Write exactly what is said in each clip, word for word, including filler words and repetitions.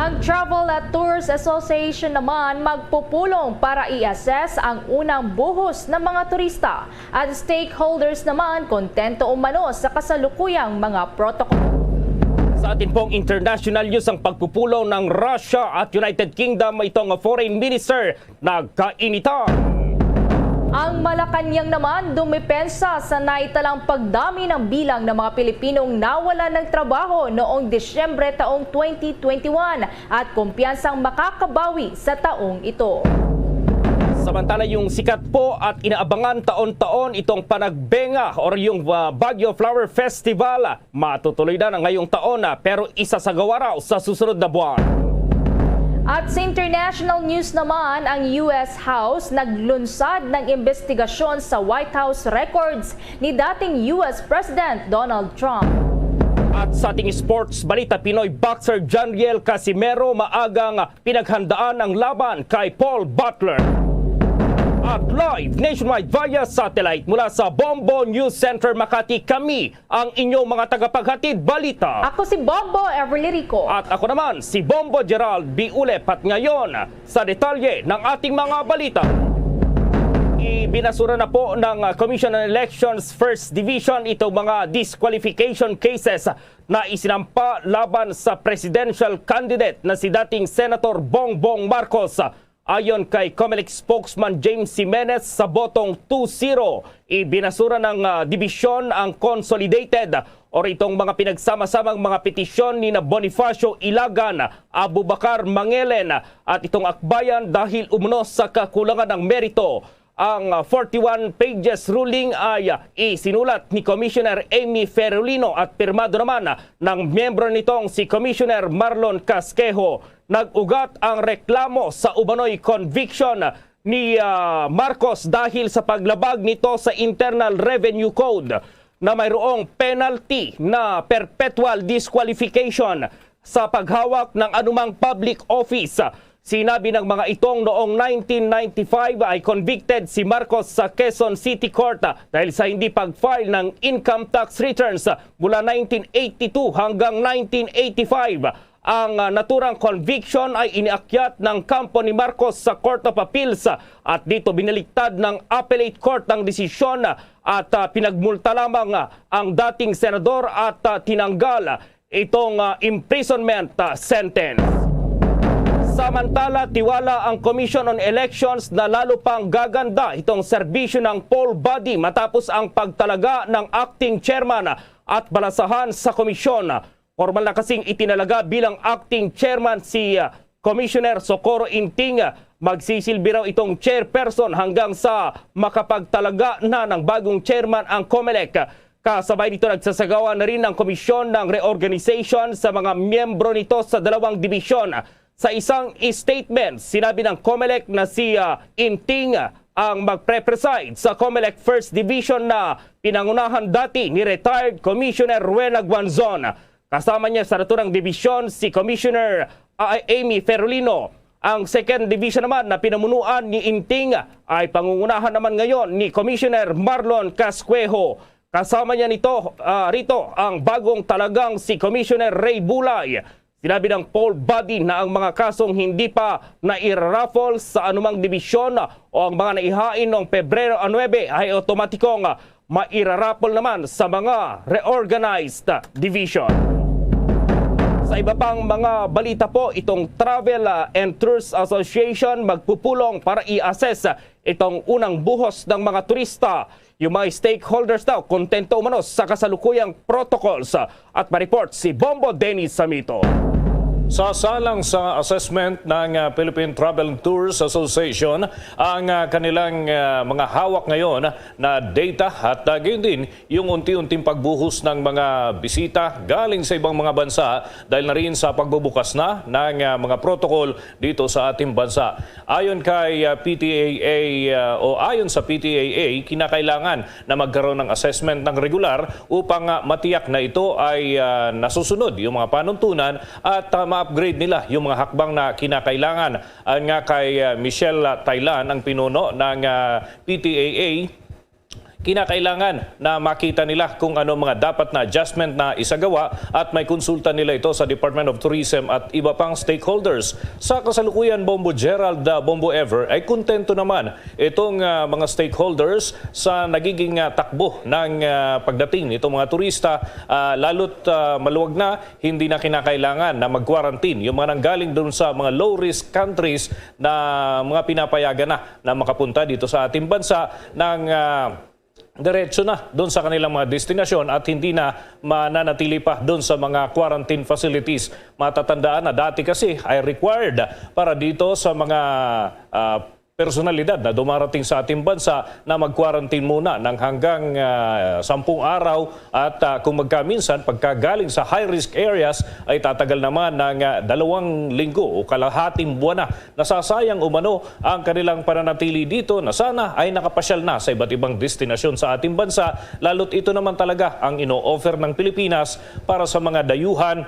Ang Travel at Tours Association naman magpupulong para i-assess ang unang buhos ng mga turista. At stakeholders naman kontento umano sa kasalukuyang mga protocol. Sa atin pong international news, ang pagpupulong ng Russia at United Kingdom, itong foreign minister nagkainitan. Ang Malacañang naman dumepensa sa naitalang pagdami ng bilang ng mga Pilipinong nawalan ng trabaho noong Disyembre taong twenty twenty-one at kumpiyansang makakabawi sa taong ito. Samantala, yung sikat po at inaabangan taon-taon itong Panagbenga or yung, ah, Baguio Flower Festival matutuloy na, na ngayong taon na, pero isasagawa raw sa susunod na buwan. At sa international news naman, ang U S House naglunsad ng investigasyon sa White House records ni dating U S President Donald Trump. At sa ating sports balita, Pinoy boxer Janriel Casimero maagang pinaghandaan ang laban kay Paul Butler. At live nationwide via satellite mula sa Bombo News Center Makati, kami ang inyong mga tagapaghatid balita. Ako si Bombo Everly Rico. At ako naman si Bombo Gerald Biulep. At ngayon, sa detalye ng ating mga balita. Ibinasura na po ng, ah, Commission on Elections First Division itong mga disqualification cases na isinampa laban sa presidential candidate na si dating Senator Bongbong Marcos. Ayon kay Comelec spokesman James Jimenez, sa botong two zero, ibinasura ng, ah, dibisyon ang consolidated or itong mga pinagsama-samang mga petisyon ni na Bonifacio Ilagan, Abubacar Mangelen at itong Akbayan dahil umano sa kakulangan ng merito. Ang, ah, forty-one pages ruling ay, ah, isinulat ni Commissioner Amy Ferrolino at pirmado naman, ah, ng miyembro nitong si Commissioner Marlon Casquejo. Nag-ugat ang reklamo sa umano'y conviction ni, ah, Marcos dahil sa paglabag nito sa Internal Revenue Code na mayroong penalty na perpetual disqualification sa paghawak ng anumang public office. Sinabi ng mga itong noong nineteen ninety-five ay convicted si Marcos sa Quezon City Court dahil sa hindi pag-file ng income tax returns mula nineteen eighty-two hanggang nineteen eighty-five. Ang, ah, naturang conviction ay iniakyat ng kampo ni Marcos sa Court of Appeals, ah, at dito binaliktad ng Appellate Court ang desisyon, ah, at, ah, pinagmulta lamang, ah, ang dating senador at, ah, tinanggal, ah, itong, ah, imprisonment, ah, sentence. Samantala, tiwala ang Commission on Elections na lalo pang gaganda itong serbisyo ng poll body matapos ang pagtalaga ng acting chairman at balasahan sa komisyon. Formal na kasing itinalaga bilang acting chairman si, ah, Commissioner Socorro Inting. Magsisilbi raw itong chairperson hanggang sa makapagtalaga na ng bagong chairman ang Comelec. Kasabay nito, nagsasagawa na rin ang komisyon ng reorganization sa mga miyembro nito sa dalawang dibisyon. Sa isang statement, sinabi ng Comelec na si, ah, Inting ang magpre-preside sa Comelec First Division na pinangunahan dati ni retired Commissioner Rowena Guanzon. Kasama niya sa naturang dibisyon si Commissioner, ah, Amy Ferrolino. Ang Second Division naman na pinamunuan ni Inting ay pangungunahan naman ngayon ni Commissioner Marlon Casquejo. Kasama niya nito, ah, rito ang bagong talagang si Commissioner Ray Bulay. Sinabi ng poll body na ang mga kasong hindi pa nairaraffle sa anumang dibisyon o ang mga naihain noong Pebrero nuebe ay otomatikong mairaraffle naman sa mga reorganized division. Sa iba pang mga balita po, itong Travel, ah, and Tours Association magpupulong para i-assess itong unang buhos ng mga turista. Yung mga stakeholders daw kontento umano sa kasalukuyang protocols. At ma-report si Bombo Dennis Samito. Sasalang sa assessment ng, ah, Philippine Travel and Tours Association ang, ah, kanilang, ah, mga hawak ngayon na data at, ah, gayon din yung unti-unting pagbuhos ng mga bisita galing sa ibang mga bansa dahil na rin sa pagbubukas na ng, ah, mga protocol dito sa ating bansa. Ayon kay, ah, P T A A, ah, o ayon sa P T A A, kinakailangan na magkaroon ng assessment ng regular upang, ah, matiyak na ito ay, ah, nasusunod yung mga panuntunan at, ah, ma-upgrade nila yung mga hakbang na kinakailangan. Ayon nga kay, ah, Michelle, ah, Taylan, ang pinuno ng, ah, P T A A, Kinakailangan na makita nila kung ano mga dapat na adjustment na isagawa at may konsulta nila ito sa Department of Tourism at iba pang stakeholders. Sa kasalukuyan, Bombo Gerald, ah, Bombo Ever, ay kontento naman itong, ah, mga stakeholders sa nagiging, ah, takbo ng, ah, pagdating nitong mga turista, ah, lalo't, ah, maluwag na, hindi na kinakailangan na mag-quarantine yung mga nanggaling dun sa mga low-risk countries na mga pinapayagan na na makapunta dito sa ating bansa ng, ah, diretso na doon sa kanilang mga destinasyon at hindi na mananatili pa doon sa mga quarantine facilities. Matatandaan na dati kasi ay required para dito sa mga, ah, personalidad na dumarating sa ating bansa na mag-quarantine muna ng hanggang, ah, sampung araw at, ah, kung magkaminsan pagkagaling sa high-risk areas ay tatagal naman ng, ah, dalawang linggo o kalahating buwan na. Nasasayang umano ang kanilang pananatili dito na sana ay nakapasyal na sa iba't ibang destinasyon sa ating bansa, lalo't ito naman talaga ang ino-offer ng Pilipinas para sa mga dayuhan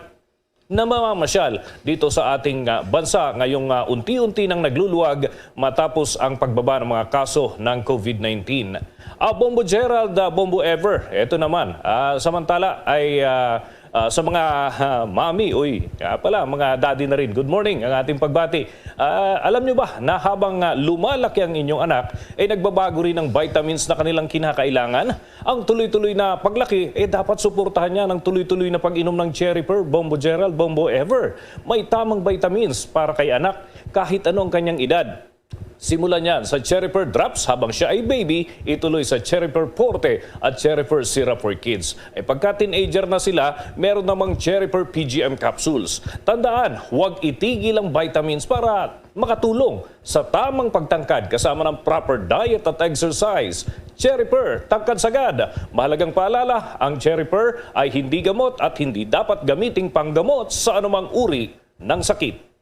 na mamamasyal dito sa ating, ah, bansa ngayong, ah, unti-unti nang nagluluwag matapos ang pagbaba ng mga kaso ng COVID nineteen. Ah, Bombo Gerald, ah, Bombo Ever, eto naman, ah, samantala ay, ah, ah, sa mga, ah, mami, uy, kaya pala, mga daddy na rin. Good morning, ang ating pagbati. Ah, alam nyo ba na habang, ah, lumalaki ang inyong anak, ay nagbabago rin ang vitamins na kanilang kinakailangan? Ang tuloy-tuloy na paglaki, eh, dapat suportahan niya ng tuloy-tuloy na pag-inom ng Cherry Pearl, Bombo Gerald, Bombo Ever. May tamang vitamins para kay anak, kahit ano ang kanyang edad. Simulan niyan sa Cherry Pearl Drops habang siya ay baby, ituloy sa Cherry Pearl Forte at Cherry Pearl Syrup for Kids. Ay pagka teenager na sila, meron namang Cherry Pearl P G M capsules. Tandaan, huwag itigil ang vitamins para makatulong sa tamang pagtangkad kasama ng proper diet at exercise. Cherry Pearl, tangkad sagad. Mahalagang paalala, ang Cherry Pearl ay hindi gamot at hindi dapat gamiting panggamot sa anumang uri ng sakit.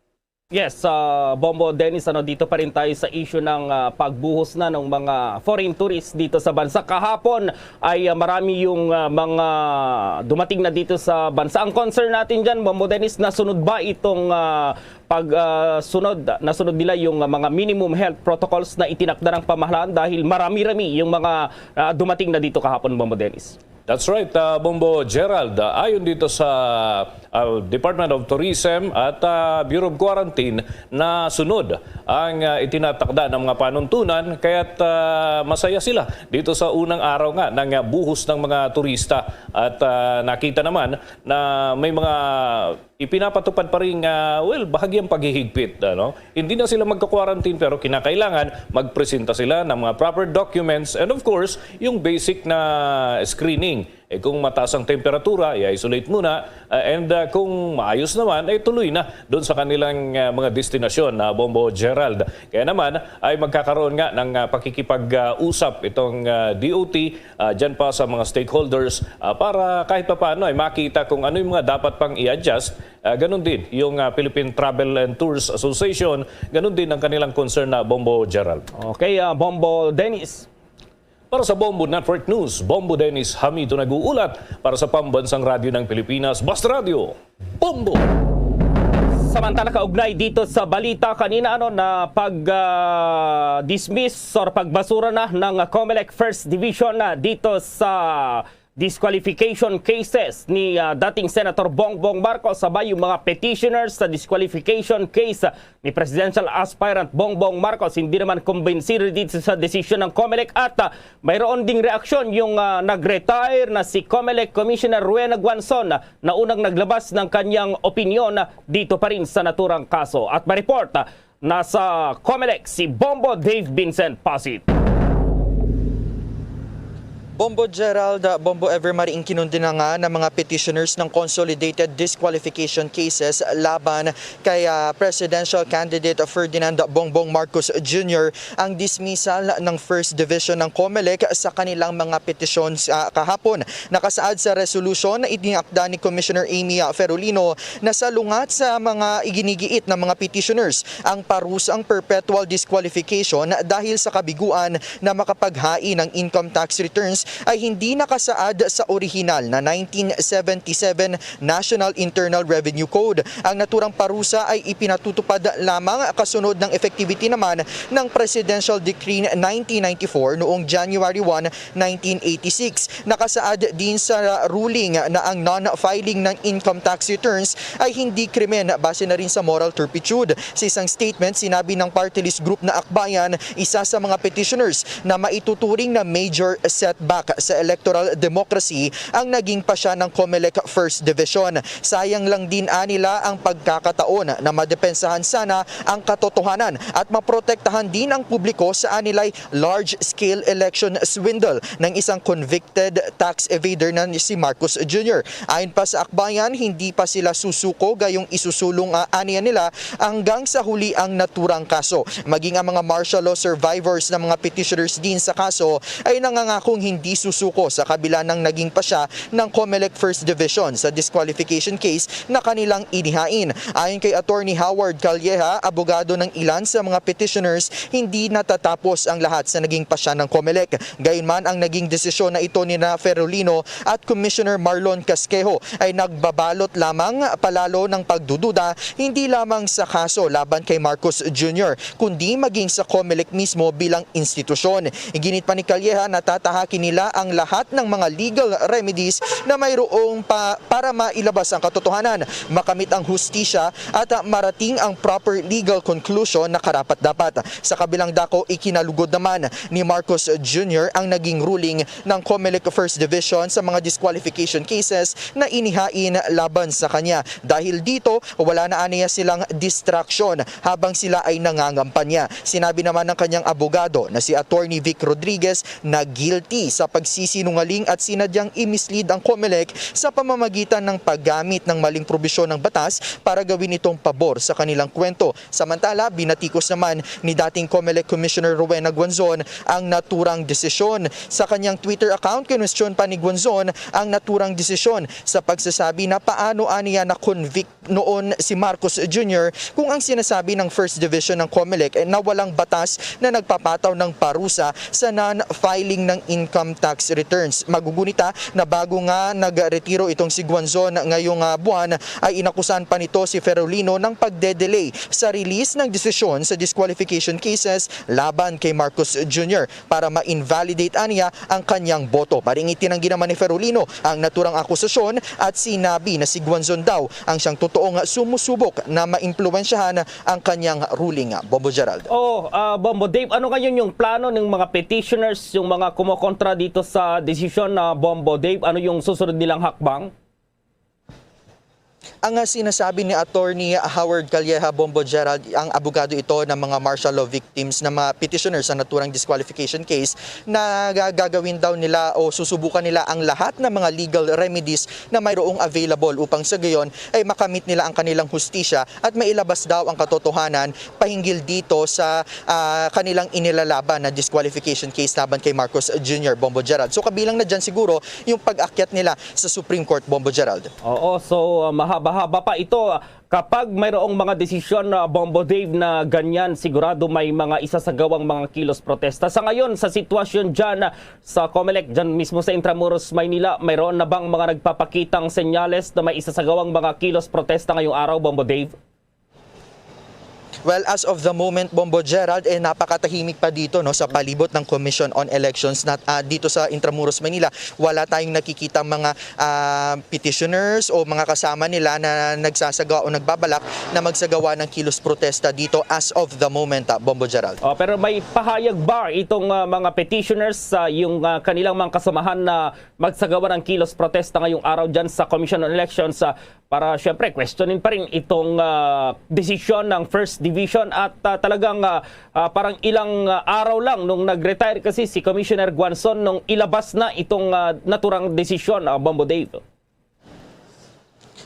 Yes, ah, Bombo Dennis, ano, dito pa rin tayo sa issue ng, ah, pagbuhos na ng mga foreign tourists dito sa bansa. Kahapon ay, ah, marami yung, ah, mga dumating na dito sa bansa. Ang concern natin dyan, Bombo Dennis, nasunod ba itong, ah, pag, ah, sunod, nasunod nila yung, ah, mga minimum health protocols na itinakda ng pamahalaan dahil marami-rami yung mga, ah, dumating na dito kahapon, Bombo Dennis? That's right, ah, Bombo Gerald. Ah, ayon dito sa, ah, Department of Tourism at, ah, Bureau of Quarantine, nasunod ang, ah, itinatakda ng mga panuntunan, kaya't, ah, masaya sila dito sa unang araw nga ng, ah, buhos ng mga turista. At, ah, nakita naman na may mga ipinapatupad pa rin, ah, well, bahagyang paghihigpit, ano? Hindi na sila magka-quarantine, pero kinakailangan magpresenta sila ng mga proper documents and, of course, yung basic na screening. Eh, kung mataas ang temperatura, i-isolate muna. Ah, and, ah, kung maayos naman, eh, tuloy na doon sa kanilang, ah, mga destinasyon na Bombo Gerald. Kaya naman ay magkakaroon nga ng, ah, pakikipag-usap itong, ah, D O T, ah, dyan pa sa mga stakeholders, ah, para kahit papaano ay makita kung ano yung mga dapat pang i-adjust. Ah, ganun din yung, ah, Philippine Travel and Tours Association, ganun din ang kanilang concern na Bombo Gerald. Okay, ah, Bombo Dennis. Para sa Bombo Network News, Bombo Dennis Hamito nag-uulat para sa Pambansang Radyo ng Pilipinas, Basta Radyo, Bombo! Samantala, kaugnay dito sa balita kanina, ano, na pag, ah, dismiss or pagbasura na ng Comelec First Division na dito sa disqualification cases ni, ah, dating Senator Bongbong Marcos, sabay yung mga petitioners sa disqualification case, ah, ni Presidential Aspirant Bongbong Marcos, hindi naman kumbinsido dito sa desisyon ng Comelec at, ah, mayroon ding reaksyon yung, ah, nag-retire na si Comelec Commissioner Rowena Guanzon, ah, na unang naglabas ng kanyang opinyon, ah, dito pa rin sa naturang kaso. At may report, ah, nasa Comelec si Bombo Dave Vincent Pasit. Bombo Gerald, Bombo Ever, mariing kinundinangan ng mga petitioners ng consolidated disqualification cases laban kay, ah, presidential candidate Ferdinand Bongbong Marcos Junior ang dismissal ng First Division ng Comelec sa kanilang mga petisyon sa kahapon. Nakasaad sa resolusyon, itinakda ni Commissioner Amy, ah, Ferolino na salungat sa mga iginigiit ng mga petitioners ang parusang perpetual disqualification dahil sa kabiguan na makapaghain ng income tax returns ay hindi nakasaad sa orihinal na nineteen seventy-seven National Internal Revenue Code. Ang naturang parusa ay ipinatutupad lamang kasunod ng effectivity naman ng Presidential Decree nineteen ninety-four noong January one, nineteen eighty-six. Nakasaad din sa ruling na ang non-filing ng income tax returns ay hindi krimen base na rin sa moral turpitude. Sa isang statement, sinabi ng party list group na Akbayan, isa sa mga petitioners na maituturing na major setback sa electoral democracy ang naging pasya ng Comelec First Division. Sayang lang din anila ang pagkakataon na madepensahan sana ang katotohanan at maprotektahan din ang publiko sa anilay large-scale election swindle ng isang convicted tax evader na si Marcos Junior. Ayon pa sa Akbayan, hindi pa sila susuko gayong isusulong, ah, aniya nila hanggang sa huli ang naturang kaso. Maging ang mga martial law survivors ng mga petitioners din sa kaso ay nangangakong hindi susuko sa kabila ng naging pasya ng Comelec First Division sa disqualification case na kanilang inihain. Ayon kay Attorney Howard Calleja, abogado ng ilan sa mga petitioners, hindi natatapos ang lahat sa naging pasya ng Comelec. Gayunman, ang naging desisyon na ito ni na Ferolino at Commissioner Marlon Casquejo ay nagbabalot lamang palalo ng pagdududa, hindi lamang sa kaso laban kay Marcos Junior, kundi maging sa Comelec mismo bilang institusyon. Iginit pa ni Calleja, natatahaki nila ang lahat ng mga legal remedies na mayroong pa para mailabas ang katotohanan, makamit ang hustisya at, ah, marating ang proper legal conclusion na karapat-dapat. Sa kabilang dako, ikinalugod naman ni Marcos Junior ang naging ruling ng Comelec First Division sa mga disqualification cases na inihain laban sa kanya. Dahil dito, wala na aniya silang distraction habang sila ay nangangampanya. Sinabi naman ng kanyang abogado na si Attorney Vic Rodriguez na guilty sa pagsisinungaling at sinadyang i-mislead ang Comelec sa pamamagitan ng paggamit ng maling probisyon ng batas para gawin itong pabor sa kanilang kwento. Samantala, binatikos naman ni dating Comelec Commissioner Rowena Guanzon ang naturang desisyon. Sa kanyang Twitter account, kinwestiyon pa ni Guanzon ang naturang desisyon sa pagsasabi na paano aniya na-convict noon si Marcos Junior kung ang sinasabi ng First Division ng Comelec, eh, na walang batas na nagpapataw ng parusa sa non-filing ng income tax returns. Magugunita na bago nga nagretiro itong si Guanzon ngayong, ah, buwan, ay inakusahan pa nito si Ferolino ng pagde-delay sa release ng desisyon sa disqualification cases laban kay Marcos Junior para ma-invalidate aniya ang kanyang boto. Maring itinanggi naman ni Ferolino ang naturang akusasyon at sinabi na si Guanzon daw ang siyang totoong sumusubok na maimpluwensyahan ang kanyang ruling. Bombo Gerald. Oh, ah, Bombo Dave, ano ngayon yung plano ng mga petitioners, yung mga kumokontra dito sa desisyon na Bombo Dave? Ano yung susunod nilang hakbang? Ang, ah, sinasabi ni Attorney Howard Calleja, Bombo Gerald, ang abogado ito ng mga martial law victims na mga petitioners sa naturang disqualification case, na ga- gagawin daw nila o susubukan nila ang lahat ng mga legal remedies na mayroong available upang sa gayon ay makamit nila ang kanilang hustisya at mailabas daw ang katotohanan pahinggil dito sa, ah, kanilang inilalaban na disqualification case laban kay Marcos Junior, Bombo Gerald. So kabilang na dyan siguro yung pag-akyat nila sa Supreme Court, Bombo Gerald. Oo, so, ah, mahaba-haba pa ito. Kapag mayroong mga desisyon na, Bombo Dave, na ganyan, sigurado may mga isasagawang mga kilos protesta. Sa ngayon, sa sitwasyon dyan, ah, sa Comelec, dyan mismo sa Intramuros, Maynila, mayroon na bang mga nagpapakitang senyales na may isasagawang mga kilos protesta ngayong araw, Bombo Dave? Well, as of the moment, Bombo Gerald, eh, napakatahimik pa dito, no, sa palibot ng Commission on Elections na, ah, dito sa Intramuros, Manila. Wala tayong nakikita mga, ah, petitioners o mga kasama nila na nagsasagawa o nagbabalak na magsagawa ng kilos protesta dito as of the moment, ah, Bombo Gerald. Oh, pero may pahayag ba itong, ah, mga petitioners, sa yung, ah, kanilang mga kasamahan na magsagawa ng kilos protesta ngayong araw dyan sa Commission on Elections, ah, para siyempre questionin pa rin itong, ah, desisyon ng First Division at, ah, talagang, ah, ah, parang ilang, ah, araw lang nung nag-retire kasi si Commissioner Guanzon nung ilabas na itong, ah, naturang desisyon, ah, Bombo Dave?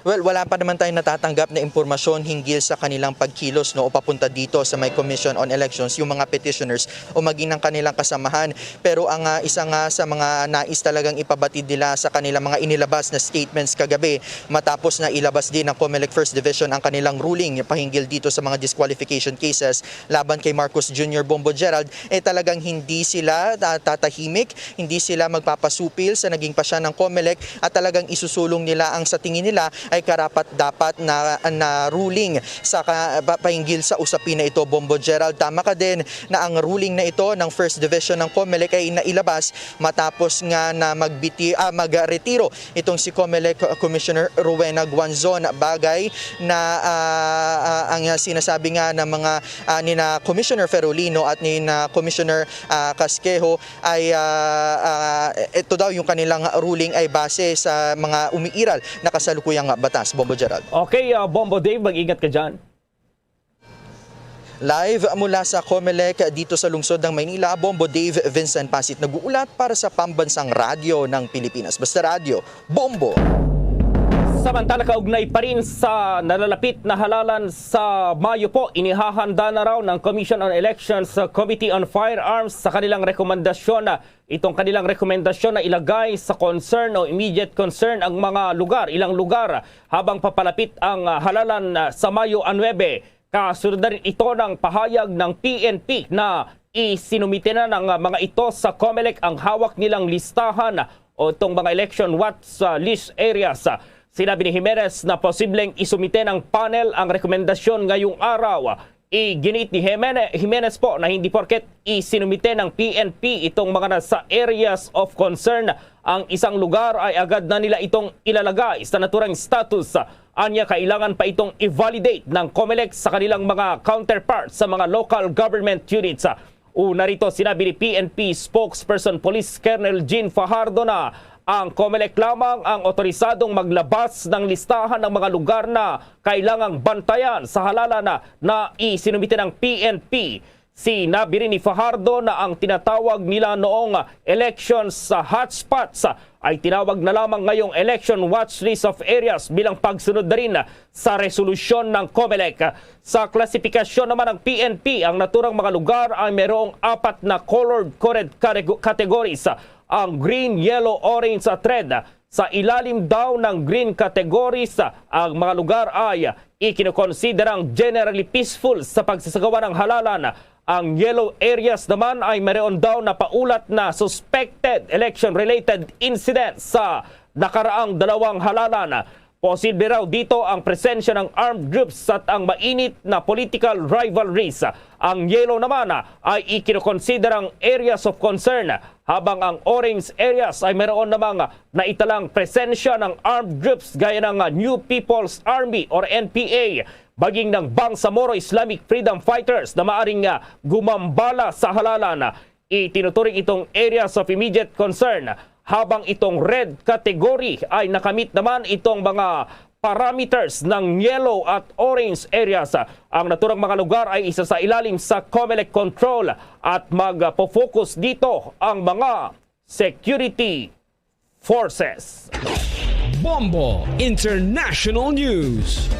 Well, wala pa naman tayong natatanggap na impormasyon hinggil sa kanilang pagkilos, no, o papunta dito sa may Commission on Elections, yung mga petitioners o maging ng kanilang kasamahan. Pero ang, ah, isa nga sa mga nais talagang ipabatid nila sa kanilang mga inilabas na statements kagabi, matapos na ilabas din ng Comelec First Division ang kanilang ruling pahinggil dito sa mga disqualification cases laban kay Marcos Junior Bombo Gerald, eh, talagang hindi sila ta-, tatahimik, hindi sila magpapasupil sa naging pasya ng Comelec at talagang isusulong nila ang sa tingin nila ay karapat-dapat na, na ruling sa ka-, pa-, pahinggil sa usapin na ito, Bombo Gerald. Tama ka din na ang ruling na ito ng First Division ng Comelec ay nailabas matapos nga na magbiti-, ah, magretiro itong si Comelec Commissioner Rowena Guanzon, bagay na, ah, ah, ang sinasabi nga ng mga, ah, nina Commissioner Ferolino at nina Commissioner, ah, Casquejo ay, ah, ah, ito daw yung kanilang ruling ay base sa mga umiiral na kasalukuyang batas. Bombo Gerald. Okay, ah, Bombo Dave, mag-ingat ka dyan. Live mula sa Comelec dito sa lungsod ng Maynila, Bombo Dave Vincent Pasit nag-uulat para sa Pambansang Radyo ng Pilipinas. Basta Radyo, Bombo! Samantala, kaugnay pa rin sa nalalapit na halalan sa Mayo po, inihahanda na raw ng Commission on Elections sa Committee on Firearms sa kanilang rekomendasyon na itong kanilang rekomendasyon na ilagay sa concern o immediate concern ang mga lugar, ilang lugar habang papalapit ang, ah, halalan, ah, sa Mayo nuebe. Kasunod na rin ito ng pahayag ng P N P na isinumite na ng, ah, mga ito sa Comelec ang hawak nilang listahan o itong mga election watch, ah, list areas. Sinabi ni Jimenez na posibleng isumite ng panel ang rekomendasyon ngayong araw. Iginit ni Jimene-, Jimenez po na hindi porket isinumite ng P N P itong mga nasa areas of concern ang isang lugar ay agad na nila itong ilalagay sa naturang status. Anya, kailangan pa itong i-validate ng Comelec sa kanilang mga counterparts sa mga local government units. Una rito, sinabi ni P N P Spokesperson Police Colonel Jean Fajardo na ang Comelec lamang ang otorisadong maglabas ng listahan ng mga lugar na kailangang bantayan sa halalan na, na isinumite ng P N P. Sinabi rin ni Fajardo na ang tinatawag nila noong elections sa hotspots ay tinawag na lamang ngayong election watch list of areas bilang pagsunod na rin sa resolusyon ng Comelec. Sa klasifikasyon naman ng P N P, ang naturang mga lugar ay mayroong apat na colored coded catego-, categories, ang green, yellow, orange at red. Sa ilalim daw ng green categories, ang mga lugar ay ikinokonsiderang generally peaceful sa pagsasagawa ng halalan. Ang yellow areas naman ay mayroon daw na paulat na suspected election-related incidents sa nakaraang dalawang halalan. Posible raw dito ang presensya ng armed groups at ang mainit na political rivalries. Ang yellow naman ay ikinokonsiderang areas of concern, habang ang orange areas ay mayroon namang naitalang presensya ng armed groups gaya ng New People's Army or N P A, maging ng Bangsamoro Islamic Freedom Fighters na maaring, ah, gumambala sa halalan. Itinuturing itong areas of immediate concern, habang itong red category ay nakamit naman itong mga parameters ng yellow at orange areas. Ang naturang mga lugar ay isa sa ilalim sa Comelec control at magpo-focus dito ang mga security forces. Bombo International News.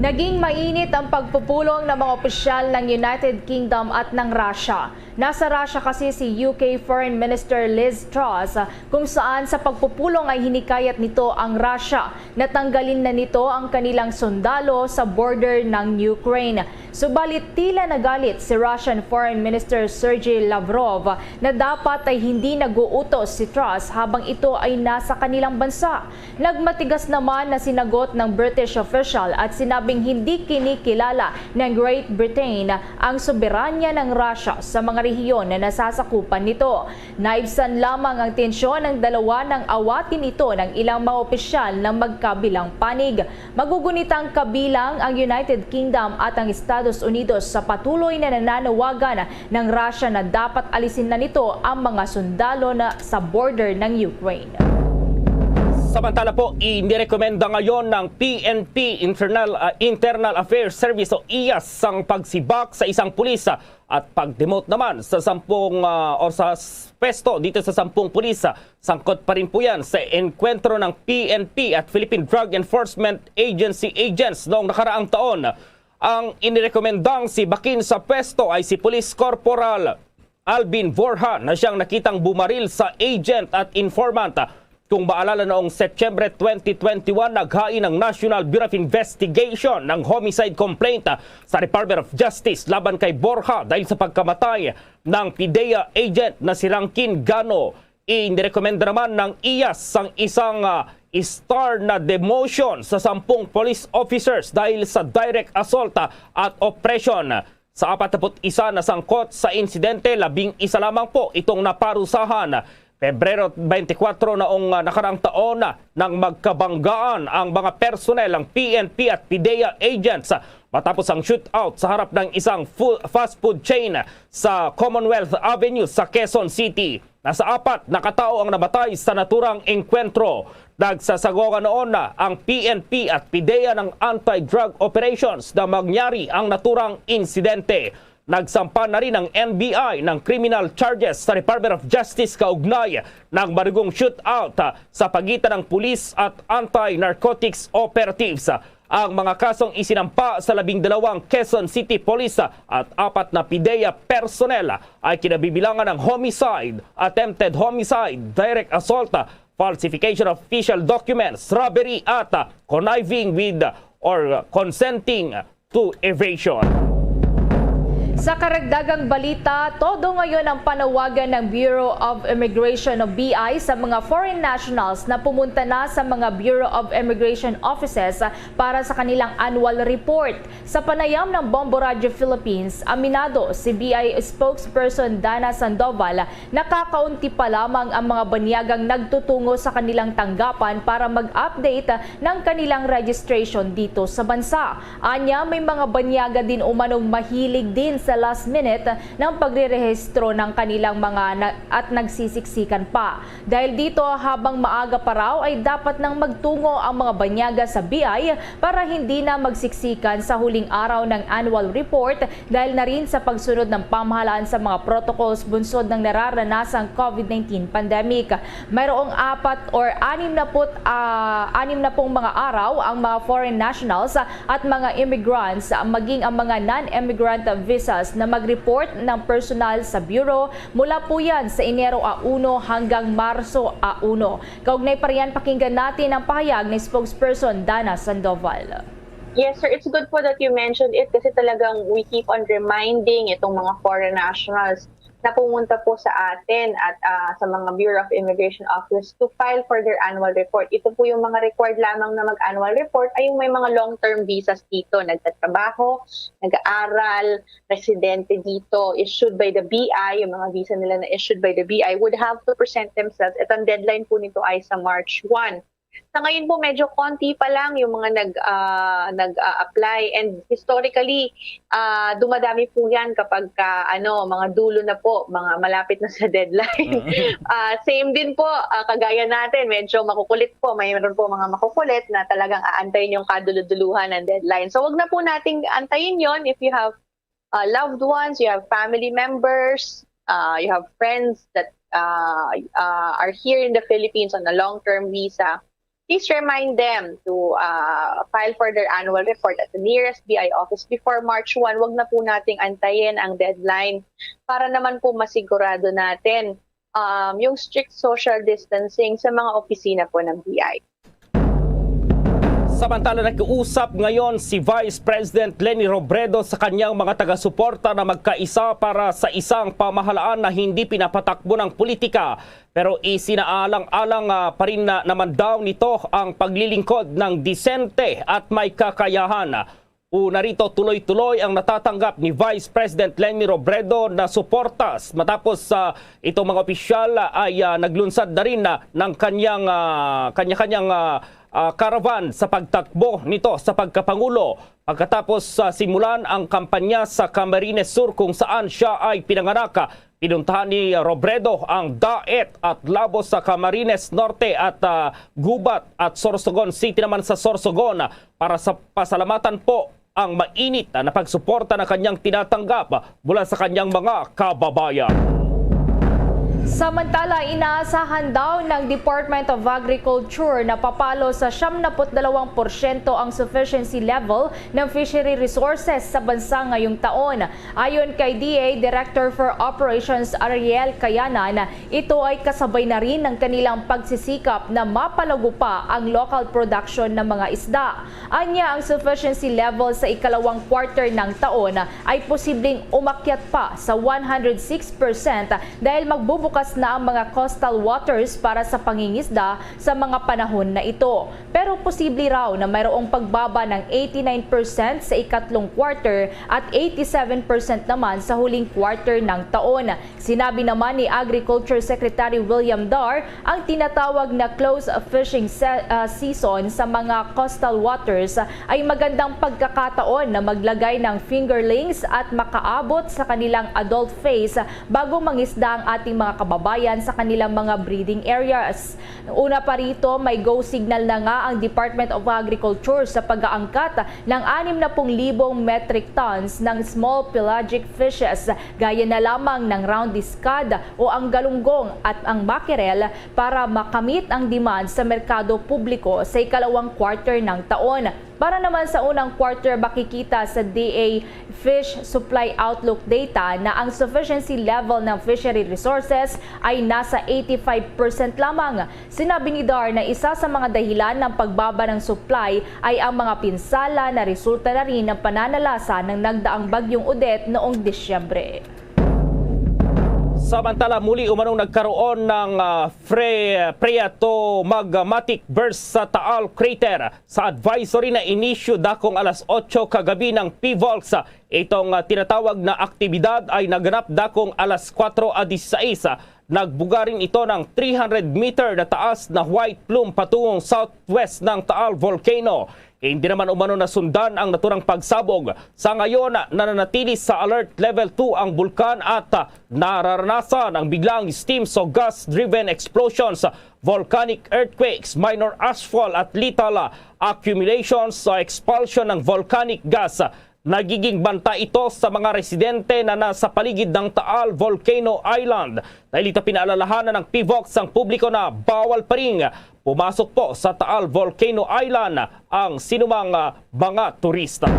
Naging mainit ang pagpupulong ng mga opisyal ng United Kingdom at ng Russia. Nasa Russia kasi si U K Foreign Minister Liz Truss, kung saan sa pagpupulong ay hinikayat nito ang Russia na tanggalin na nito ang kanilang sundalo sa border ng Ukraine. Subalit tila nagalit si Russian Foreign Minister Sergei Lavrov na dapat ay hindi nag-uutos si Truss habang ito ay nasa kanilang bansa. Nagmatigas naman na sinagot ng British official at sinabing hindi kinikilala ng Great Britain ang soberanya ng Russia sa mga rehiyon na nasasakupan nito. Naibsan lamang ang tensyon ng dalawa nang awatin ito ng ilang mga opisyal ng magkabilang panig. Magugunitang kabilang ang United Kingdom at ang Estados Unidos sa patuloy na nananawagan ng Russia na dapat alisin na nito ang mga sundalo na sa border ng Ukraine. Samantala po, inirekomenda ngayon ng P N P Internal, ah, Internal Affairs Service o IAS ang pagsibak sa isang pulis, ah, at pag-demote naman sa sampung, ah, o sa s-, pwesto dito sa sampung pulis. Ah, sangkot pa rin po yan sa enkwentro ng P N P at Philippine Drug Enforcement Agency agents noong nakaraang taon. Ang inirekomendang sibakin sa pwesto ay si Police Corporal Alvin Borja na siyang nakitang bumaril sa agent at informant. Kung maalala, noong Setyembre twenty twenty-one, naghain ang National Bureau of Investigation ng homicide complaint sa Department of Justice laban kay Borja dahil sa pagkamatay ng PDEA agent na si Rankin Gano. Inirekomenda naman ng IAS ang isang, ah, star na demotion sa sampung police officers dahil sa direct assault, ah, at oppression. Sa apat na put isa na sangkot sa insidente, labing isa lamang po itong naparusahan. Pebrero twenty-four noong, ah, nakaraang taon, ah, nang magkabanggaan ang mga personnel ng P N P at PDEA agents, ah, matapos ang shootout sa harap ng isang fu-, fast food chain sa Commonwealth Avenue sa Quezon City. Nasa apat na katao ang namatay sa naturang engkwentro. Nagsasagawa noon na ang P N P at PDEA ng anti-drug operations na mangyari ang naturang insidente. Nagsampa na rin ang N B I ng criminal charges sa Department of Justice kaugnay ng marugong shootout, ah, sa pagitan ng pulis at anti-narcotics operatives. Ang mga kasong isinampa sa labing dalawang Quezon City Police at apat na PDEA personnel ay kinabibilangan ng homicide, attempted homicide, direct assault, falsification of official documents, robbery at conniving with or consenting to evasion. Sa karagdagang balita, todo ngayon ang panawagan ng Bureau of Immigration o B I sa mga foreign nationals na pumunta na sa mga Bureau of Immigration offices para sa kanilang annual report. Sa panayam ng Bombo Radyo Philippines, aminado si B I spokesperson Dana Sandoval, nakakaunti pa lamang ang mga banyagang nagtutungo sa kanilang tanggapan para mag-update ng kanilang registration dito sa bansa. Anya, may mga banyaga din umanong mahilig din sa last minute ng pagrerehistro ng kanilang mga na-, at nagsisiksikan pa. Dahil dito, habang maaga pa raw ay dapat nang magtungo ang mga banyaga sa B I para hindi na magsiksikan sa huling araw ng annual report dahil na rin sa pagsunod ng pamahalaan sa mga protocols bunsod ng nararanasang COVID nineteen pandemic. Mayroong apat or anim na put, ah, anim na pung mga araw ang mga foreign nationals at mga immigrants, maging ang mga non-immigrant visas na mag-report ng personal sa Bureau mula po yan sa Enero a uno hanggang Marso a uno. Kaugnay pa riyan, pakinggan natin ang pahayag ni spokesperson Dana Sandoval. Yes, sir. It's good po that you mentioned it kasi talagang we keep on reminding itong mga foreign nationals na pumunta po sa atin at, ah, sa mga Bureau of Immigration Office to file for their annual report. Ito po yung mga required lamang na mag-annual report ay yung may mga long-term visas dito, nagtatrabaho, nag-aaral, residente dito, issued by the B I, yung mga visa nila na issued by the B I would have to present themselves. At ang deadline po nito ay sa March one. Sa ngayon po, medyo konti pa lang yung mga nag, ah, nag-a-apply. And historically, ah, dumadami po yan kapag ka, ano, mga dulo na po, mga malapit na sa deadline. Mm. Ah, same din po, ah, kagaya natin, medyo makukulit po. Mayroon po mga makukulit na talagang aantayin yung kaduluduluhan ng deadline. So, wag na po nating antayin yon if you have, uh, loved ones, you have family members, uh, you have friends that, uh, uh, are here in the Philippines on a long-term visa, please remind them to, uh, file for their annual report at the nearest B I office before March one. Wag na po nating antayin ang deadline para naman po masigurado natin, um, yung strict social distancing sa mga opisina po ng B I. Samantala, nakiusap ngayon si Vice President Leni Robredo sa kanyang mga taga-suporta na magkaisa para sa isang pamahalaan na hindi pinapatakbo ng politika, pero isinaalang-alang, ah, pa rin na, naman daw nito ang paglilingkod ng disente at may kakayahan. Una rito, tuloy-tuloy ang natatanggap ni Vice President Leni Robredo na suportas matapos, ah, itong mga opisyal, ah, ay, ah, naglunsad na rin, ah, ng kanyang, ah, kanya-kanyang, ah, ah, caravan sa pagtakbo nito sa pagkapangulo. Pagkatapos, ah, simulan ang kampanya sa Camarines Sur kung saan siya ay pinanganak, ah, Pinuntahan ni Robredo ang Daet at Labos sa Camarines Norte at, ah, Gubat at Sorsogon City naman sa Sorsogon para sa pasalamatan po ang mainit na pagsuporta na kanyang tinatanggap mula sa kanyang mga kababayan. Samantala, inaasahan daw ng Department of Agriculture na papalo sa siyam na put dalawang porsyento ang sufficiency level ng fishery resources sa bansa ngayong taon. Ayon kay D A Director for Operations Ariel Kayanan, ito ay kasabay na rin ng kanilang pagsisikap na mapalago pa ang local production ng mga isda. Anya, ang sufficiency level sa ikalawang quarter ng taon ay posibleng umakyat pa sa one hundred six percent dahil magbubukas na ang mga coastal waters para sa pangingisda sa mga panahon na ito. Pero posible raw na mayroong pagbaba ng eighty-nine percent sa ikatlong quarter at eighty-seven percent naman sa huling quarter ng taon. Sinabi naman ni Agriculture Secretary William Dar, ang tinatawag na close fishing se-, ah, season sa mga coastal waters ay magandang pagkakataon na maglagay ng fingerlings at makaabot sa kanilang adult phase bago mangisda ang ating mga kababayan sa kanilang mga breeding areas. Una pa rito, may go signal na nga ang Department of Agriculture sa pag-aangkat ng anim na pung libong metric tons ng small pelagic fishes, gaya na lamang ng round discad o ang galunggong at ang mackerel, para makamit ang demand sa merkado publiko sa ikalawang quarter ng taon. Para naman sa unang quarter, makikita sa D A Fish Supply Outlook data na ang sufficiency level ng fishery resources ay nasa eighty-five percent lamang. Sinabi ni Dar na isa sa mga dahilan ng pagbaba ng supply ay ang mga pinsala na resulta na rin ng pananalasa ng nagdaang Bagyong Odette noong Disyembre. Samantala, muli umanong nagkaroon ng, ah, phre-, phreatomagmatic burst sa Taal Crater. Sa advisory na inisyu dakong alas otso kagabi ng PHIVOLCS, itong, ah, tinatawag na aktibidad ay naganap dakong alas kuwatro a diseis. Nagbuga rin ito ng three hundred meter na taas na white plume patungong southwest ng Taal Volcano. Hindi naman umano nasundan ang naturang pagsabog. Sa ngayon, nananatili sa alert level two ang bulkan at, ah, nararanasan ang biglang steam o gas-driven explosions, volcanic earthquakes, minor ashfall at lethal, ah, accumulations sa expulsion ng volcanic gas. Nagiging banta ito sa mga residente na nasa paligid ng Taal Volcano Island. Dahil ito, pinaalalahanan ng PHIVOLCS ang publiko na bawal pa rin pumasok po sa Taal Volcano Island ang sinumang, ah, mga turista.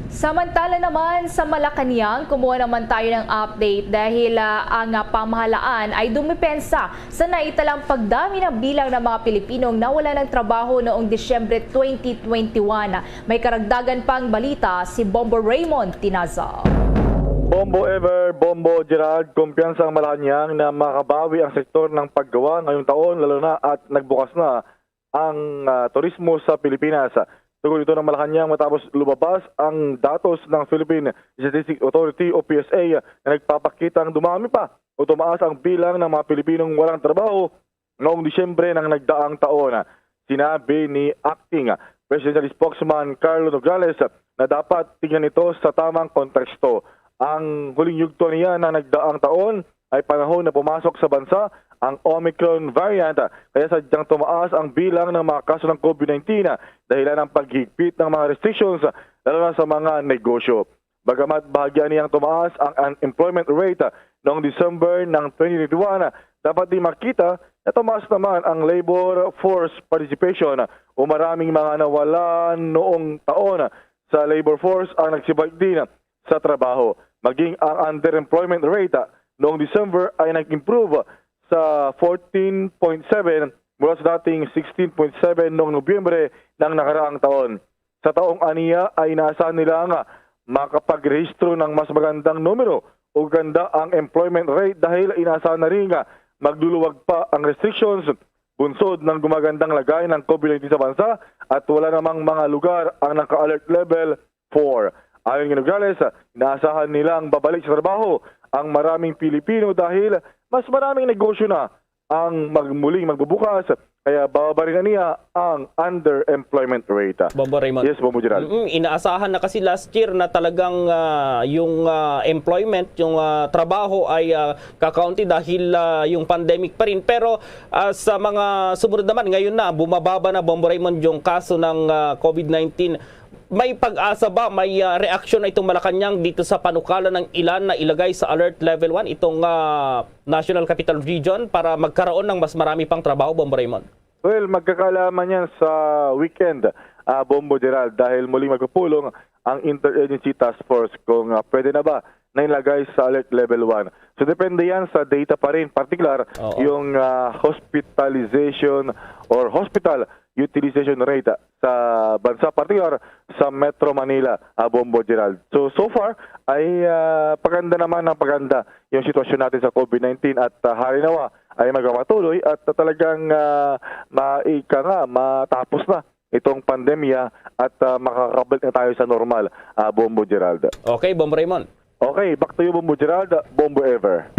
Samantala naman sa Malacañang, kumuha naman tayo ng update dahil, ah, ang, ah, pamahalaan ay dumipensa sa naitalang pagdami ng bilang ng mga Pilipinong nawala ng trabaho noong Disyembre twenty twenty-one. May karagdagan pang balita si Bombo Raymond Tinaza. Bombo Ever, Bombo Gerald, kumpiyansa ang Malacañang na makabawi ang sektor ng paggawa ngayong taon, lalo na at nagbukas na ang, ah, turismo sa Pilipinas. Tugon ito ng Malacañang matapos lumabas ang datos ng Philippine Statistics Authority o P S A na nagpapakita ang dumami pa o tumaas ang bilang ng mga Pilipinong walang trabaho noong Disyembre ng nagdaang taon. Sinabi ni Acting Presidential Spokesman Carlo Nograles na dapat tingnan ito sa tamang konteksto. Ang huling yugto niya ng nagdaang taon ay panahon na pumasok sa bansa ang Omicron variant, kaya sadyang tumaas ang bilang ng mga kaso ng COVID nineteen dahilan ng paghigpit ng mga restrictions, lalo na sa mga negosyo. Bagamat bahagyan niyang tumaas ang unemployment rate noong December ng twenty twenty-one, dapat din makita na tumaas naman ang labor force participation o maraming mga nawala noong taon sa labor force ang nagsibalik din sa trabaho. Maging ang underemployment rate noong December ay nag-improve sa fourteen point seven mula sa dating sixteen point seven noong Nobyembre ng nakaraang taon. Sa taong aniya ay inaasahan nila nga makapagrehistro ng mas magandang numero o ganda ang employment rate dahil inaasahan na rin nga magluluwag pa ang restrictions bunsod ng gumagandang lagay ng COVID nineteen sa bansa at wala namang mga lugar ang naka-alert level four. Ayon kay Nograles, inaasahan nilang babalik sa trabaho ang maraming Pilipino dahil mas maraming negosyo na ang magmuling magbubukas, kaya bababa rin niya ang underemployment rate. Bombo Raymond. Yes, Bombo Gerald. Mm, inaasahan na kasi last year na talagang, ah, yung, ah, employment, yung, ah, trabaho ay, ah, kakaunti dahil, ah, yung pandemic pa rin. Pero, ah, sa mga sumunod naman, ngayon na, bumababa na, Bombo Raymond, yung kaso ng, ah, covid nineteen. May pag-asa ba, may, ah, reaksyon na itong Malacañang dito sa panukala ng ilan na ilagay sa Alert Level one, itong, ah, National Capital Region, para magkaroon ng mas marami pang trabaho, Bombo Raymond? Well, magkakaalaman yan sa weekend, ah, Bombo Gerald, dahil muling magpupulong ang Interagency Task Force kung, ah, pwede na ba na ilagay sa Alert Level one. So, depende yan sa data pa rin, partikular Oo. yung, ah, hospitalization or hospital utilization rate sa bansa, partikular sa Metro Manila, ah, Bombo Gerald. So, so far ay, ah, paganda naman ng paganda yung sitwasyon natin sa covid nineteen at, ah, hari nawa ay magpapatuloy at, ah, talagang, ah, maika nga matapos na itong pandemya at, ah, makakabalik na tayo sa normal, ah, Bombo Gerald. Okay, Bombo Raymond. Okay, back to you, Bombo Gerald, Bombo Ever.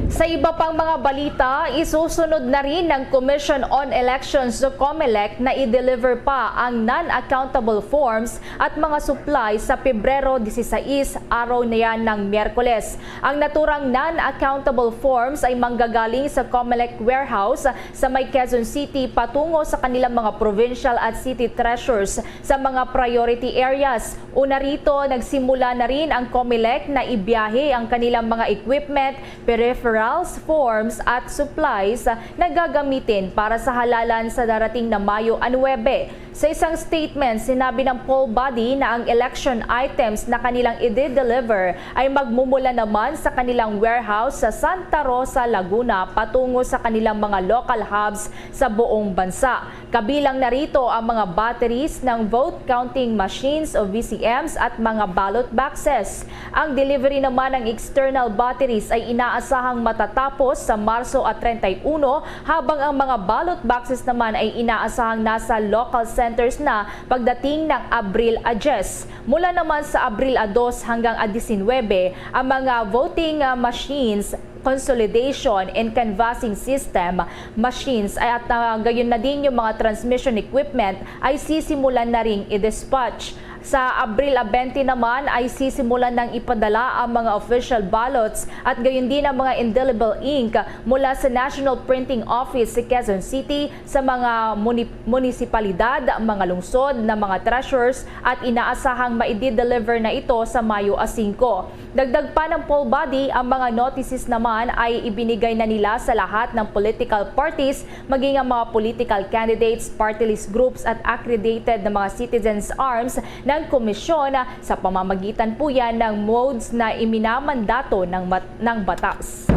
Sa iba pang mga balita, isusunod na rin ng Commission on Elections o COMELEC na i-deliver pa ang non-accountable forms at mga supplies sa Pebrero disisais, araw na yan ng Miyerkules. Ang naturang non-accountable forms ay manggagaling sa COMELEC warehouse sa may Quezon City patungo sa kanilang mga provincial at city treasurers sa mga priority areas. Una rito, nagsimula na rin ang COMELEC na ibiyahe ang kanilang mga equipment, peripherals, forms at supplies na gagamitin para sa halalan sa darating na Mayo nuebe. Sa isang statement, sinabi ng poll body na ang election items na kanilang i-deliver ay magmumula naman sa kanilang warehouse sa Santa Rosa, Laguna patungo sa kanilang mga local hubs sa buong bansa. Kabilang na rito ang mga batteries ng vote counting machines o V C Ms at mga ballot boxes. Ang delivery naman ng external batteries ay inaasahang matatapos sa Marso at treinta y uno, habang ang mga ballot boxes naman ay inaasahang nasa local centers na pagdating ng Abril a diyes. Mula naman sa Abril a dos hanggang a disinwebe, ang mga voting, ah, machines, consolidation and canvassing system machines ay at, ah, gayon na din yung mga transmission equipment ay sisimulan na ring i-dispatch. Sa Abril a bente naman ay sisimulan ng ipadala ang mga official ballots at gayon din ang mga indelible ink mula sa National Printing Office sa Quezon City sa mga muni-, munisipalidad, mga lungsod na mga treasurers at inaasahang maidi-deliver na ito sa Mayo a singko. Dagdag pa ng poll body, ang mga notices naman ay ibinigay na nila sa lahat ng political parties, maging ang mga political candidates, party list groups at accredited na mga citizens arms ng komisyon sa pamamagitan po yan ng modes na iminamandato ng mat-, ng batas.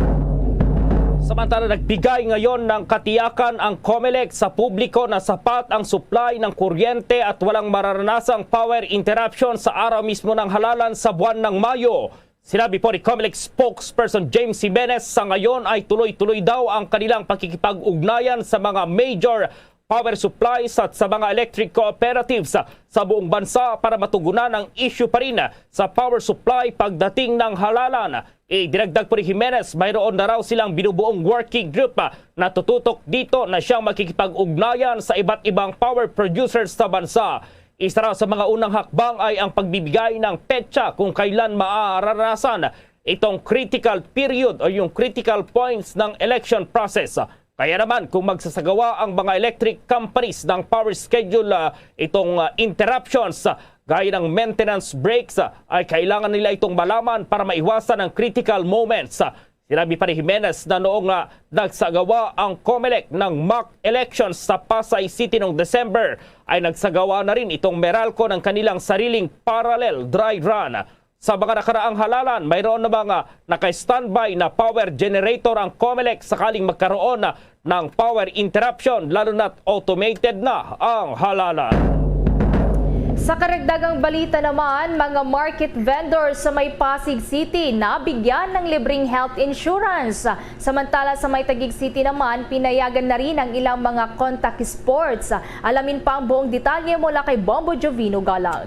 Samantala, nagbigay ngayon ng katiyakan ang COMELEC sa publiko na sapat ang supply ng kuryente at walang mararanasang power interruption sa araw mismo ng halalan sa buwan ng Mayo. Sinabi po ni COMELEC spokesperson James Jimenez, sa ngayon ay tuloy-tuloy daw ang kanilang pakikipag-ugnayan sa mga major power supplies at sa mga electric cooperatives sa buong bansa para matugunan ang issue pa rin sa power supply pagdating ng halalan. Idinagdag po ni Jimenez, mayroon na raw silang binubuong working group, ah, na tututok dito na siyang makikipag-ugnayan sa iba't ibang power producers sa bansa. Isa raw sa mga unang hakbang ay ang pagbibigay ng petsa kung kailan maaranasan itong critical period o yung critical points ng election process. Kaya naman, kung magsasagawa ang mga electric companies ng power schedule, ah, itong, ah, interruptions, ah, gaya ng maintenance breaks, ah, ay kailangan nila itong malaman para maiwasan ang critical moments. Sinabi pa ni Jimenez na noong, ah, nagsagawa ang COMELEC ng mock elections sa Pasay City noong December, ay nagsagawa na rin itong Meralco ng kanilang sariling parallel dry run. Sa mga nakaraang halalan, mayroon namang, ah, naka-standby na power generator ang COMELEC sakaling magkaroon, ah, ng power interruption, lalo na't automated na ang halalan. Sa karagdagang balita naman, mga market vendors sa may Pasig City nabigyan ng libreng health insurance. Samantala, sa may Taguig City naman, pinayagan na rin ang ilang mga contact sports. Alamin pa ang buong detalye mula kay Bombo Jovino Galang.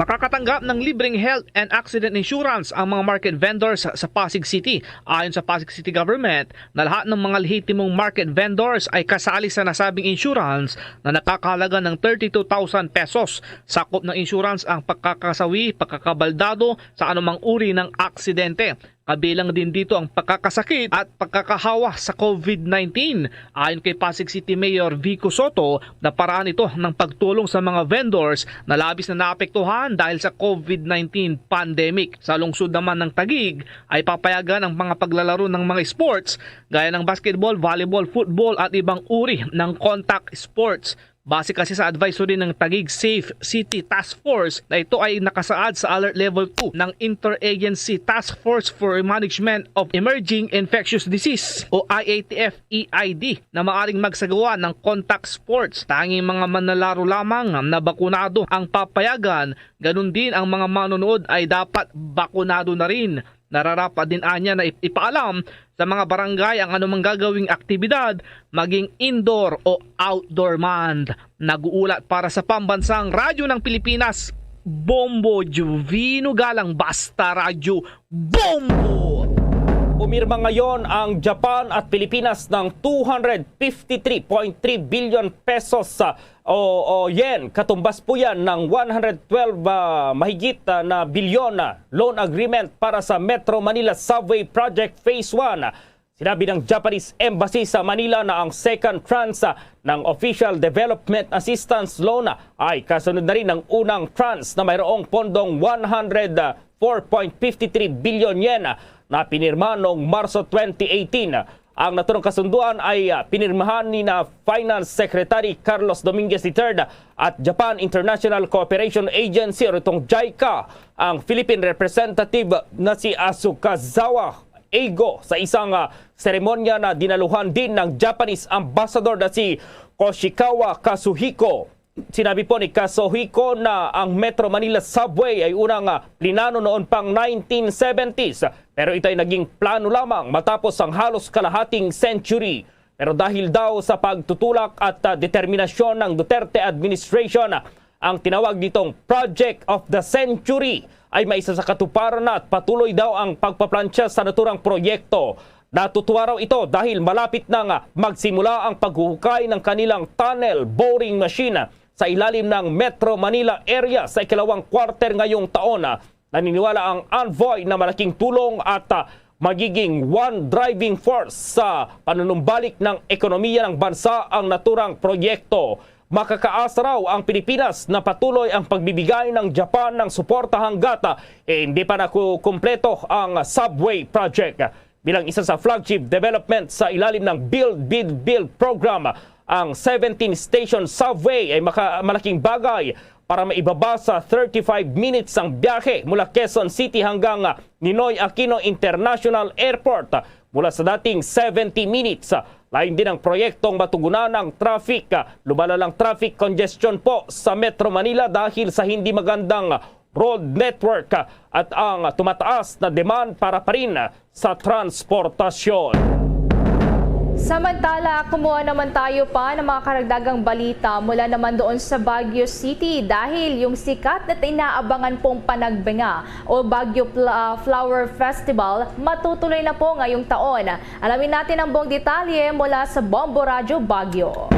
Makakatanggap ng libreng health and accident insurance ang mga market vendors sa Pasig City. Ayon sa Pasig City Government, na lahat ng mga lehitimong market vendors ay kasali sa nasabing insurance na nakakahalaga ng thirty-two thousand pesos. Sakop ng insurance ang pagkakasawi, pagkakabaldado sa anumang uri ng aksidente. Kabilang din dito ang pagkakasakit at pagkakahawa sa COVID nineteen. Ayon kay Pasig City Mayor Vico Soto, na paraan ito ng pagtulong sa mga vendors na labis na naapektuhan dahil sa COVID nineteen pandemic. Sa lungsod naman ng Taguig ay papayagan ang mga paglalaro ng mga sports gaya ng basketball, volleyball, football at ibang uri ng contact sports. Base kasi sa advisory ng Taguig Safe City Task Force na ito ay nakasaad sa Alert Level two ng Interagency Task Force for Management of Emerging Infectious Disease o I A T F E I D na maaring magsagawa ng contact sports. Tanging mga manlalaro lamang na bakunado ang papayagan, ganun din ang mga manonood ay dapat bakunado na rin. Nararapat din anya na ip-, ipaalam sa mga barangay ang anumang gagawing aktibidad, maging indoor o outdoor man. Nag-uulat para sa Pambansang Radyo ng Pilipinas, Bombo Juvino Galang, Basta Radyo, Bombo! Pumirma ngayon ang Japan at Pilipinas ng two hundred fifty-three point three billion pesos sa o, o yen, katumbas po yan ng one hundred twelve, ah, mahigit, ah, na bilyon na loan agreement para sa Metro Manila Subway Project Phase one. Sinabi ng Japanese Embassy sa Manila na ang second tranche, ah, ng Official Development Assistance Loan, ah, ay kasunod na rin ng unang tranche na mayroong pondong one hundred four point fifty three billion yen, ah, na pinirma noong Marso twenty eighteen. Ang naturang kasunduan ay, ah, pinirmahan ni na Finance Secretary Carlos Dominguez the third at Japan International Cooperation Agency o itong JICA, ang Philippine representative na si Asukazawa Eigo sa isang, ah, seremonya na dinaluhan din ng Japanese ambassador na si Koshikawa Kazuhiko. Sinabi po ni Kazuhiko na ang Metro Manila Subway ay unang, ah, plinano noon pang nineteen seventies, pero ito ay naging plano lamang matapos ang halos kalahating century. Pero dahil daw sa pagtutulak at, ah, determinasyon ng Duterte administration, ang tinawag nitong Project of the Century ay maisa sa katuparan na at patuloy daw ang pagpaplantsa sa naturang proyekto. Natutuwa raw ito dahil malapit na nga magsimula ang paghuhukay ng kanilang tunnel boring machine sa ilalim ng Metro Manila area sa ikalawang quarter ngayong taon. Naniniwala ang envoy na malaking tulong at, ah, magiging one driving force sa panunumbalik ng ekonomiya ng bansa ang naturang proyekto. Makakaasa raw ang Pilipinas na patuloy ang pagbibigay ng Japan ng suporta hanggat, ah, hindi pa nakukumpleto ang subway project. Bilang isa sa flagship development sa ilalim ng Build, Build, Build program, ang seventeen station subway ay maka-, malaking bagay para maibaba sa thirty-five minutes ang biyahe mula Quezon City hanggang, ah, Ninoy Aquino International Airport, ah, mula sa dating seventy minutes. Ah, lain din ang proyektong matugunan ang traffic, ah, lumala lang traffic congestion po sa Metro Manila dahil sa hindi magandang road network, ah, at ang tumataas na demand para pa rin sa transportasyon. Samantala, kumuha naman tayo pa ng mga karagdagang balita mula naman doon sa Baguio City dahil yung sikat na inaabangan pong Panagbanga o Baguio Pl-, ah, Flower Festival matutuloy na po ngayong taon. Alamin natin ang buong detalye mula sa Bombo Radyo Baguio.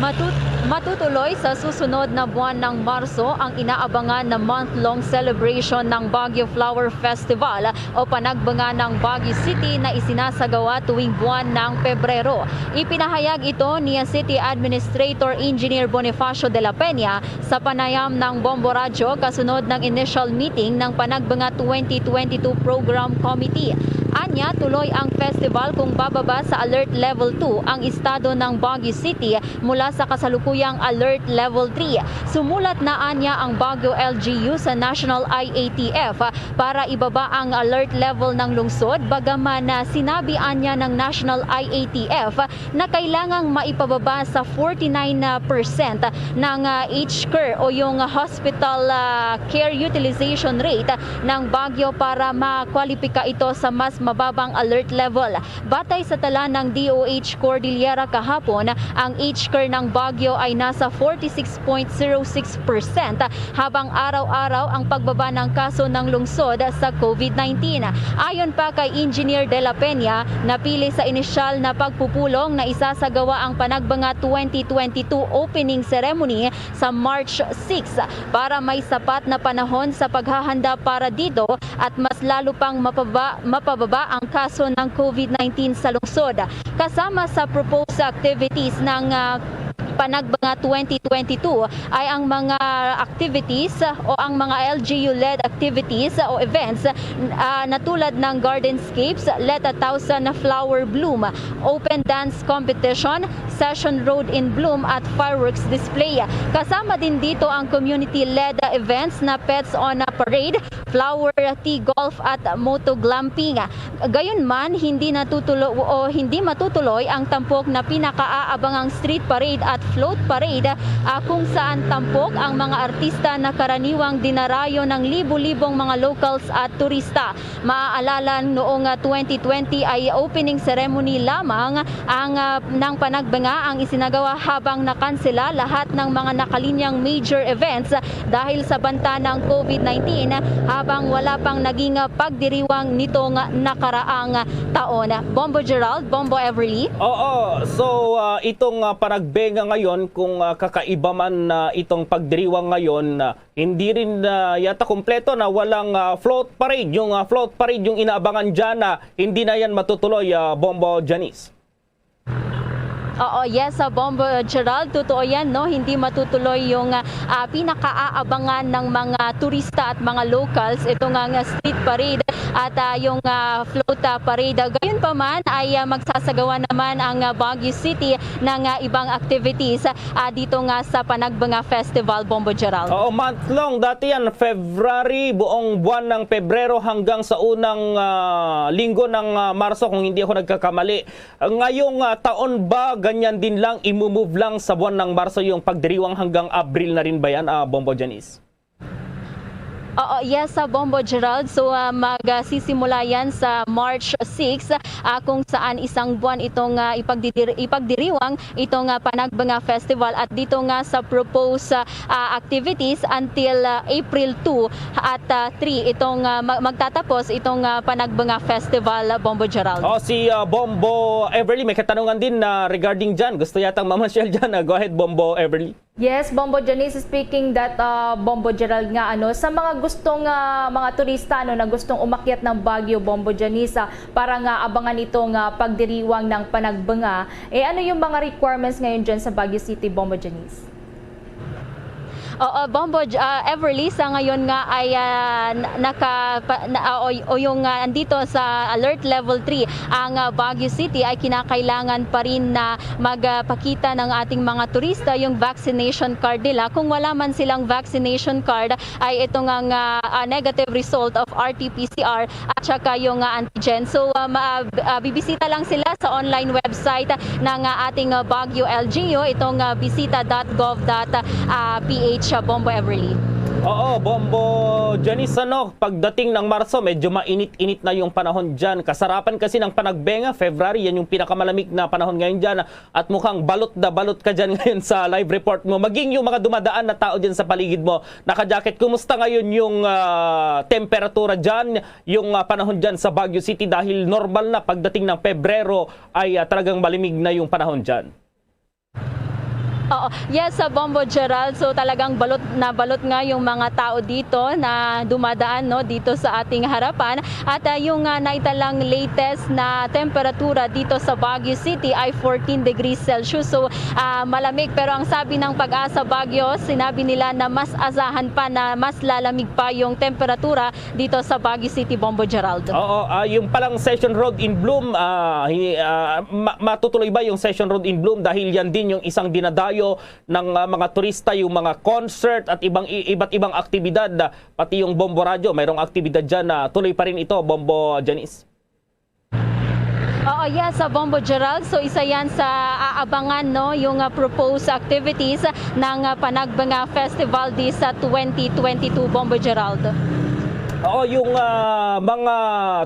Matut-, matutuloy sa susunod na buwan ng Marso ang inaabangan na month-long celebration ng Baguio Flower Festival o Panagbanga ng Baguio City na isinasagawa tuwing buwan ng Pebrero. Ipinahayag ito ni City Administrator Engineer Bonifacio de la Peña sa panayam ng Bombo Radyo kasunod ng initial meeting ng Panagbanga twenty twenty-two Program Committee. Anya, tuloy ang festival kung bababa sa Alert Level two ang estado ng Baguio City mula sa kasalukuyang Alert Level three. Sumulat na anya ang Baguio L G U sa National I A T F para ibaba ang alert level ng lungsod, bagaman na sinabi anya ng National I A T F na kailangang maipababa sa forty-nine percent ng, ah, H C U R o yung hospital, ah, care utilization rate ng Baguio para makwalipika ito sa mas mababang alert level. Batay sa tala ng D O H Cordillera kahapon, ang H C U R ng Baguio ay nasa forty-six point zero six percent, habang araw-araw ang pagbaba ng kaso ng lungsod sa COVID nineteen. Ayon pa kay Engineer De La Peña, napili sa inisyal na pagpupulong na isasagawa ang Panagbanga twenty twenty-two opening ceremony sa March six para may sapat na panahon sa paghahanda para dito at mas lalo pang mapaba-, mapababa ang kaso ng COVID nineteen sa lungsod. Kasama sa proposed activities ng, ah, Panagbanga twenty twenty-two ay ang mga activities o ang mga L G U-led activities o events, ah, na tulad ng gardenscapes, Let a Thousand Flower Bloom, open dance competition, session Road in Bloom at fireworks display. Kasama din dito ang community-led events na Pets on a Parade, Flower Tea Golf at Moto Glamping. Gayunman, hindi natutulo-, o hindi matutuloy ang tampok na pinakaaabangang street parade at float parade, ah, kung saan tampok ang mga artista na karaniwang dinarayo ng libo-libong mga locals at turista. Maaalala, noong, ah, twenty twenty ay opening ceremony lamang ang, ah, ng Panagbanga ang isinagawa, habang nakansela lahat ng mga nakalinyang major events dahil sa banta ng COVID nineteen, habang wala pang naging, ah, pagdiriwang nitong nakaraang taon. Bombo Gerald, Bombo Everly. Oo, so, ah, itong, ah, Panagbenga ngayon, kung, ah, kakaiba man, ah, itong pagdiriwang ngayon, ah, hindi rin, ah, yata kompleto na walang, ah, float parade. Yung, ah, float parade yung inaabangan dyan, ah, hindi na yan matutuloy, ah, Bombo Janice. Oo, yes, sa Bombo Gerald, totoo yan, no? Hindi matutuloy yung, ah, pinakaaabangan ng mga turista at mga locals, ito nga, nga street parade at, ah, yung, ah, float, ah, parade. Gayon pa man ay, ah, magsasagawa naman ang, ah, Baguio City ng, ah, ibang activities, ah, dito nga sa Panagbanga Festival, Bombo Gerald. Oo, month long. Dati yan, February, buong buwan ng Pebrero hanggang sa unang, ah, linggo ng, ah, Marso, kung hindi ako nagkakamali. Ngayong, ah, taon ba, ganyan din lang, imumove lang sa buwan ng Marso yung pagdiriwang hanggang Abril na rin ba yan, ah, Bombo Janice? Oo, yes, sa Bombo Gerald. So, ah, magsisimula yan sa March six, ah, kung saan isang buwan itong, ah, ipagdidir-, ipagdiriwang itong, ah, Panagbanga Festival, at dito nga sa proposed, ah, ah, activities until, ah, April two at, ah, three itong, ah, ma-, magtatapos itong, ah, Panagbanga Festival, Bombo Gerald. Oh, si, ah, Bombo Everly may katanungan din na regarding dyan. Gusto yatang mamasyal dyan. Ah, go ahead, Bombo Everly. Yes, Bombo Janice, speaking that, ah, Bombo Gerald, nga, ano, sa mga gustong, ah, mga turista, ano, na gustong umakyat ng Baguio, Bombo Janice, ah, para nga abangan itong, ah, pagdiriwang ng Panagbanga, eh, ano yung mga requirements ngayon dyan sa Baguio City, Bombo Janice? Oo, Bombo J-, ah, Everly, sa ngayon nga ay, ah, n-, naka-, pa-, na, ah, o, o yung, ah, andito sa Alert Level three ang, ah, Baguio City, ay kinakailangan pa rin na magpakita ng ating mga turista yung vaccination card nila. Kung wala man silang vaccination card, ay ito nga, nga, ah, negative result of R T P C R at saka yung, ah, antigen. So, ah, ma-, ah, bibisita lang sila sa online website ng, ah, ating, ah, Baguio L G U, itong, ah, bisita dot gov dot P H, ah, Bombo Everly. Oo, Bombo Janice, ano, pagdating ng Marso, medyo mainit-init na yung panahon dyan. Kasarapan kasi ng Panagbenga, February, yan yung pinakamalamig na panahon ngayon dyan. At mukhang balot na balot ka dyan ngayon sa live report mo. Maging yung mga dumadaan na tao dyan sa paligid mo, naka-jacket. Kumusta ngayon yung, ah, temperatura dyan, yung, ah, panahon dyan sa Baguio City? Dahil normal na pagdating ng Pebrero ay, ah, talagang malamig na yung panahon dyan. Oo. Yes, sa Bombo Gerald. So, talagang balot na balot nga yung mga tao dito na dumadaan, no, dito sa ating harapan. At, ah, yung, ah, naitalang latest na temperatura dito sa Baguio City ay fourteen degrees Celsius. So, ah, malamig. Pero ang sabi ng Pag-asa Baguio, sinabi nila na mas asahan pa na mas lalamig pa yung temperatura dito sa Baguio City, Bombo Gerald. Oo, ah, yung palang Session Road in Bloom, ah, hi-, ah, ma-, matutuloy ba yung Session Road in Bloom? Dahil yan din yung isang dinadayo ng, ah, mga turista, yung mga concert at ibang, i-, iba't ibang aktibidad, ah, pati yung Bombo Radyo, mayroong aktibidad dyan na tuloy pa rin ito, Bombo Janice. Oo, yes, sa Bombo Gerald. So, isa yan sa aabangan, no, yung, ah, proposed activities ng, ah, Panagbenga Festival this, ah, twenty twenty-two, Bombo Gerald. Oo, yung, ah, mga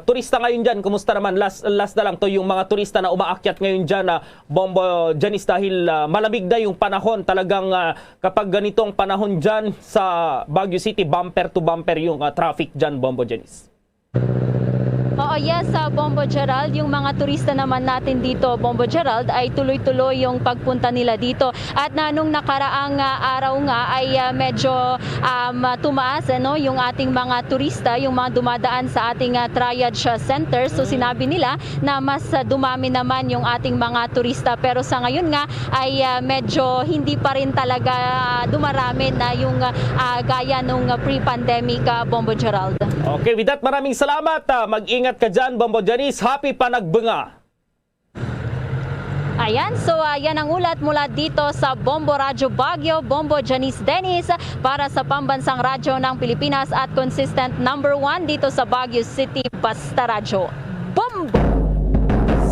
turista ngayon dyan, kumusta naman? Last, last na lang to, yung mga turista na umaakyat ngayon dyan, ah, Bombo Janice, dahil, ah, malamig na yung panahon. Talagang, ah, kapag ganitong panahon dyan sa Baguio City, bumper to bumper yung, ah, traffic dyan, Bombo Janice. Oo, yes, sa Bombo Gerald, yung mga turista naman natin dito, Bombo Gerald, ay tuloy-tuloy yung pagpunta nila dito. At na nung nakaraang, ah, araw nga ay, ah, medyo, um, tumaas, ano, yung ating mga turista, yung mga dumadaan sa ating, ah, triage, ah, center. So, sinabi nila na mas, ah, dumami naman yung ating mga turista. Pero sa ngayon nga ay, ah, medyo hindi pa rin talaga dumarami na yung, ah, gaya nung pre-pandemic, ah, Bombo Gerald. Okay, with that, maraming salamat. Ah, mag-ingat ka dyan, Bombo Janice. Happy Panagbenga! Ayan, so, ah, yan ang ulat mula dito sa Bombo Radyo Baguio, Bombo Janice Dennis para sa Pambansang Radyo ng Pilipinas at consistent number one dito sa Baguio City, Basta Radyo. Bombo!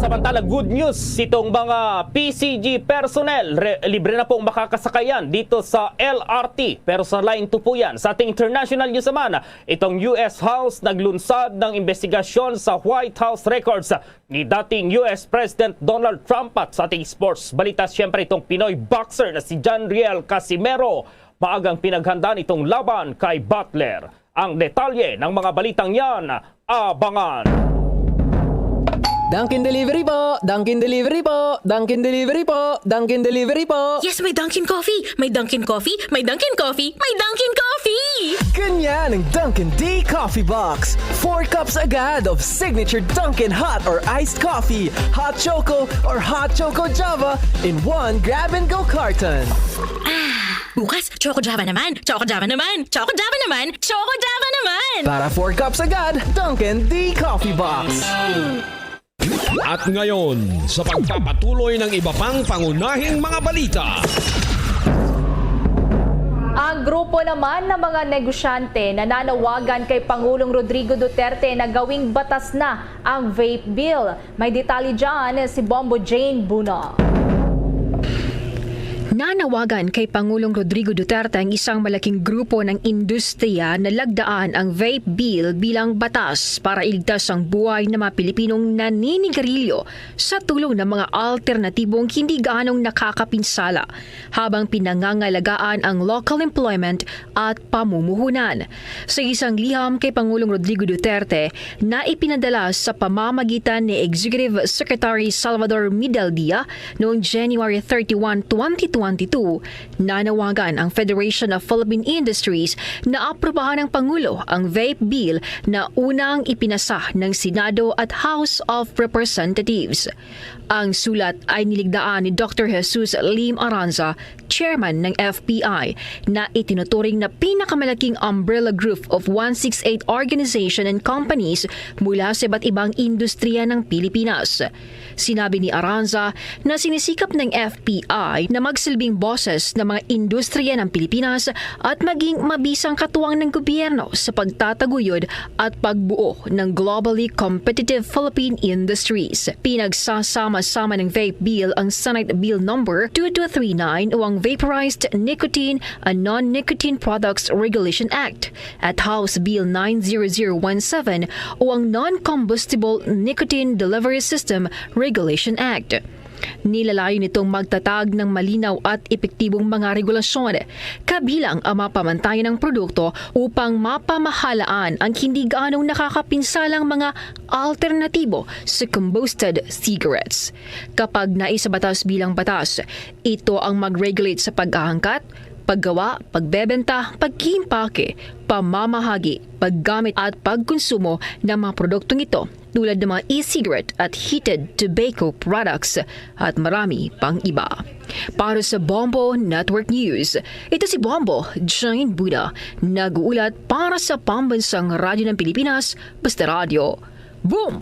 Samantala, good news, itong mga P C G personnel, re-, libre na pong makakasakayan dito sa L R T. Pero sa line two po yan. Sa ating international news naman, itong U S House naglunsad ng investigasyon sa White House records ni dating U S President Donald Trump. At sa ating sports balita, siyempre itong Pinoy boxer na si John Riel Casimero, maagang pinaghanda nitong laban kay Butler. Ang detalye ng mga balitang yan, abangan. Dunkin Delivery po! Dunkin Delivery po! Dunkin Delivery po! Dunkin Delivery po! Yes, may Dunkin Coffee! May Dunkin Coffee! May Dunkin Coffee! May Dunkin Coffee! Ganyan ang Dunkin D Coffee Box. Four cups agad of signature Dunkin hot or iced coffee, hot choco or hot choco Java in one grab-and-go carton. Ah, bukas, Choco Java naman! Choco Java naman! Choco Java naman! Choco Java naman! Para four cups agad, Dunkin D Coffee Box. At ngayon, sa pagpapatuloy ng iba pang pangunahing mga balita. Ang grupo naman ng mga negosyante nananawagan kay Pangulong Rodrigo Duterte na gawing batas na ang vape bill. May detalye dyan si Bombo Jane Buna. Nanawagan kay Pangulong Rodrigo Duterte ang isang malaking grupo ng industriya na lagdaan ang vape bill bilang batas para iligtas ang buhay ng mga Pilipinong naninigarilyo sa tulong ng mga alternatibong hindi gaanong nakakapinsala, habang pinangangalagaan ang local employment at pamumuhunan. Sa isang liham kay Pangulong Rodrigo Duterte na ipinadala sa pamamagitan ni Executive Secretary Salvador Midaldia noong January thirty-one, twenty twenty-two, nanawagan ang Federation of Philippine Industries na aprubahan ng Pangulo ang vape bill na unang ipinasa ng Senado at House of Representatives. Ang sulat ay niligdaan ni Doctor Jesus Lim Aranza, chairman ng F P I, na itinuturing na pinakamalaking umbrella group of one six eight organization and companies mula sa iba't ibang industriya ng Pilipinas. Sinabi ni Aranza na sinisikap ng F P I na magsilbing boses ng mga industriya ng Pilipinas at maging mabisang katuwang ng gobyerno sa pagtataguyod at pagbuo ng globally competitive Philippine industries. Pinagsasama-sama ng vape bill ang Senate Bill Number two two three nine o ang Vaporized Nicotine and Non-Nicotine Products Regulation Act at House Bill nine zero zero one seven o ang Non-Combustible Nicotine Delivery System Regulation Act. Nilalayo nitong magtatag ng malinaw at epektibong mga regulasyon, kabilang ang mga pamantayan ng produkto upang mapamahalaan ang hindi gaanong nakakapinsalang mga alternatibo sa combusted cigarettes. Kapag naisabatas bilang batas, ito ang mag-regulate sa pag-ahangkat, paggawa, pagbebenta, pag-iimpake, pamamahagi, paggamit at pagkonsumo ng mga produktong ito, tulad ng mga e-cigarette at heated tobacco products, at marami pang iba. Para sa Bombo Network News, ito si Bombo Jane Buda, nag-uulat para sa Pambansang Radyo ng Pilipinas, Basta Radyo. Boom!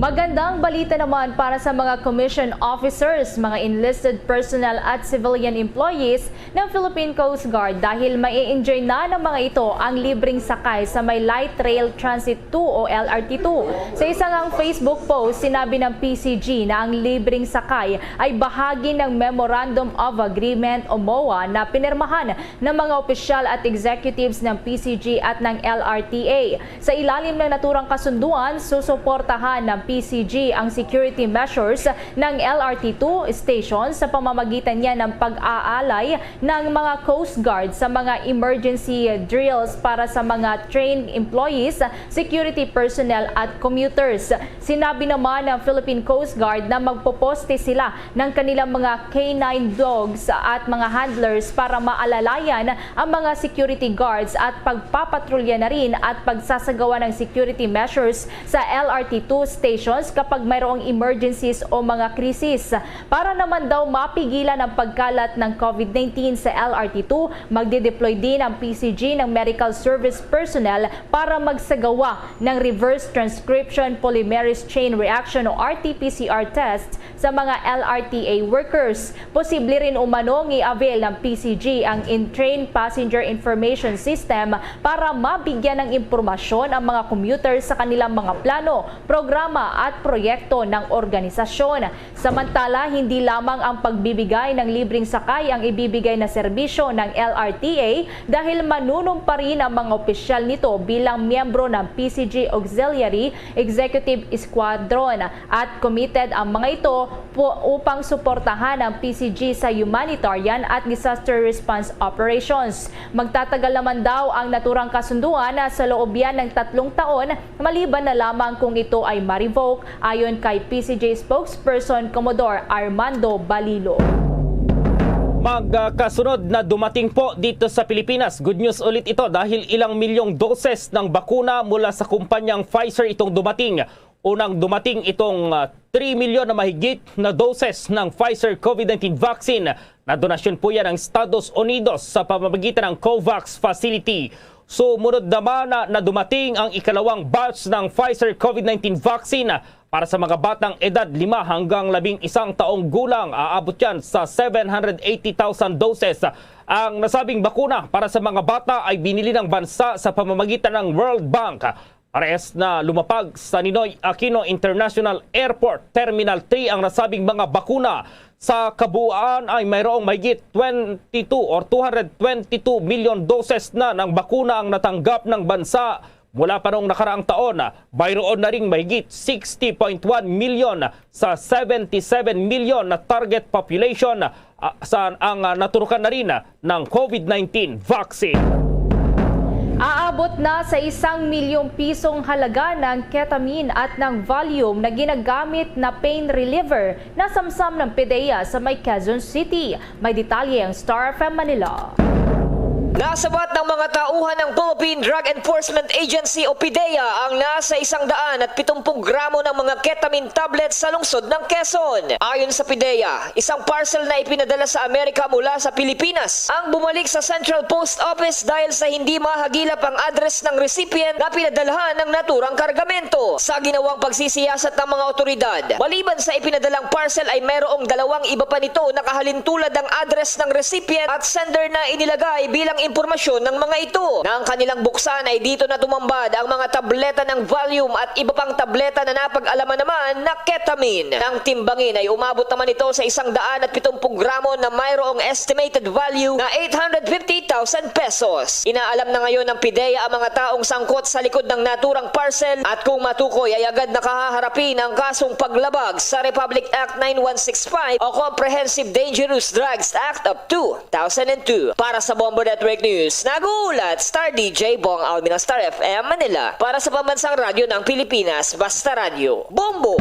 Magandang balita naman para sa mga commission officers, mga enlisted personnel at civilian employees ng Philippine Coast Guard dahil mai-enjoy na ng mga ito ang libreng sakay sa may Light Rail Transit two o L R T two. Sa isa ngang Facebook post, sinabi ng P C G na ang libreng sakay ay bahagi ng Memorandum of Agreement o MOA na pinirmahan ng mga opisyal at executives ng P C G at ng L R T A. Sa ilalim ng naturang kasunduan, susuportahan ng P C G ang security measures ng L R T two station sa pamamagitan niya ng pag-aalay ng mga Coast Guard sa mga emergency drills para sa mga trained employees, security personnel at commuters. Sinabi naman ng Philippine Coast Guard na magpoposte sila ng kanilang mga K nine dogs at mga handlers para maalalayan ang mga security guards at pagpapatrolya na rin at pagsasagawa ng security measures sa L R T two stations kapag mayroong emergencies o mga krisis. Para naman daw mapigilan ang pagkalat ng COVID nineteen sa L R T two, magdedeploy din ang P C G ng medical service personnel para magsagawa ng reverse transcription polymerase chain reaction o R T P C R test sa mga L R T A workers. Posible rin umanong i-avail ng P C G ang Entrain Passenger Information System para mabigyan ng impormasyon ang mga commuter sa kanilang mga plano, programa at proyekto ng organisasyon. Samantala, hindi lamang ang pagbibigay ng libreng sakay ang ibibigay na serbisyo ng L R T A dahil manunumpa rin ang mga opisyal nito bilang miyembro ng P C G Auxiliary Executive Squadron at committed ang mga ito po upang suportahan ang P C G sa humanitarian at disaster response operations. Magtatagal naman daw ang naturang kasunduan na sa loob yan ng tatlong taon, maliban na lamang kung ito ay ma-revoke, ayon kay P C G spokesperson Commodore Armando Balilo. Magkasunod na dumating po dito sa Pilipinas. Good news ulit ito dahil ilang milyong doses ng bakuna mula sa kumpanyang Pfizer itong dumating. Unang dumating itong ah, three milyon na mahigit na doses ng Pfizer COVID nineteen vaccine na donasyon po yan ng Estados Unidos sa pamamagitan ng COVAX facility. Sumunod naman na, na dumating ang ikalawang batch ng Pfizer COVID nineteen vaccine para sa mga batang edad lima hanggang labing isang taong gulang. Aabot yan sa seven hundred eighty thousand doses. Ang nasabing bakuna para sa mga bata ay binili ng bansa sa pamamagitan ng World Bank. Parehas na lumapag sa Ninoy Aquino International Airport Terminal three ang nasabing mga bakuna. Sa kabuuan ay mayroong mahigit twenty-two or two hundred twenty-two million doses na ng bakuna ang natanggap ng bansa mula pa noong nakaraang taon. Mayroon na ring mahigit sixty point one million sa seventy-seven million na target population ah, sa ang ah, naturukan na rin ah, ng COVID nineteen vaccine. Aabot na sa isang milyong pisong halaga ng ketamine at ng Valium na ginagamit na pain reliever na samsam ng PDEA sa may Quezon City. May detalye ang Star F M Manila. Nasabat ng mga tauhan ng Philippine Drug Enforcement Agency o PDEA ang nasa isang daan at pitumpung gramo ng mga ketamine tablets sa lungsod ng Quezon. Ayon sa PDEA, isang parcel na ipinadala sa Amerika mula sa Pilipinas ang bumalik sa Central Post Office dahil sa hindi mahagilap ang address ng recipient na pinadalhan ng naturang kargamento. Sa ginawang pagsisiyasat ng mga otoridad, maliban sa ipinadalang parcel ay mayroong dalawang iba pa nito na kahalintulad ng address ng recipient at sender na inilagay bilang impormasyon ng mga ito. Nang kanilang buksan ay dito na tumambad ang mga tableta ng Valium at iba pang tableta na napag-alaman naman na ketamine. Nang timbangin ay umabot naman ito sa isang daan at pitumpung gramo na mayroong estimated value na eight hundred fifty thousand pesos. Inaalam na ngayon ng PDEA ang mga taong sangkot sa likod ng naturang parcel at kung matukoy ay agad na kahaharapin ang kasong paglabag sa Republic Act nine one six five o Comprehensive Dangerous Drugs Act of two thousand and two. Para sa Bombo Network News, nag-uulat Star D J Bong Alvin ng Star F M Manila. Para sa Pambansang Radyo ng Pilipinas, Basta Radyo, Bombo!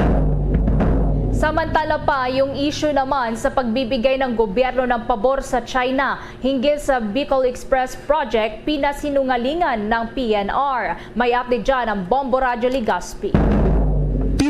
Samantala pa, yung issue naman sa pagbibigay ng gobyerno ng pabor sa China hinggil sa Bicol Express Project, pinasinungalingan ng P N R. May update dyan ang Bombo Radyo Legazpi.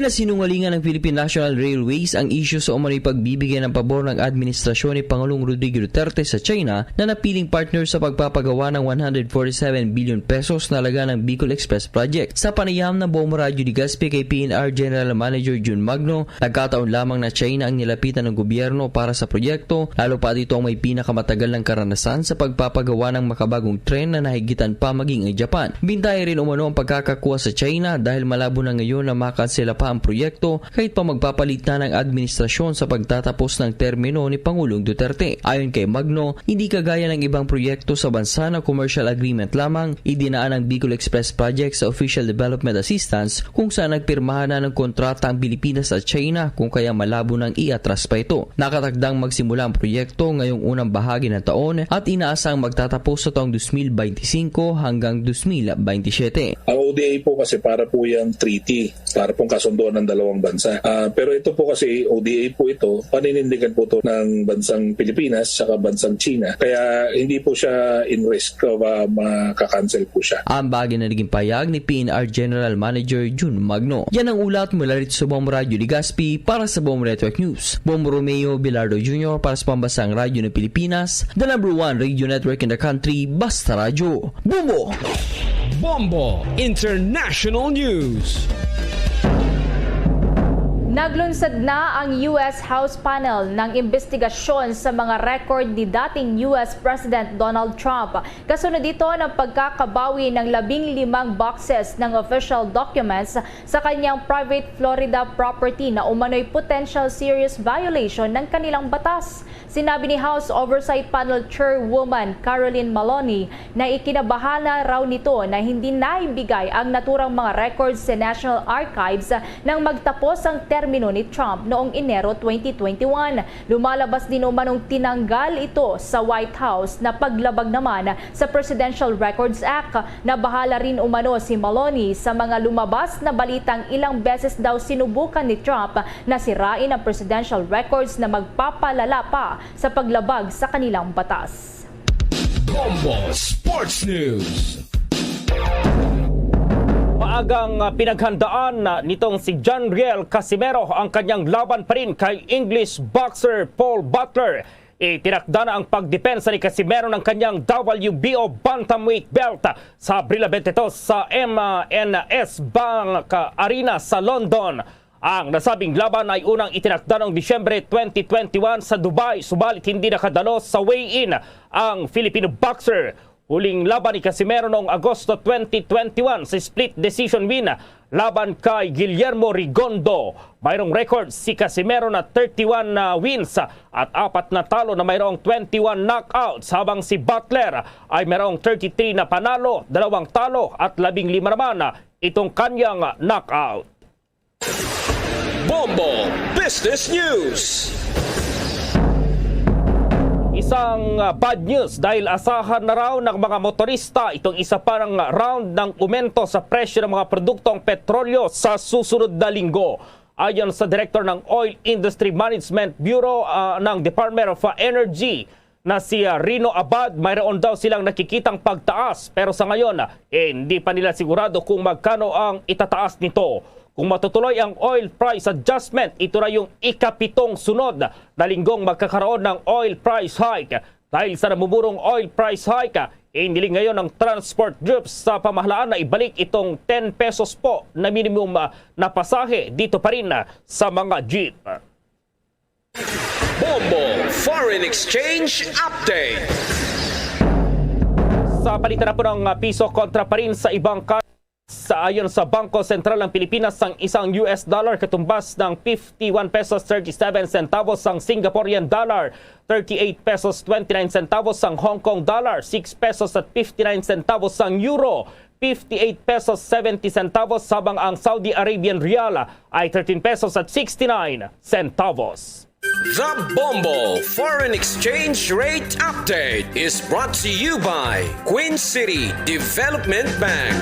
Nasinungalingan ng Philippine National Railways ang isyu sa umano'y pagbibigay ng pabor ng administrasyon ni Pangulong Rodrigo Duterte sa China na napiling partner sa pagpapagawa ng one hundred forty-seven billion pesos na halaga ng Bicol Express Project. Sa panayam ng Bombo Radyo Legazpi kay P N R General Manager Jun Magno, nagkataon lamang na China ang nilapitan ng gobyerno para sa proyekto, lalo pa dito ang may pinakamatagal ng karanasan sa pagpapagawa ng makabagong tren na nahigitan pa maging ang Japan. Bintayan rin umano ang pagkakakuha sa China dahil malabo na ngayon na makansela pa ang proyekto kahit pa magpapalit na ng administrasyon sa pagtatapos ng termino ni Pangulong Duterte. Ayon kay Magno, hindi kagaya ng ibang proyekto sa bansa na commercial agreement lamang, idinaan ang Bicol Express Project sa Official Development Assistance kung saan nagpirmahan na ng kontrata ang Pilipinas at China kung kaya malabo nang iatras pa ito. Nakatakdang magsimula ang proyekto ngayong unang bahagi ng taon at inaasang magtatapos sa taong dos mil beintisinko hanggang dos mil beintisiyete. Ang O D A po kasi para po yung treaty, para pong kasunduan ng dalawang bansa. Ah, pero ito po kasi O D A po ito, paninindigan po ito ng bansang Pilipinas saka bansang China. Kaya hindi po siya in risk of ah, makakancel po siya. Ang bahagi na naging pahayag ni P N R General Manager Jun Magno. Yan ang ulat mula rito sa Bombo Radyo Legazpi para sa Bombo Network News. Bombo Romeo Bilardo Junior para sa Pambasang Radyo ng Pilipinas, the number one radio network in the country, Basta Radyo. Bombo! Bombo International News. Naglunsad na ang U S House panel ng imbestigasyon sa mga record ni dating U S President Donald Trump. Kasunod dito ng pagkakabawi ng labing limang boxes ng official documents sa kanyang private Florida property na umano'y potential serious violation ng kanilang batas. Sinabi ni House Oversight Panel Chairwoman Carolyn Maloney na ikinabahala raw nito na hindi naibigay ang naturang mga records sa National Archives nang magtapos ang termino ni Trump noong Enero twenty twenty-one. Lumalabas din umanong tinanggal ito sa White House na paglabag naman sa Presidential Records Act. Nabahala rin umano si Maloney sa mga lumabas na balitang ilang beses daw sinubukan ni Trump na sirain ang presidential records na magpapalala pa sa paglabag sa kanilang batas. Bombo Sports News. Maagang, ah, pinaghandaan, ah, nitong si John Riel Casimero ang kanyang laban pa rin kay English boxer Paul Butler. Itinakda na ang pagdepensa ni Casimero ng kanyang W B O bantamweight belt sa Abril twenty-two sa M N S Bank Arena sa London. Ang nasabing laban ay unang itinakda noong Disyembre twenty twenty-one sa Dubai, subalit hindi nakadalo sa weigh-in ang Filipino boxer. Huling laban ni Casimero noong Agosto twenty twenty-one sa split decision win laban kay Guillermo Rigondo. Mayroong record si Casimero na thirty-one na wins at apat na talo na mayroong twenty-one knockouts, habang si Butler ay mayroong thirty-three na panalo, dalawang talo at labing lima naman itong kanyang knockout. Bombo Business News. Isang, ah, bad news dahil asahan na raw ng mga motorista itong isa pa ng round ng umento sa presyo ng mga produktong petrolyo sa susunod na linggo. Ayon sa Director ng Oil Industry Management Bureau, ah, ng Department of Energy, na si, ah, Rino Abad, mayroon daw silang nakikitang pagtaas, pero sa ngayon, ah, eh, hindi pa nila sigurado kung magkano ang itataas nito. Kung matutuloy ang oil price adjustment, ito na yung ikapitong sunod na linggong magkakaroon ng oil price hike. Dahil sa namumurong oil price hike, ah, iniling ngayon ng transport groups sa pamahalaan na ibalik itong ten pesos po na minimum, ah, na pasahe dito pa rin, ah, sa mga jeep. Bombo Foreign Exchange Update. Sa palitan na po ng, ah, piso kontra pa rin sa ibang ka-, sa, ayon sa Bangko Sentral ng Pilipinas, ang isang U S dollar katumbas ng fifty-one pesos thirty-seven centavos, ang Singaporean dollar thirty-eight pesos twenty-nine centavos, ang Hong Kong dollar six pesos at fifty-nine centavos, ang euro fifty-eight pesos seventy centavos, habang ang Saudi Arabian riyal ay thirteen pesos at sixty-nine centavos. The Bombo Foreign Exchange Rate Update is brought to you by Queen City Development Bank.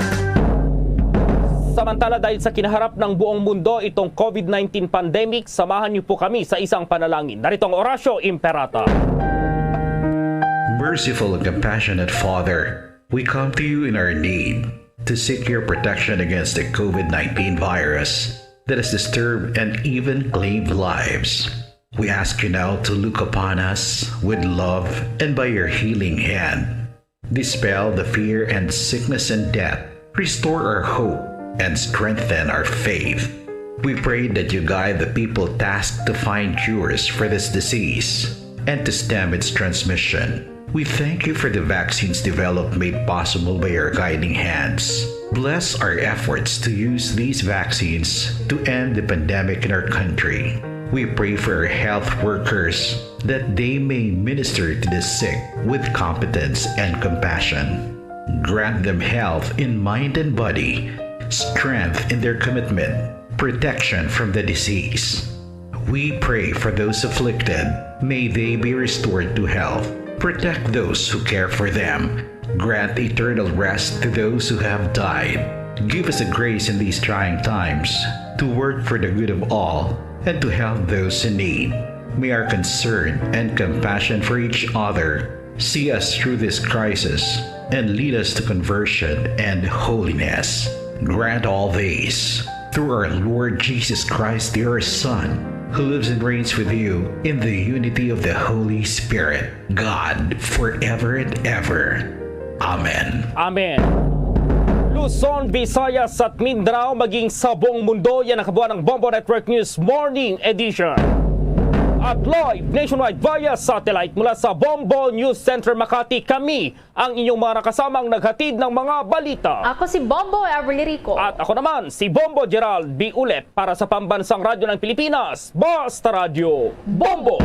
Samantala, dahil sa kinaharap ng buong mundo itong COVID nineteen pandemic, samahan niyo po kami sa isang panalangin. Narito ang Oratio Imperata. Merciful and compassionate Father, we come to you in our need to seek your protection against the COVID nineteen virus. that has disturbed and even claimed lives. We ask you now to look upon us with love and by your healing hand, dispel the fear and sickness and death, restore our hope, and strengthen our faith. We pray that you guide the people tasked to find cures for this disease and to stem its transmission. We thank you for the vaccines developed made possible by your guiding hands. Bless our efforts to use these vaccines to end the pandemic in our country. We pray for our health workers that they may minister to the sick with competence and compassion. Grant them health in mind and body, strength in their commitment, protection from the disease. We pray for those afflicted. May they be restored to health. Protect those who care for them. Grant eternal rest to those who have died. Give us a grace in these trying times to work for the good of all and to help those in need. May our concern and compassion for each other see us through this crisis and lead us to conversion and holiness. Grant all these through our Lord Jesus Christ, your Son, who lives and reigns with you in the unity of the Holy Spirit, God, forever and ever. Amen. Amen. Luzon, Visayas, at Mindanao, maging sa buong mundo, yan ang kabuuan ng Bombo Network News Morning Edition. At live nationwide via satellite mula sa Bombo News Center Makati, kami ang inyong mga nakasamang naghatid ng mga balita. Ako si Bombo Everly Rico. At ako naman, si Bombo Gerald B. Ulep para sa Pambansang Radyo ng Pilipinas, Basta Radyo Bombo.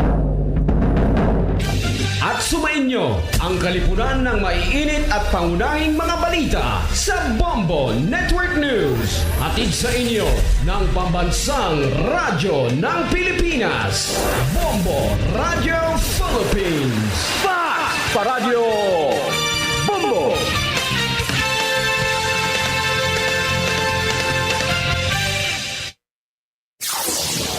At sumainyo ang kalipunan ng maiinit at pangunahing mga balita sa Bombo Network News. Hatid sa inyo ng Pambansang Radyo ng Pilipinas, Bombo Radyo Philippines. Fast pa Radyo Bombo!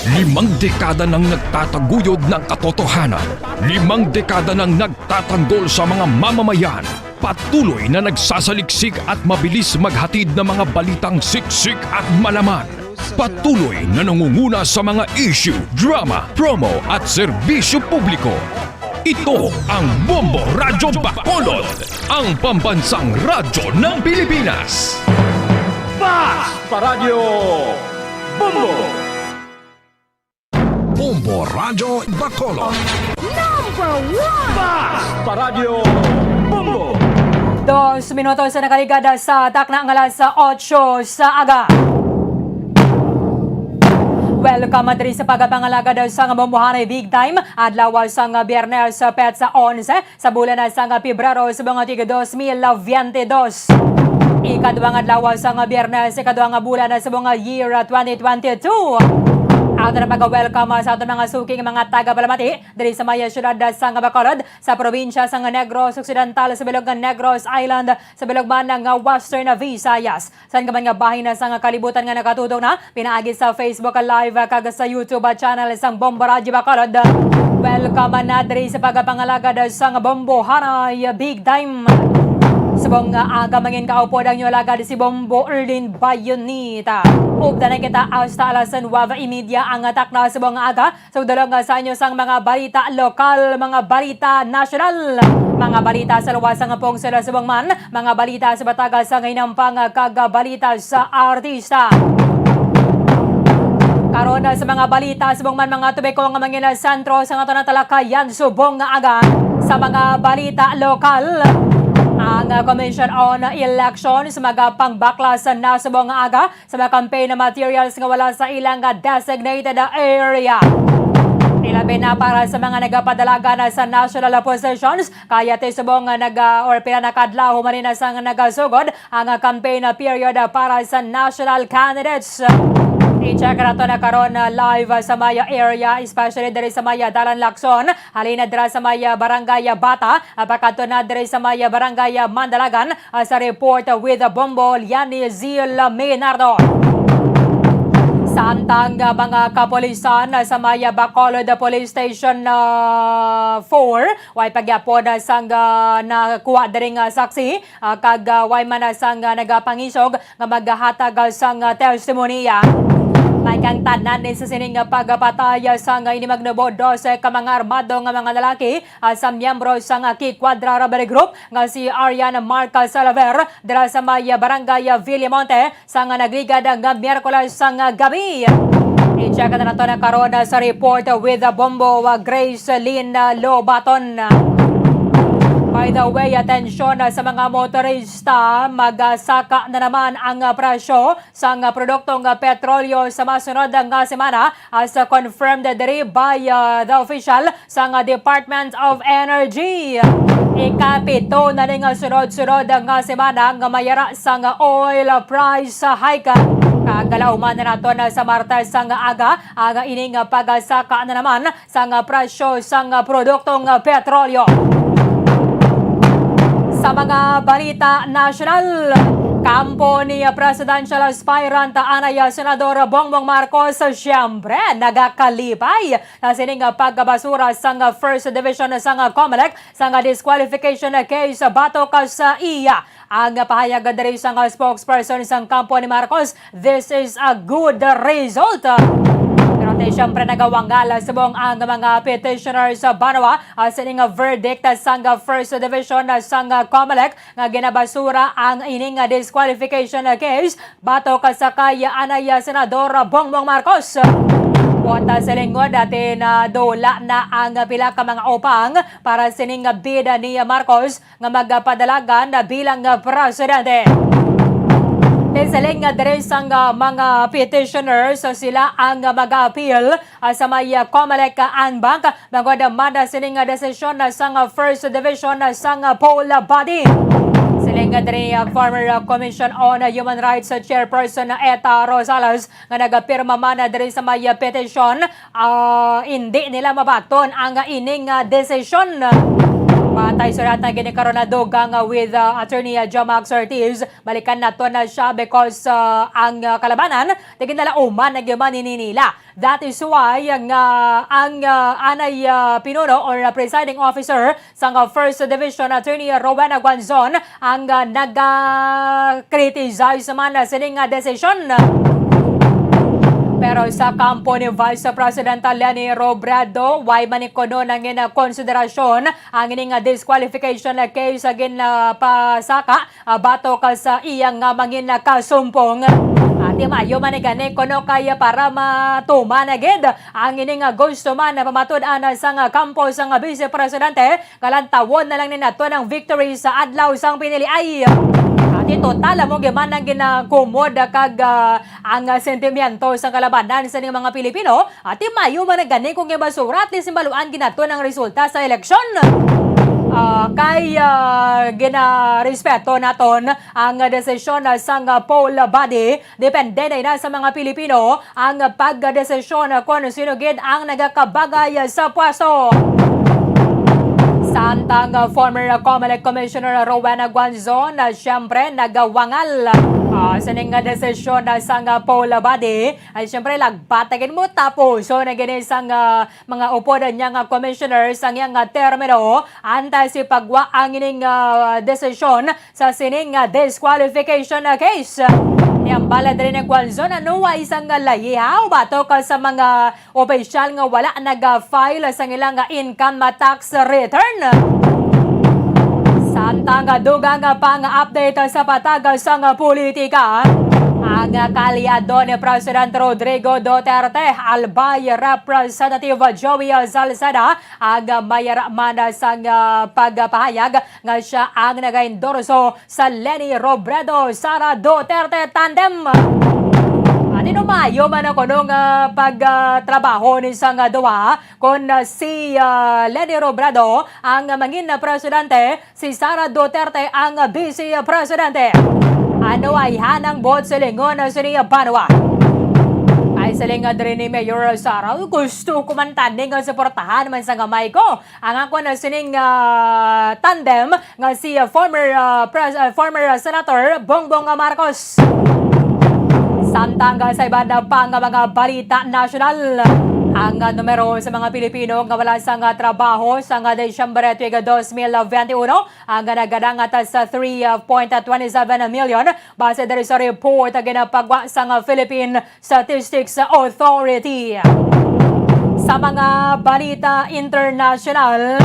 Limang dekada nang nagtataguyod ng katotohanan. Limang dekada nang nagtatanggol sa mga mamamayan. Patuloy na nagsasaliksik at mabilis maghatid ng mga balitang siksik at malaman. Patuloy na nangunguna sa mga issue, drama, promo at serbisyo publiko. Ito ang Bombo Radyo Bacolod, ang pambansang radyo ng Pilipinas. Fast pa Radyo Bombo! Bombo Radyo Bacolod. Number one! Fast pa Radyo Bombo! Dos minutos sa nakaligad sa takna nga alas otso sa aga. Welcome diri sa pagpangalagad sa Bombohanay Big Time, adlaw sang Biyernes, petsa onse sa bulan sang Pebrero sa mga tig dos mil veinte dos. Ikaduhang adlaw sang Biyernes, ikaduhang bulan sa mga year twenty twenty-two. Ato na pag-welcome sa aton mga suking mga taga-Balamati diri sa may siyudad sang Bacolod, sa probinsya sang Negros Occidental, sa bilog nga Negros Island, sa bilog man nga Western Visayas. San ka man nga bahin na sang kalibutan nga nakatutok na pinaagi sa Facebook Live kag sa YouTube channel sang Bombo Radyo Bacolod. Welcome na diri sa pagpangalagad sang Bombohanay Big Time. Subong nga aga, mangin kaupod ang inyo alagad si Bombo Erlin Bayonita. Updan na kita hasta alas nuwebe y media ang takna subong nga aga. Sugdulong sa inyo sang mga balita lokal, mga balita nasyonal, mga balita sa luwas sang pungsod subong man, mga balita sa bataga sang hinampang kag balita sa artista. Karon sa mga balita subong man, mga tubiko nga mangin sentro sa aton talakayan subong nga aga. Sa mga balita lokal, ang Commission on Elections magapangbaklas na subong nga aga sa mga campaign materials nga wala sa ilang designated area. Ilabi na para sa mga nagapadalagan sa national positions, kaya ti subong nga naga-, or pila na ka adlaw human na sang nagasugod ang campaign period para sa national candidates. I-check nato na karon, ah, live, ah, sa Maya area, especially diri sa Maya Dalan Lacson, halin na dira sa Maya Barangay Bata, ah, pakadto na diri sa Maya Barangay Mandalagan, ah, sa report with Bombo Liani Zil Minardo. Samtang, ah, mga kapulisan, ah, sa may, ah, Bacolod Police Station, ah, four, way pagyapon, ah, sang, ah, nakuha diri nga saksi, ah, kag, ah, way man, ah, sang, ah, nagapangisog nga maghatag, ah, sang, ah, testimonya. Kay kang tanan ni sa sining nga pagpatay sang inimagnubo dose ka mga armado nga mga lalaki, ah, sa miyembro sang Kicuadra Robbery Group nga si Arian Mark Salaver dira sa may Barangay Villamonte sang nagligad nga Miyerkules sang gabi. I-check na nato na karon sa report with Bombo, ah, Grace Lynn Lobaton. By the way, atensyon sa mga motorista, magasaka na naman ang presyo sang produktong petrolyo sa masunod nga semana, as confirmed diri by, uh, the official sang Department of Energy. Ikapito na ni nga sunod-sunod nga semana nga may ara sang oil price hike. Kag kalauman na naton sa Martes nga aga ang ining pagsaka na naman sang presyo sang produktong petrolyo. Sa mga balita nasyonal, kampo ni presidential aspirant anay Senador Bongbong Marcos siyempre nagakalipay na sining pagkabasura sang First Division sang Comelec sang disqualification case batok sa iya. Ang pahayag diri sang spokesperson sang kampo ni Marcos, "This is a good result." Pero ti siyempre nagawangal subong ang mga petitioners sa banwa, ah, sining verdict sang First Division sang Comelec nga ginabasura ang ining disqualification case batok sa kay anay Senador Bongbong Marcos. Kuwanta sa lingkod, ati na dula na ang pila ka mga upang para sining bida ni Marcos nga magpadalagan bilang presidente. Tinsiling nga diri sang mga petitioners, sila ang mag-appeal, ah, sa may, ah, Comelec, ah, en banc, bangod mada sining, ah, desisyon, ah, sang, ah, First Division, ah, sang, ah, poll body. Siling nga diri, ah, former, ah, Commission on, ah, Human Rights, ah, Chairperson, ah, Eta Rosales, nga nagapirma man, ah, diri sa may, ah, petisyon, ah, hindi nila mabaton ang, ah, ining, ah, desisyon. Matay sulat na gini karon na dugang, ah, with, ah, Attorney, ah, Jomax Ortiz. Balikan nato na siya because, ah, ang, ah, kalabanan, tigin nila uman na gyud man ini nila. That is why nga ang, ah, anay, ah, pinuno or, ah, presiding officer sang, ah, First Division, Attorney Rowena Guanzon, ang, ah, naga-criticize man, ah, sining, ah, desisyon. Pero sa kampo ni Vice President Leni Robredo, way man ni kuno nangin, ah, konsiderasyon ang ining, ah, disqualification, ah, case, ah, ginpasaka, ah, batok sa iya nga mangin kasumpong. Ati maayo man ni gani kuno kay para matuman na gid ang ining gusto man na pamatud-an sang kampo sang Vice Presidente, kalantawon na lang ni nato ang victory sa adlaw sang pinili ay. Ati total amo gyud man ang ginakumod kag, ah, ang sentimiento sa kalabanan sa ning mga Pilipino. Ati maayo man na gani kung ibasura, at least maluan ginaton ang resulta sa eleksyon. Ah, kay, ah, ginarespeto naton ang desisyon sang poll body. Depende na ina sa mga Pilipino ang pagdesisyon kon sino gid ang nagakabagay sa pwesto. Samtang former Comelec Commissioner Rowena Guanzon, siyempre, nagawangal, ah, sining desisyon sang poll body. Ay, siyempre, lagpat na gid mo, tapuson na gid sang, ah, mga upod niya nga commissioners ang iyang, ah, termino. Antes ipagwa ang ining, ah, desisyon sa sining, ah, disqualification, ah, case. Niambala diri ni Guanzon, ano, wa isang, ah, layihaw batok sa mga opisyal nga wala nag-file sang ilang, ah, income tax return. Samtang dugang pa nga update sa patag sang politika, ang kaalyado ni President Rodrigo Duterte, Albay Representative Joey Salceda, ang may ara man sang, ah, pagpahayag nga siya ang nagaendorso sa Leni Robredo, Sara Duterte tandem. Ati no maayo man ang kuno nga pagtrabaho ni sang duha, kon, ah, si, ah, Leni Robredo ang mangin presidente, si Sara Duterte ang vice presidente. Ano ay hanang buot silingon sa niya banwa? Ay siling nga diri ni Mayor Sara, "Gusto ko man tani nga suportahan man sa gamay ko ang ako na sining, ah, tandem nga si, ah, former, ah, pres-, ah, former, ah, Senator Bongbong Marcos." Samtang, ah, sa iban pa nga mga balita nasyonal, Ang, ah, numero sa mga Pilipino nga wala sang, ah, trabaho sang, ah, Disyembre tuig dos mil veintiuno, ang, ah, nagadangat sa three point twenty seven million. Base diri sa report nga ginapagwa sang, ah, Philippine Statistics Authority. Sa mga balita international,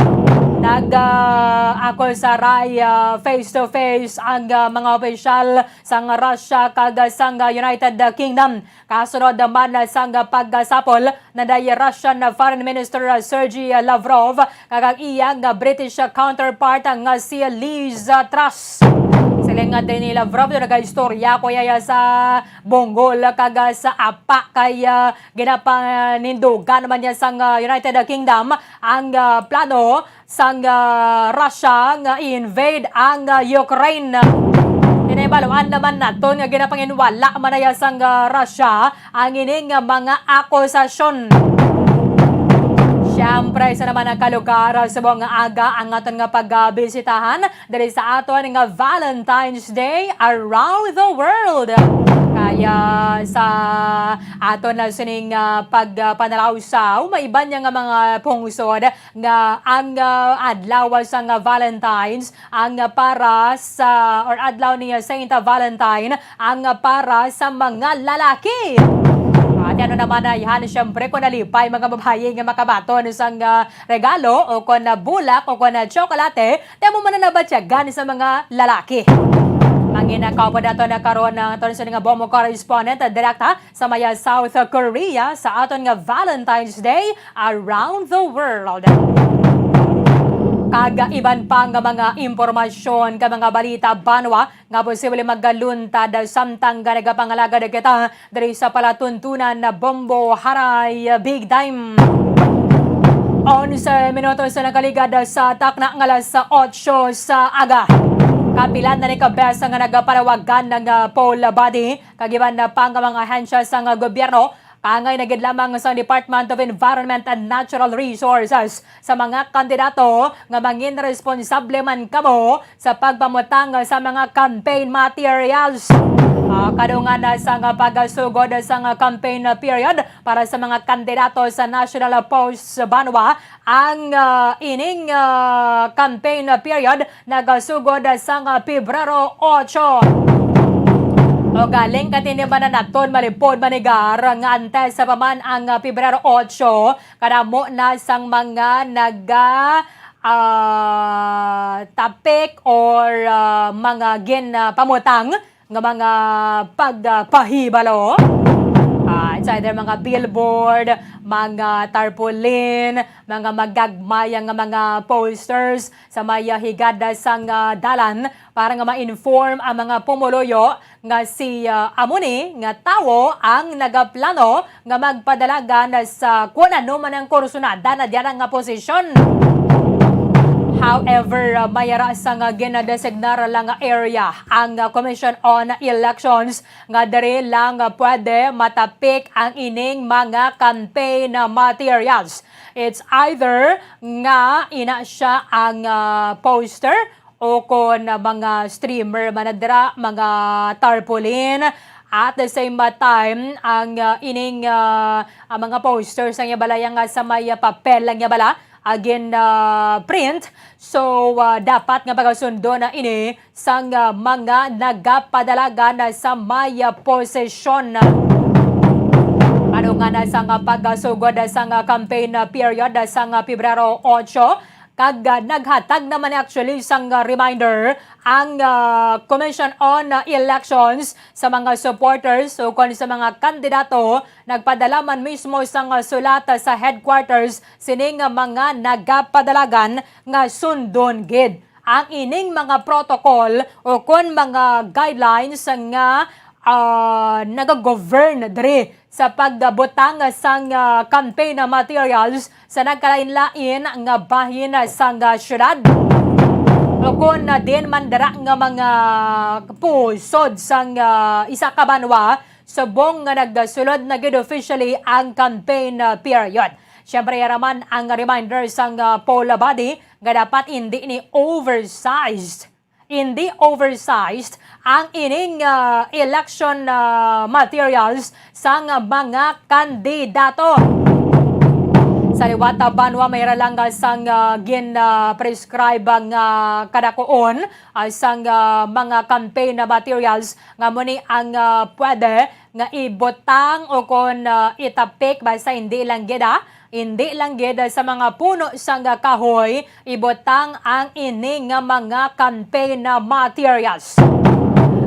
nag, ah, ako sa Rai, ah, face-to-face ang, ah, mga opisyal sang Russia kag sang United Kingdom. Kasunod naman sang pagkasapol, nanday Russian Foreign Minister Sergey Lavrov kag ang iya nga British counterpart nga si Liz Truss. Siling nga ni Lavrov, nagaistorya ko ya sa bunggol kag sa apa kay, ah, ginapanindugan naman niya sang, ah, United Kingdom ang, ah, plano sang, ah, Russia nga i-invade ang, ah, Ukraine. Tinibaluan naman naton nga ginapanginwala man na ya sang, ah, Russia ang ining, ah, mga akusasyon. Siyempre, sa naman ang kalugar, ah, subong nga aga ang aton nga pagbisitahan diri sa aton nga Valentine's Day around the world. Kaya sa aton na sining, ah, pagpanalawsaw, may iban niya nga mga pungsod nga ang, ah, adlaw sang Valentine's ang, ah, para sa, or adlaw ni Saint Valentine ang, ah, para sa mga lalaki. At ano naman na yan, siyempre, kung nalipay mga babayi nga makabaton sang, ah, regalo o kung, ah, bulak o kung, ah, tsokolate, di mo man na nabatyagan sa mga lalaki. Manginakaw pa nato na karon ang aton sa nga Bombo correspondent, ah, direkta sa maya South Korea sa aton nga Valentine's Day around the world. Kag iban pa nga mga impormasyon kag mga balita banwa nga posible magaluntad samtang nga nagapangalagad kita diri sa palatuntunan na Bombo Haray Big Time. Onse minutos na nakaligad sa takna nga alas otso sa aga. Kapilan na ni kabesa nga nagapalawagan ng, ah, poll body kag iban na pa nga mga ahensya sang gobyerno, kaangay na gid lamang sa Department of Environment and Natural Resources sa mga kandidato nga mangin responsable man kamo sa pagpamutang sa mga campaign materials. Ah, kadungan na sang pagasugod sang campaign period para sa mga kandidato sa National Post Banwa, ang, ah, ining, ah, campaign period nagasugod sang, ah, Pebrero otso. O galing katindi man na naton malipod manigar nga antes pa man ang, ah, Pebrero otso, kadamo na sang mga naga, ah, topic or, ah, mga gin, ah, pamutang nga mga pagpahibalo. Ah, it's either mga billboard, mga tarpaulin, mga magagmay nga mga posters sa may higad sang, ah, dalan para nga ma-inform ang mga pumuluyo nga si, ah, amo ni nga tawo ang nagaplano nga magpadalagan sa kun ano man ang kursunada na diyan nga posisyon. However, uh, may ara sang, uh, ginadesignar lang nga area ang, uh, Commission on Elections nga diri lang, uh, pwede matapik ang ining mga campaign materials. It's either nga ina siya ang, uh, poster o kon, uh, mga streamer man na dira, mga tarpaulin. At the same time, ang, uh, ining, uh, ang mga posters ang iya bala yang, uh, sa may, uh, papel lang iya bala, again, uh, print. So, uh, dapat nga pagasundo na ini sang, uh, mga nagapadalagan sa may, uh, posisyon. Ano nga na sang, uh, pagasugod sang, uh, campaign, uh, period sang, uh, Pebrero otso, kag, ah, naghatag naman actually sang, ah, reminder ang, ah, Commission on, ah, Elections sa mga supporters o kon sa mga kandidato. Nagpadala man mismo sang, ah, sulat, ah, sa headquarters sining, ah, mga nagapadalagan nga sundon gid ang ining mga protocol o kon mga guidelines nga, ah, nagagovern diri sa pagbutang sang, ah, campaign materials sa nagkalain-lain nga bahin sang, ah, syudad. Ukon na din man dira nga mga pusod sang, ah, isa ka banwa, subong nga nagsulod na gid officially ang campaign, ah, period. Siyempre, yara man ang reminder sang, ah, poll body nga dapat hindi ni oversized, hindi oversized ang ining, ah, election, ah, materials sang mga kandidato. Sa liwat, ah, banwa, may ra lang, ah, sang, ah, gin, ah, prescribe nga kadakuon, ah, sang, ah, mga campaign na materials nga mo ni ang, ah, pwede nga ibutang o kon, ah, itapik, basta hindi lang gid, ah, hindi lang gid, ah, sa mga puno sang, ah, kahoy ibutang ang ini nga mga campaign na materials.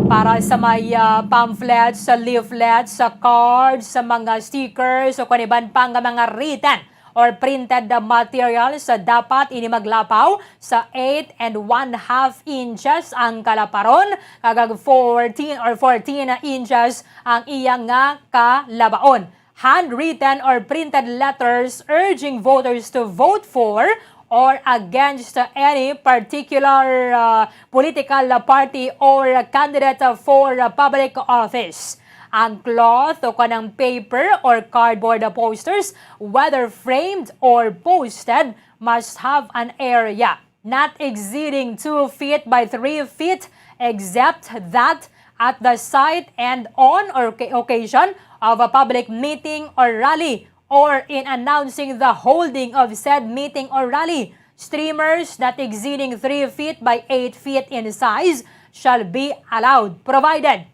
Para sa may, ah, pamphlets, sa leaflets, sa cards, sa mga stickers, o kung iban pa nga mga written or printed materials, dapat ini maglapaw sa eight and one half inches ang kalaparon, kag fourteen or fourteen inches ang iya nga kalabaon. Handwritten or printed letters urging voters to vote for or against any particular, uh, political party or candidate for public office. Ang cloth o kanang paper or cardboard posters, whether framed or posted, must have an area not exceeding two feet by three feet, except that at the site and on or ca-, occasion of a public meeting or rally, or in announcing the holding of said meeting or rally, streamers not exceeding three feet by eight feet in size shall be allowed, provided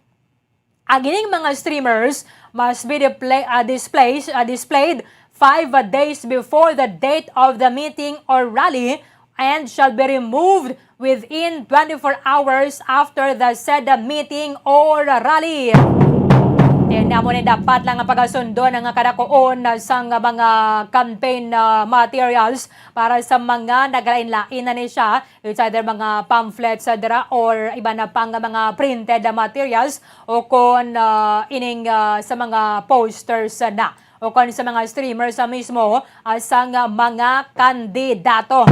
ang ining mga streamers must be displa-, ah, displays, ah, displayed five, ah, days before the date of the meeting or rally and shall be removed within twenty-four hours after the said meeting or rally. Then, amo ni dapat lang ang pagasundo ng kadakuon sang mga campaign, ah, materials para sa mga naglain-lain na ni siya. It's either mga pamphlets, ah, dira or iba na pang mga printed, ah, materials o kon, ah, ining, ah, sa mga posters, ah, na o kon sa mga streamers, ah, mismo, ah, sang mga kandidato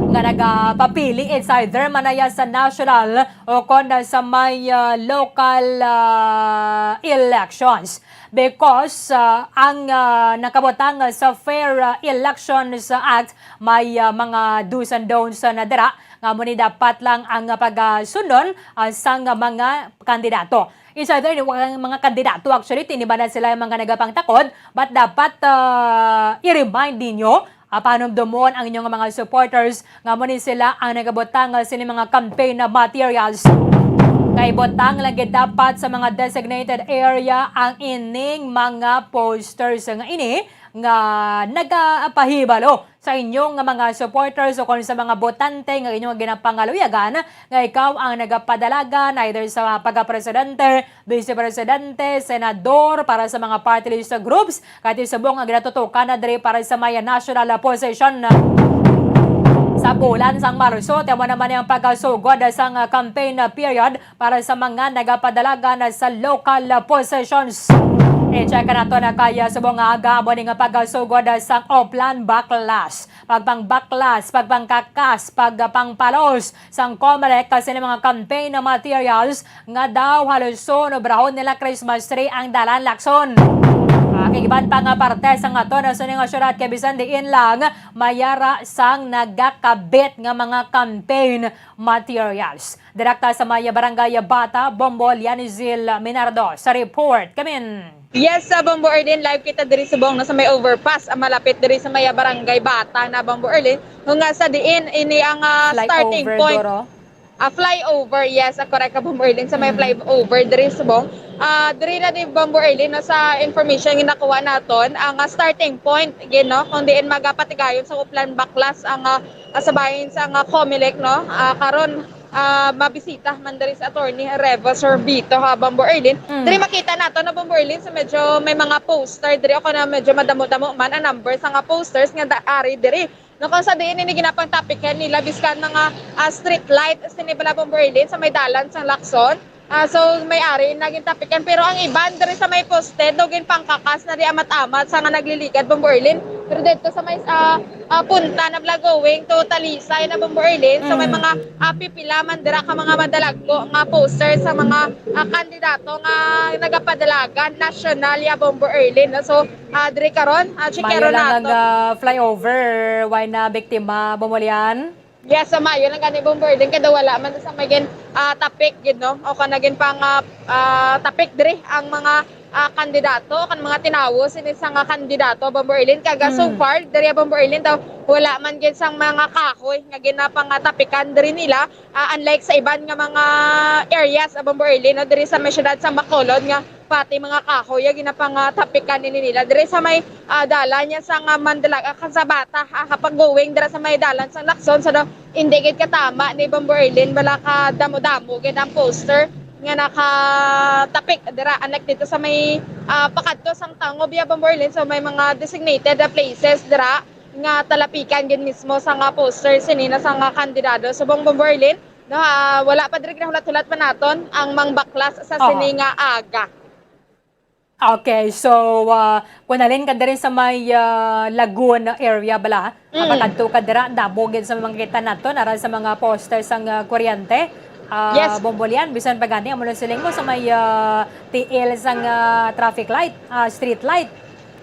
nga nagapapili, it's either manaya sa national o kon, ah, sa may, ah, local, ah, elections. Because, ah, ang, ah, nakabutang sa Fair, ah, Elections Act, may, ah, mga do's and don'ts, ah, na dira nga amo ni dapat lang ang, ah, pagasundon, ah, sang mga kandidato. It's either ni-, ang mga kandidato, actually, tiniba na sila ang mga nagapangtakod, but dapat, ah, i-remind ninyo, ah, pahanumdomon ang inyong mga supporters nga amo ni sila ang nagabutang, ah, sini mga campaign na materials. Kay butang lang gid dapat sa mga designated area ang ining mga posters nga ini nga nagapahibalo sa inyong mga supporters o kon sa mga botante nga inyong ginapangaluyagan nga ikaw ang nagapadalagan either sa pagkapresidente, vice presidente, senador, para sa mga party list groups, kay subong ang ginatutukan na diri para sa may national position. Sa bulan sang Marso, tama naman ang pagkasugod sang campaign period para sa mga nagapadalagan sa local positions. I-check nato na kaya subong nga aga amo ni nga pagkasugod sang Oplan Baklas, pagpangbaklas, pagpangkakas, pagpangpalos sang Comelec sa mga campaign materials nga daw haluson obrahon nila Christmas tree ang dalan, Lacson. Ah, kag iban pa nga parte sang aton sa nga syudad kay bisan diin lang may ara sang nagakabit nga mga campaign materials. Direkta sa may Barangay Bata, Bombo Lianizil Minardo sa report. Kamin. Yes, sa Bombo Erlin, live kita diri subong na sa may overpass, ang malapit diri sa may Barangay Bata na, Bombo Erlin. Kung nga sa diin, ini ang, ah, starting Flyover, point. Guro? Ah, flyover, yes, ah, correct ka, Bombo Erlin, sa may Mm. flyover diri subong. Ah, diri na ni Bombo Erlin, no, sa information nga nakuha naton, ang, ah, starting point, gid, no, kung diin magapatigayon sa Oplan Baklas ang, ah, ah, sa bahin sa, ah, Comelec, no. Ah, karon, ah, mabisita man diri sa Attorney Revo Sorbito, ha, Bombo Erlin. Mm. Diri makita nato na, Bombo Erlin, sa medyo may mga poster diri, o kana medyo madamo-damo man ang number sa nga posters nga da-, ari diri. No, kung sa diin ini ginapangtapikan nila, biskan mga, ah, street light, sini bala, Bombo Erlin, sa may dalan sang Lacson. Ah, so, may ari na gintapikan. Pero ang iban diri sa may poste, daw ginpangkakas na di amat-amat sa nga nagliligad, Bombo Erlin. Pero dito sa may, ah, ah, punta na bala going to Talisay na, Bombo Erlin. So, may Mm. mga, ah, pipila man dira ka mga madalagko nga poster sa mga, ah, kandidato nga nagapadalagan nasyonal ya, Bombo Erlin, no? So, ah, diri karon, ah, chikero May lang nato. Ang, ah, flyover, why na biktima, Bombo Lian? Yes, sa Mayo lang gani, Bombo Erlin, kada wala man sa may gin, ah, tapik gid, no? O kana gin pang, ah, ah, tapik diri ang mga, ah, kandidato, kan mga tinawo sini sa nga kandidato, Bombo Erlin. Kag, ah, so Mm. far, diri, Bombo Erlin, daw wala man gid sang mga kahoy nga ginapangatapikan diri nila, ah, unlike sa iban nga mga areas, ah, Bombo Erlin, no? Diri sa may siyudad sa Bacolod nga pati mga kahoy, ah, ginapangatapikan ini nila. Diri sa may, ah, dalan niya sa nga Mandalaga, ah, sa Bata, ah, kapag going dira sa may dalan sa Lacson, so daw, hindi gid katama ni Bombo Erlin, bala ka damo-damo gid ang poster nga nakatapik dira. Unlike dito sa may, ah, pakadto sang Tangob, ya, Bombo Erlin, so may mga designated, ah, places dira nga talapikan gid mismo sa nga poster sini na sa nga kandidado. Subong, Bombo Erlin, no, ah, wala pa diri ginahulat-hulat pa naton ang mangbaklas sa Ah. sini nga aga. Okay, so, ah, kung halin ka diri sa may, ah, Lagoon area bala, Mm. makadto ka dira, damo gid sa mga kita naton, aral sa mga poster sang, ah, kuryente. Ah, Yes. Bombo Erlin, bisan pa gani, amo lang siling mo sa may, ah, tiil sang, ah, traffic light, ah, street light.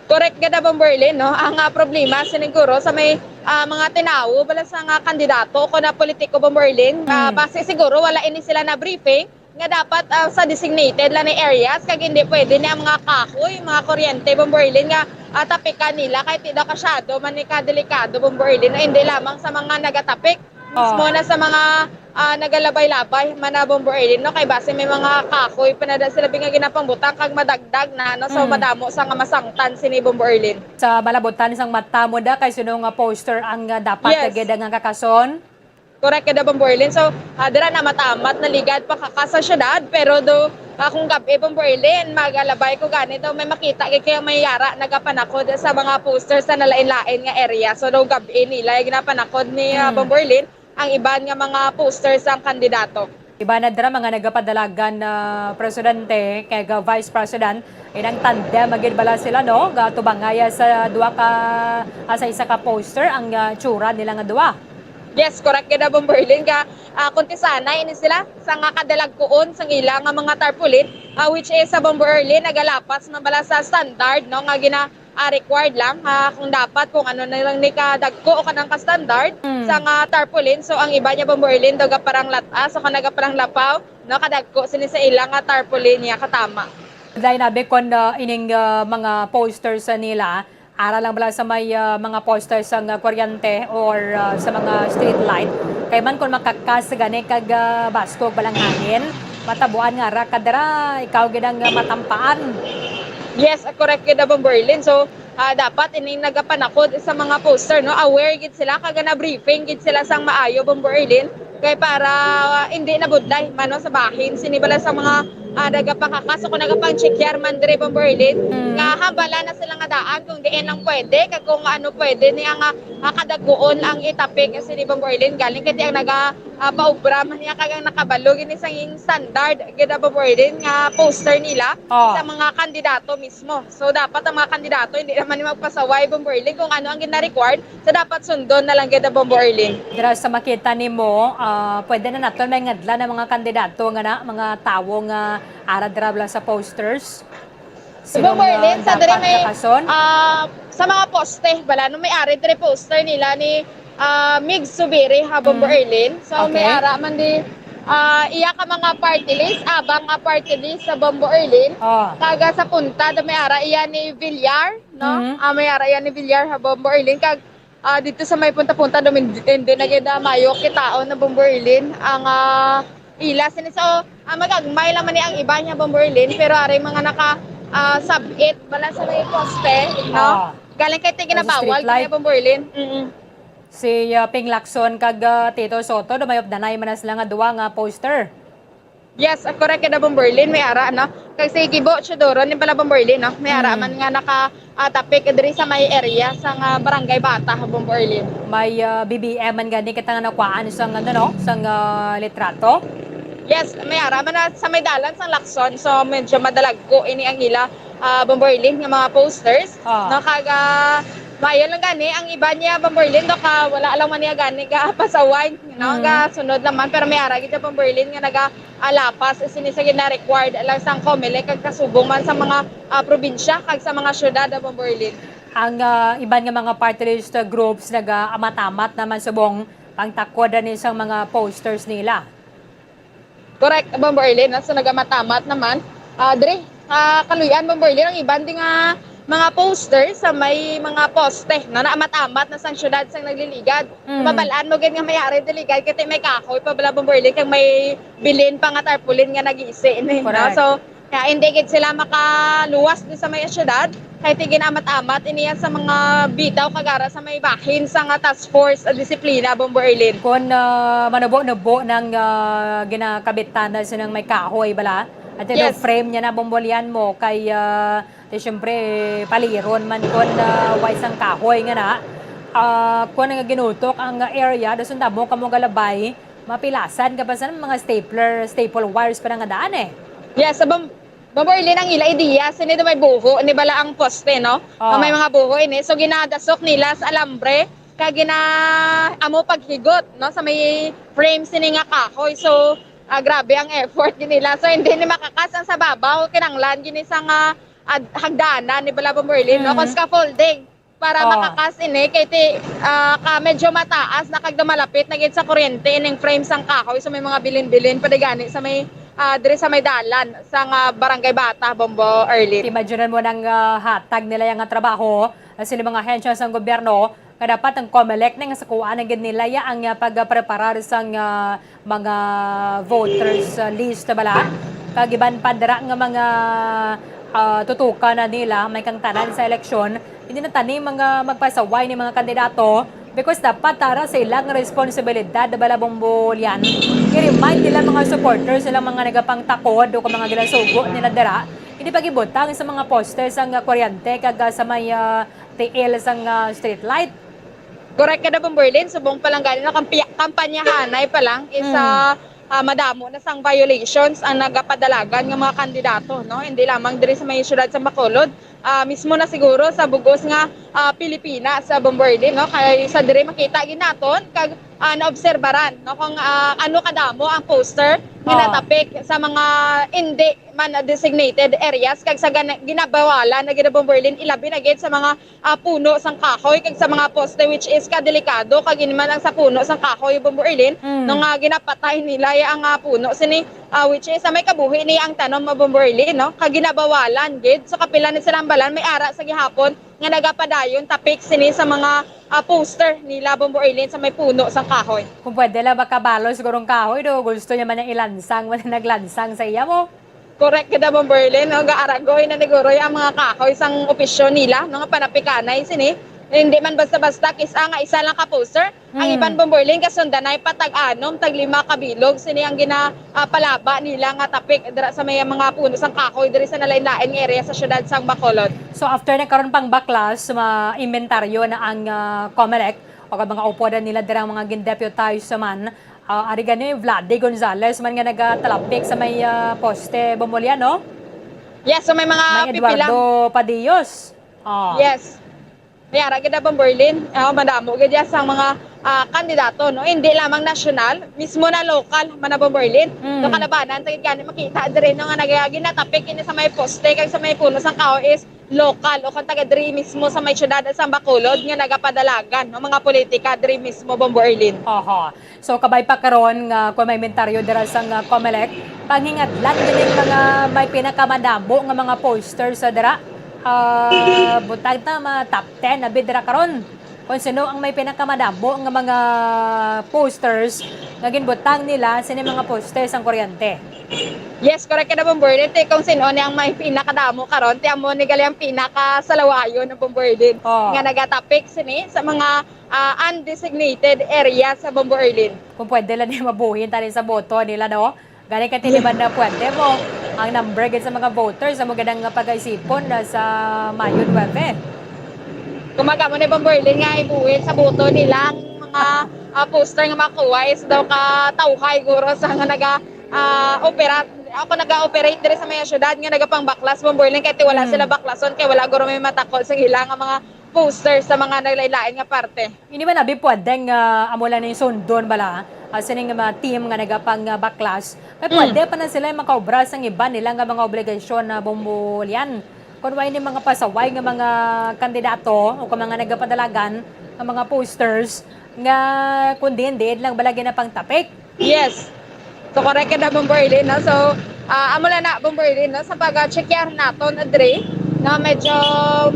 Correct gid, Bombo Erlin, no? Ang, ah, problema, siniguro, sa may, ah, mga tinawo bala sa nga kandidato o na politiko, Bombo Erlin, ah, Mm. base siguro, wala ini sila na briefing, nga dapat, ah, sa designated lang ni areas, kag hindi pwede ni ang mga kahoy, mga kuryente, Bombo Erlin, nga, ah, tapikan nila, kay ti daw kasyado man ni kadelikado, Bombo Erlin, na hindi lamang sa mga nagatapik, mismo Oh. na sa mga, ah, nagalabay-labay man na, Bombo Erlin, no? Kay base may mga kahoy pa na da sila nga ginapangbutang kag madagdag na, no? So, Mm. madamo sa nga masangtan sini, Bombo Erlin. Sa malabutan sang mata mo da, kay sino nga poster ang, ah, dapat Yes. gid nga kakason? Correct ka da, Bombo Erlin. So, ah, dira na matamat na ligad pakaka sa syudad, pero do, ah, kung gab-i, Bombo Erlin, magalabay ko gani daw may makita kay kaya may yara nagapanakod sa mga poster sa nalain-lain nga area. So, daw gab-i nila yung ginapanakod ni, ah, Mm. Bombo Erlin ang iban nga mga poster sang kandidato. Iban na dira mga nagapadalagan na presidente kag vice president, inang tandem gid bala sila, no? Gatubangaya sa duha ka, ah, sa isa ka poster ang, ah, tsura nila nga duha. Yes, correct gid, Bombo Erlin, ka, ah, kung ti sana ini sila sa nga kadalagkuon sang ila nga mga tarpaulin, ah, which is sa, Bombo Erlin, nagalapas man bala sa standard, no, nga gina, ah, required lang, ah, kung dapat, kung ano na lang ni kadagko o kanang ka-standard Mm. sa nga tarpaulin. So, ang iba niya, Bombo Erlin, daw gaparang latas o kanang gaparang lapaw, no, kadagko sini sa ila nga tarpaulin niya katama. Lain abi kon, ah, ining, ah, mga posters sa nila, ara lang bala sa may, ah, mga poster sa nga kuryente or, ah, sa mga street light. Kay man kon makakas gani kag, ah, baskog balang hangin, matabuan nga ara kadara, ikaw gid ang, ah, matampaan. Yes, ah, correct gid, Bombo Erlin. So, ah, dapat ining nagapanakod sa mga poster, no? Aware gid sila, kag na-briefing gid sila sang maayo, Bombo Erlin. Kay para, ah, hindi nabudlay, mano, sa bahin. Sini bala sa mga, ah, nagapakakas o kung nagapang-check man diri, Bombo Erlin, Mm. nga hambala na sila nga daan kung diin lang pwede, kag kung ano pwede niya nga, ah, kadagkoon ang itapik sini, Bombo Erlin. Galing kay ang naga, ah, paubra man niya, kag ang nakabalo gini sa iyang standard, gid, Bombo Erlin, nga poster nila Oh. sa mga kandidato mismo. So, dapat ang mga kandidato hindi naman ni magpasaway, Bombo Erlin, kung ano ang gina-required. So, dapat sundon na lang gid, Bombo Erlin. Dira sa makita nimo, ah, pwede na naton may ngadlan ang mga kandidato nga na, mga tawo nga ara dira bala sa posters. Sino Bombo nga Erlin, sa dapat dire may, kakason? Ah, sa mga poste, bala, no, may ari dire poster nila ni, ah, Mig Subiri, ha, Bombo Mm. Erlin. So, may Okay. ara man di, ah, iya ka mga party list, abang nga party list sa Bombo Erlin. Oh. Kaga sa punta, da may ara iya ni Villar, no? Mm. Ah, may ara iya ni Villar, ha, Bombo Erlin. Kag, ah, dito sa may punta-punta, dum-, hindi na gid, ah, mayo kitaon na, Bombo Erlin. Ang, ah, ila sini. So, ah, magagmay lang man ni ang iba niya, Bombo Erlin, pero aray mga naka, ah, sabit bala sa may poste, no? Ah. Galing kay ti Sa ginabawal street light. Gini, Bombo Erlin. Mm-mm. Si, ah, Ping Lacson kag, ah, Tito Sotto, dumayop danay man na sila nga duwa nga poster. Yes, ah, correct ka na, Bombo Erlin, may ara, no? Kag si Gibo Teodoro, ni pala, Bombo Erlin, no? May ara Mm. man nga naka, ah, tapik diri sa may area sa nga Barangay Bata, Bombo Erlin. May, ah, B B M man gani kita nga nakuhaan sang, ano, no, sang, ah, litrato? Yes, may ara man na sa may dalan sang Lacson, so medyo madalagko ini ang ila, ah, Bombo Erlin, nga mga posters, Ah. no? Kag, ah, maayo lang gani ang iba niya, Bombo Erlin, do ka wala lang man niya gani ka pasaway, no? Mm. Ga sunod lang man, pero may ara gid siya, Bombo Erlin, nga naga alapas sini sa gina-required lang sang Comelec kag kasubong man sa mga, ah, probinsya kag sa mga syudad, ah, Bombo Erlin. Ang, ah, iban nga mga party list, ah, groups nagaamat-amat naman subong pangtakod ni sang mga posters nila. Correct, Bombo Erlin, no? So, nagamamat-amat naman. Ah, diri, ah, kaluy-an, Bombo Erlin, ang iban di nga mga poster sa may mga poste, no? Naamat-amat na sang syudad sang nagliligad. Mm. Mabalaan mo gid nga may ari deligad, kay may kahoy pa bala, Bombo Erlin, kag may bilin pa nga tarpaulin nga nag-iisi ni, no? Correct. So, kaya hindi gid sila makaluwas di sa may syudad, kay ti ginamat-amat iniya sa mga bitaw kag ara sa may bahin sa nga task force, ah, disiplina, Bombo Erlin. Kon, ah, manubo-nubo nang, ah, ginakabitana sa nang may kahoy bala, at ito Yes. frame niya na, Bombo Lian, mo kay, ah, di syempre, paliron man kon, ah, way sang kahoy nga na. Ah, kon nga ginutok ang area, dason damo kamo galabay, mapilasan ka pa sa mga stapler, staple wires pa na nga daan eh. Yes, sa Bam-, Bombo Erlin, ang ila ideya, sini do may buho, ni bala ang poste, no? Oh. May mga buho ini. So, ginadasok nila sa alambre, kag gina-, amo paghigot, no? Sa may frame sini nga kahoy. So, ah, grabe ang effort gid nila. So, hindi ni makakas ang sa babaw, kinanglan gini sa nga ad-, hagdanan ni bala, Bombo Erlin, no? Mm. Kung scaffolding, para Oh. makakas ini, kay ti, ah, ka medyo mataas na kag malapit na gid sa kuryente ining frame sang kahoy. So, may mga bilin-bilin pa di gani sa may, ah, diri sa may dalan sa nga Barangay Bata, Bombo Erlin. Imagine mo nang, ah, hatag nila yang trabaho, ah, sila mga ahensya sang gobyerno, nga dapat ang Comelec na nga sakuan ang gid nila ya ang, ah, pagpreparar sang, ah, mga voters, ah, list bala. Kag iban pa dira nga mga, ah, tutukan na nila may kang tanan sa eleksyon. Hindi na tani mga magpasaway ni mga kandidato because dapat tara sa ilang responsibilidad bala, Bombo Lian. I-remind nila mga supporters, ilang mga nagapangtakod o kung mga ginasugo nila dira, hindi pag-ibutang sa mga poste sang kuryente kag, ah, sa may, ah, tiil sang, ah, street light. Correct ka na, Bombo Erlin. Subong pa lang gani na kampi-, kampanyahanay pa lang is, Mm. ah, ah, madamo na sang violations ang nagapadalagan nga mga kandidato, no? Hindi lamang diri sa may siyudad sa Bacolod, ah, mismo na siguro sa bugos nga, ah, Pilipinas, sa Bombo Erlin, no? Kay sa diri makita gid naton kag, ah, naobserbaran, no, kung, ah, ano kadamo ang poster nga Oh. natapik sa mga hindi man designated areas kag sa gana-, ginabawalan na gid, Bombo Erlin, ilabi na gid sa mga ah, puno sang kahoy kag sa mga poste, which is kadelikado kag ini man ang sa puno sang kahoy, Bombo Erlin, Mm. no, nga ginapatay nila ya ang, ah, puno sini, ah, which is, ah, may kabuhi ni ang tanom, ah, Bombo Erlin, no? Kag ginabawalan gid. So, kapila ni sila hambalan, may ara sa gihapon nga nagapadayon tapik sini sa mga, ah, poster nila, Bombo Erlin, sa may puno sang kahoy. Kung pwede lang makabalo siguro ang kahoy, do, gusto niya man niya ilansang, wala naglansang sa iya mo. Correct kita, Bombo Erlin, no? Gaaragoy na ni Guroy ang mga kahoy sang opisyo nila, no, nga panapikanay sini. Hindi man basta-basta kis-a nga isa lang ka poster. Ang Mm. iban, Bombo Erlin, kasundanay pa tag-anom, tag-lima ka bilog sini ang gina-, ah, palaba nila nga tapik dira sa may mga puno sang kahoy diri sa nalain-lain nga area sa siyudad sang Bacolod. So, after na karon pang baklas, ma-inventaryo na ang, ah, Comelec o ang mga upod nila dira, mga gin-deputize man. Ah, ari gani, Vlade Gonzales man nga nagatalapik sa may, ah, poste, Bombo Lian, no? Yes, so may mga May pipila. Eduardo Padillos. Oh. Yes. May ara gid na, Bombo Erlin. Ah, madamo gid ya sang mga, ah, kandidato, no? Hindi lamang nasyonal, mismo na lokal man na, Bombo Erlin. Mm. So, kalabanan, ta gid gani makita diri, no, nga nag-, ginatapik ini sa may poste kag sa may puno sang kahoy is lokal o kung taga diri mismo sa may siyudad sa Bacolod nga nagapadalagan ang mga politika diri mismo, Bombo Erlin. Aha. So, kabay pa karon nga kung may inventaryo dira sa nga Comelec, pangingadlan ganing mga may pinakamadamo nga mga posters sa dira. Ah, butang ta mga top ten abi dira karon. Kung sino ang may pinakamadamo nga mga posters nga ginbutang nila sini mga posters ang kuryente. Yes, correct ka na, Bombo Erlin. Ti kung sino ni ang may pinakadamo karon, ti amo ni gali ang pinakasalawayon na, Bombo Erlin, Oh. nga nagatapik sini sa mga, ah, undesignated area sa, Bombo Erlin. Kung pwede lang ni mabuhin tali sa boto nila, no? Gani ka tiniman na pwede mo ang number gid sa mga voters sa mga nga pag-isipon na sa Mayo nuebe. Kumbaga mo ni, Bombo Erlin, nga ibuhin sa boto nila ang mga, ah, poster nga makuha is daw ka tawhay guro sa nga naga, ah, opera-, ako naga-operate diri sa mga syudad nga nagapangbaklas, Bombo Erlin, kay ti wala Mm. sila baklason kay wala guro may matakod sa ila nga mga poster sa mga naglain-lain nga parte. Hindi man abi pwedeng, ah, amo lang ni sundon bala, ah, sining mga team nga nagapang, ah, baklas. Kay Mm. pwede pa na sila makaobra sa iban nila nga mga obligasyon na, Bombo Lian. Kung way ni mga pasaway nga mga kandidato o kung mga nagapadalagan nga mga posters, Nga kung diin-diin lang bala ginapangtapik. Yes. So, correct ka na, Bombo Erlin, no? So, ah, amo lang na, Bombo Erlin, no? Sa pag-checkar naton, Adre, no? Medyo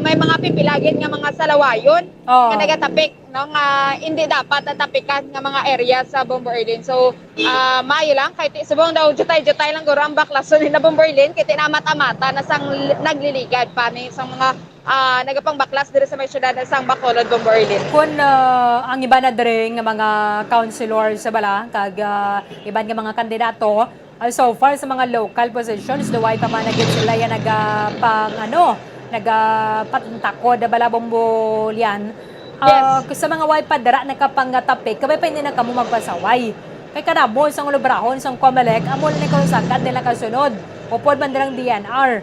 may mga pipilagin nga mga salawayon Oh. nga nagatapik, no? Nga hindi dapat natapikan nga mga area sa Bombo Erlin. So, ah, maayo lang, kay ti subong daw, jutay-jutay lang guro ang baklason nila, Bombo Erlin, kay ti namata-mata na sang l-, nagliligad pa ni sa mga, ah, nagapangbaklas diri sa may syudad sang Bacolod, Bombo Erlin. Kun, ah, ang iba na diri nga mga councilor sa bala, kag, ah, iban nga mga kandidato, ah, so far sa mga local positions, duway pa man na gid sila yan naga-, pang, ano, nagapatuntakod, bala, Bombo Lian. Ah, Yes. Sa mga way pa dira nakapangatapik, kabay pa hindi na kamo magpasaway. Kay kadamo sang lubrahon sang Comelec, amo na ni kausakan nila kasunod. Upod man dirang D N R.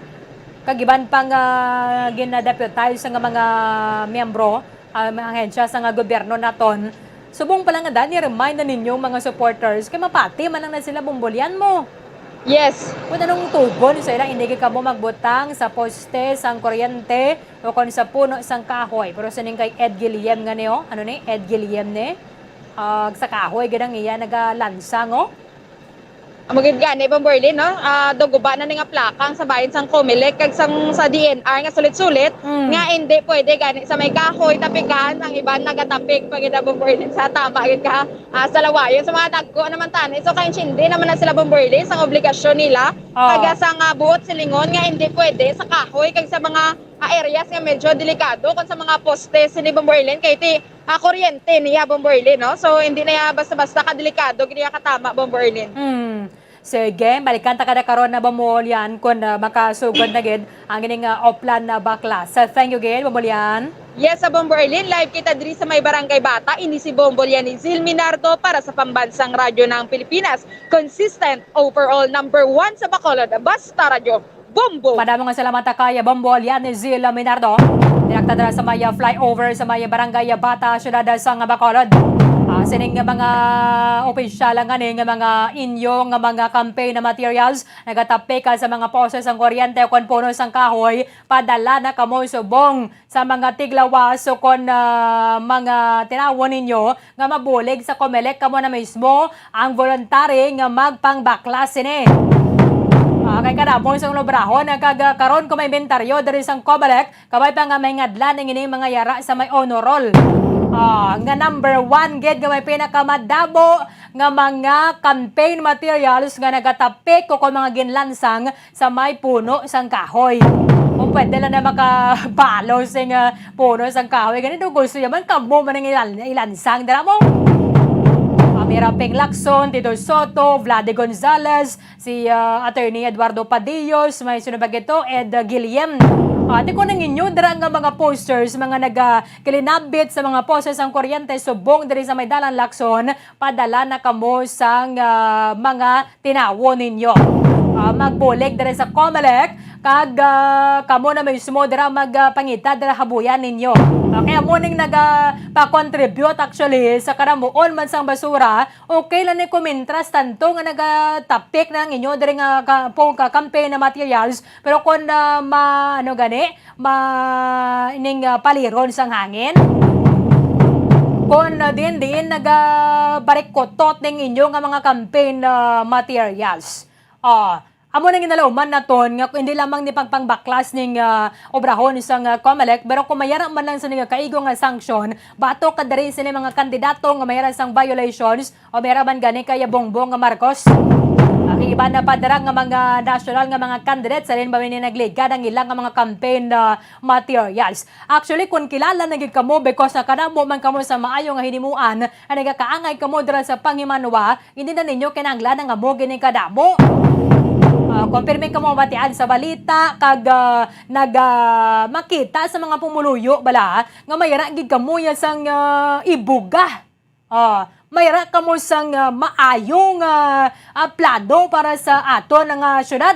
Kag iban pa nga ginadeputize nga mga miyembro, ah, mga ahensya sa nga gobyerno naton. Subong pa lang nga, Dani, remind na ninyo mga supporters, kay mapati man lang na sila, Bombo Lian, mo. Yes. Kung anong tugon sa ila, hindi gid kamo magbutang sa poste sang kuryente o kon sa puno sang kahoy. Pero sining kay Ed Guillem nga ni, oh. Ano ni? Ed Guillem ni? Ah, sa kahoy gid ang iya nagalansang, oh. Amo gid gani, Bombo Erlin, no? Ah, daw guba na ni nga plaka ang sa bahin sang Comelec kag sang sa D N R nga sulit-sulit, Mm. nga hindi pwede gani sa may kahoy tapikan, ang iban nagatapik pa gid, Bombo Erlin, sa tama gid ka, ah, salawayon sa mga dagko naman tani. So, kaintindi naman na sila, Bombo Erlin, sang obligasyon nila. Oh. Kag sa nga buot silingon nga hindi pwede sa kahoy kag sa mga, ah, areas nga medyo delikado kon sa mga poste sini, Bombo Erlin, kay ti, ah, kuryente niya, Bombo Erlin, no? So, hindi na ya basta-basta kadelikado gid niya katama, Bombo Erlin. Hmm. Sige, balikan ta kada karon na, Bombo Lian, kung, ah, makasugod na gid ang ining, ah, Oplan na baklas. So, thank you gid, Bombo Lian. Yes, sa Bombo Erlin, live kita diri sa may Barangay Bata. Ini si Bombo Lian Izil Minardo para sa Pambansang Radyo ng Pilipinas. Consistent, overall, number one sa Bacolod. Basta Radyo, Bombo! Madamo nga salamat ta kay Bombo Lian Izil Minardo. Direkta dira sa may, ah, flyover sa may Barangay Bata, siyudad sang Bacolod. Ah, sining nga mga opisyal nga ni nga mga inyo nga mga campaign na materials, nagatapik sa mga poste sang kuryente o kon puno sang kahoy, padala na kamo subong sa mga tiglawas o kon, ah, mga tinawon ninyo nga mabulig sa Comelec, kamo na mismo ang voluntary nga magpangbaklas sini. Ah, kay kadamo sang lubrahon ang kag, ah, karon kung may inventaryo diri sang Comelec, kabay pa nga may ngadlan ang ining mga yara sa may honor roll. Ah, nga number one gid nga may pinakamadamo nga mga campaign materials nga nagatapik o kon mga ginlansang sa may puno sang kahoy. Kung pwede lang na makabalo sing, ah, puno sang kahoy. Gani daw gusto niya man, kamo man ang ilan-, ilansang dira mo. Kami Raping Lacson, Tito Soto, Vlade Gonzalez, si, ah, Attorney Eduardo Padillos, may sino ba gito? Ed, ah, Guillem. Ah, ti ko nang inyo dira nga mga posters, mga naga-, kilinabit sa mga poste sang kuryente subong diri sa may Dalan Lacson, padala na kamo sang, ah, mga tinawon ninyo. Ah, magbulig diri sa Comelec, kag, ah, kamo na mismo dira mag, ah, pangita dira habuyan ninyo. Okay, amo ning naga, ah, pa-contribute actually sa karamuon man sang basura. Okay lang ni kung mintras tanto nga nagatapik na ang inyo diri nga ka, po, ka campaign na materials, pero kung, ah, ma, ano gani, ma-, ining, ah, paliron sang hangin. Kon, ah, diin-diin nagabarikotot ning inyo nga mga campaign, ah, materials. Ah, amo nang ginalauman naton nga hindi lamang ni pagpangbaklas ning, ah, obrahon sang, ah, Comelec, pero kung mayara man lang sa nagakaigo nga sanction, batok ka diri sini mga kandidato nga mayara sang violations, o meron man gani kay Bongbong Marcos. Ang iban na pa dira nga mga nasyonal nga mga candidates, halin ba ini nagligad ang ilang nga mga campaign na materials. Actually, kung kilala na gid kamo, because nakadamo man kamo sa maayo nga hinimuan, ang nagakaangay kamo dira sa panghimanwa, hindi na ninyo kinahanglan ang amo gini kadamo. Ah, kung pirmi kamo mabatian sa balita, kag, ah, nag, ah, makita sa mga pumuluyo bala, nga mayara gid kamo ya sang, ah, ibuga. Ah, mayara kamo sang, ah, maayo nga, ah, plano para sa aton nga syudad,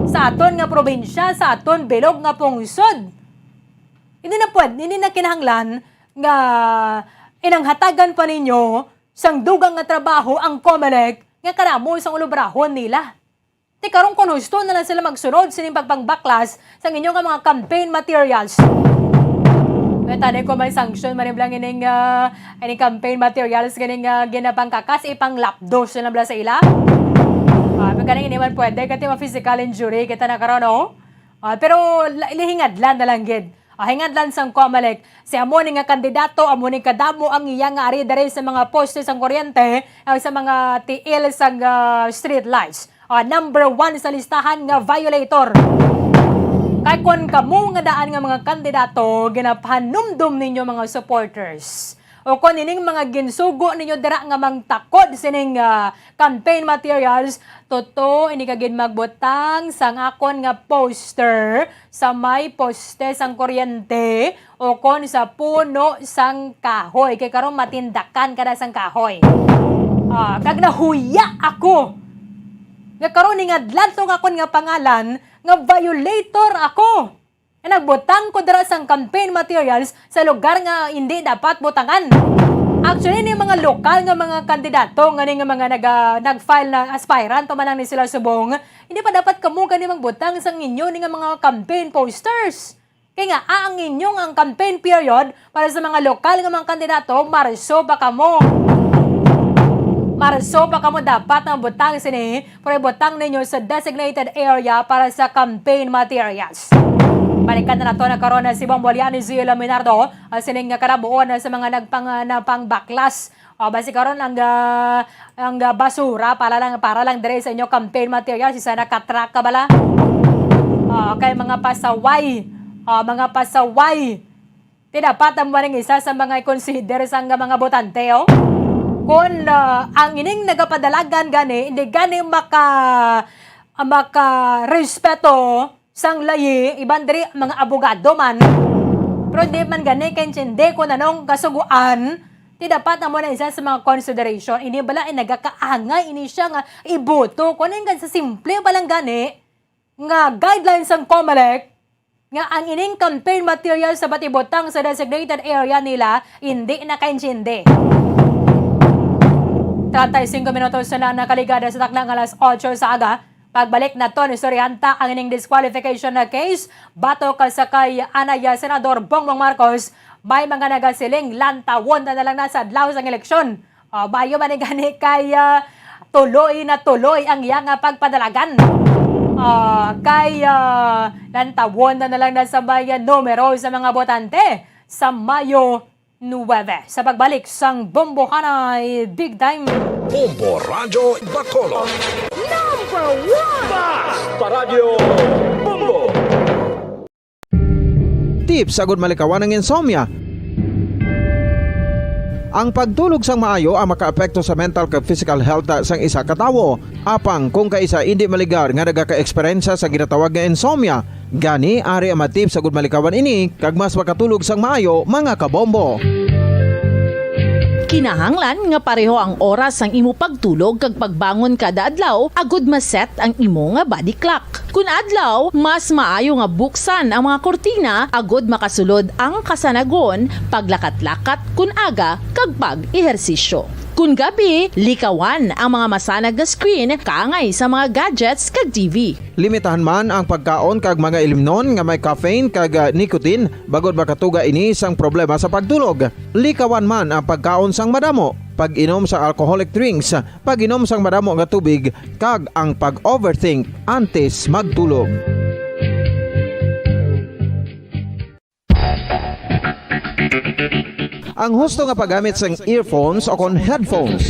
sa aton nga probinsya, sa aton bilog nga pungsod. Hindi na pwed-, hindi na kinahanglan nga inanghatagan pa ninyo sang dugang nga trabaho ang Comelec nga karamo sang ulubrahon nila. Ti karon kon husto na lang sila magsunod sining pagpangbaklas sang inyo nga mga campaign materials. Kaya tani ko may sanction, man lang ining, ah, ining campaign materials, ganing, ah, ginapangkakas, ipanglapdos na lang bala sa ila. Ah, pero ganing hindi man pwede, kasi ma-physical injury kita na karon, no? Ah, pero la-, lihingadlan na lang gid. Ah, hingadlan sang Comelec, si amo ni nga kandidato, amo ni kadamo ang iya nga ari diri sa mga poste sang kuryente, ah, sa mga tiil sang, ah, street lights. Ah, number one sa listahan nga violator. Kay kon kamo nga daan nga mga kandidato, ginapahanumdom ninyo mga supporters, o kon ining mga ginsugo ninyo dira nga mangtakod sining, ah, campaign materials, tuto ini ka gid magbutang sang akon nga poster sa may poste sang kuryente o kon sa puno sang kahoy. Kay karon matindakan ka na sang kahoy. Ah, kag nahuya ako nga karon hingadlan tong akon nga pangalan nga violator ako. Nga nagbutang ko dira sang campaign materials sa lugar nga hindi dapat butangan. Actually, ni mga lokal nga mga kandidato nga ni nga mga naga-, nag-file na aspirant, o man lang ni sila subong, hindi pa dapat kamo gani magbutang sang inyo ni nga mga campaign posters. Kay nga, ah, ang inyong, ang campaign period para sa mga lokal nga mga kandidato, Marso pa kamo. Marso pa kamo dapat ang butang sini, pero ibutang ninyo sa designated area para sa campaign materials. Balikan na nato na karon na si Bombo Liani Zia Laminardo, ah, sining nga kalabuon na sa mga nagpang-, ah, napangbaklas. O, basi karon ang, ah, ang, ah, basura para lang, para lang dire sa inyo campaign materials, isa na ka truck ka bala. O, kay mga pasaway. O, mga pasaway. Ti dapat amo ning isa sa mga i-consider sang mga botante, o. Kon, ah, ang ining nagapadalagan gani, hindi gani maka-, makarespeto sang layi, iban diri mga abogado man. Pero di man gani kaintindi kung anong kasuguan, ti dapat amo na isa sa mga consideration. Ini bala ay nagakaangay ini siya nga iboto. Kung ano yung sa simple pa lang gani, nga guidelines sang Comelec, nga ang ining campaign material sa batibotang sa designated area nila, hindi nakaintindi. Treinta y cinco minutos na nakaligad sa takna nga alas otso sa aga. Pagbalik naton, istoryahan ta ang ining disqualification na case batok sa kay anay Senador Bongbong Marcos. May mga nagasiling, lantawon na, na lang na sa adlaw sang eleksyon. Ah, bayo man ni gani kay, ah, tuloy na tuloy ang iya nga pagpadalagan. Ah, kay, ah, lantawon na, na lang na sa may, ah, numero sa mga botante sa Mayo nuwebe. Sa pagbalik sang Bombohanay Big Time. Bombo Radyo Bacolod. Number one! Basta Radyo Bombo! Tips agud malikawan ang insomnia. Ang pagtulog sang maayo ang makaapekto sa mental kag physical health sang isa ka tawo. Apang kung kaisa indi maligar nga nagaka-eksperyensya sa ginatawag nga insomnia, gani ari ang mga tips agud malikawan ini kag mas makatulog sang maayo, mga kabombo. Kinahanglan nga pareho ang oras sang imo pagtulog kag pagbangon kada adlaw agud ma-set ang imo nga body clock. Kun adlaw, mas maayo nga buksan ang mga kurtina agud makasulod ang kasanagon, paglakat-lakat kun aga, kag pag-ehersisyo. Kun gabi, likawan ang mga masanag nga screen kaangay sa mga gadgets kag T V. Limitahan man ang pagkaon kag mga ilimnon nga may caffeine kag, ah, nicotine, bangod makatuga ini sang problema sa pagtulog. Likawan man ang pagkaon sang madamo, pag-inom sa alcoholic drinks, pag-inom sang madamo nga tubig, kag ang pag-overthink antes magtulog. Ang husto nga paggamit sang earphones o kon headphones.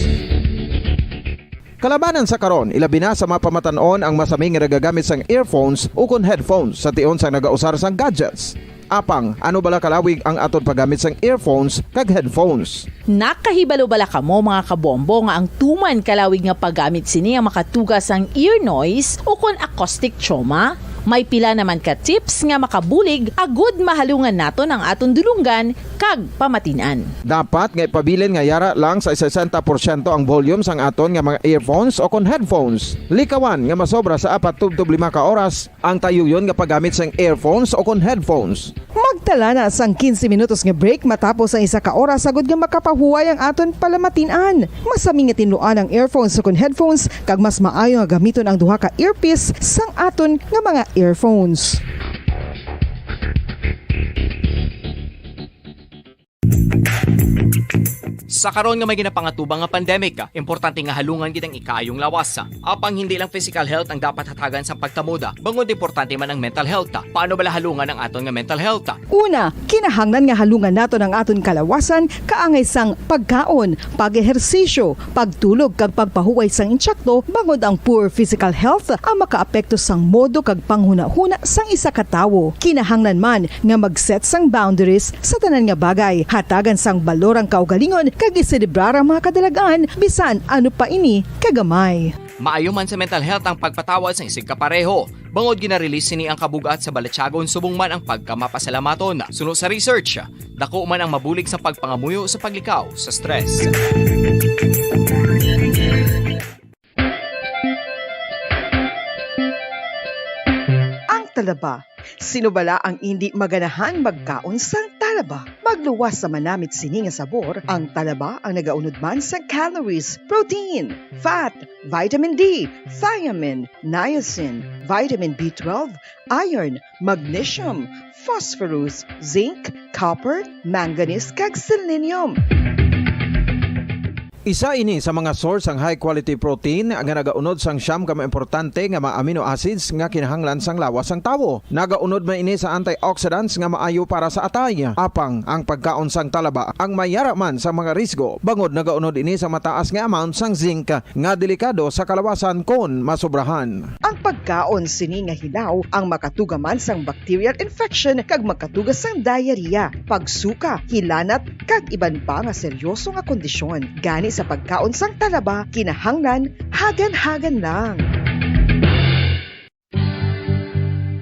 Kalabanan sa karon, ilabi na sa mga pamatan-on ang masami nga nagagamit sang earphones o kon headphones sa tion sang nagausar sang gadgets. Apang, ano bala kalawig ang aton paggamit sang earphones kag headphones? Nakahibalo bala kamo, mga kabombo, nga ang tuman kalawig nga paggamit sini ang makatuga sang ear noise o kon acoustic trauma? May pila naman ka tips nga makabulig agud mahalungan naton ang aton dulonggan kag pamatin-an. Dapat nga ipabilin nga yara lang sa sesenta porsyento ang volume sang aton nga mga earphones o kon headphones. Likawan nga masobra sa apat tubtob lima ka oras ang tayuyon nga paggamit sang earphones o kon headphones. Magtala na sang quince minutos nga break matapos ang isa ka oras agud nga makapahuway ang aton palamatin-an. Masami nga tinluan ang earphones o kon headphones, kag mas maayo nga gamiton ang duha ka earpiece sang aton nga mga earphones. Sa karon nga may ginapangatubang nga pandemic, importante nga halungan gid ang ikaayong lawas. Apang hindi lang physical health ang dapat hatagan sang pagtamod, bangod importante man ang mental health. Paano bala halungan ang aton nga mental health? Una, kinahanglan nga halungan naton ang aton kalawasan kaangay sang pagkaon, pag-ehersisyo, pagtulog kag pagpahuway sang intsakto, bangod ang poor physical health ang makaapekto sang modo kag panghunahuna sang isa ka tawo. Kinahanglan man nga mag-set sang boundaries sa tanan nga bagay, hatagan sang balor ang kaugalingon kag iselebrar ang mga kadalag-an, bisan ano pa ini kagamay. Maayo man sa mental health ang pagpatawad sang isigkapareho, bangod gina-release sini ang kabug-at sa balatyagon subong man ang pagkamapasalamaton. Suno sa research, dako man ang mabulig sa pagpangamuyo sa paglikaw sa stress. Ang talaba. Sino bala ang indi maganahan magkaon sang talaba? Magluwas sa manamit sini nga sabor, ang talaba ang nagaunod man sang calories, protein, fat, vitamin D, thiamine, niacin, vitamin B twelve, iron, magnesium, phosphorus, zinc, copper, manganese, kag selenium. Isa ini sa mga source sang high quality protein nga nagaunod sang siyam ka mga importante nga mga amino acids nga kinahanglan sang lawas sang tawo. Nagaunod man ini sa antioxidants nga maayo para sa atay. Apang ang pagkaon sang talaba ang mayara man sa mga risgo, bangod nagaunod ini sa mataas nga amount sang zinc nga delikado sa kalawasan kon masobrahan. Ang pagkaon sini nga hilaw ang makatuga man sang bacterial infection kag makatuga sang diarrhea, pagsuka, hilanat, kag iban pa nga seryoso nga kondisyon. Gani sa pagkaon sang talaba, kinahanglan hagan-hagan lang.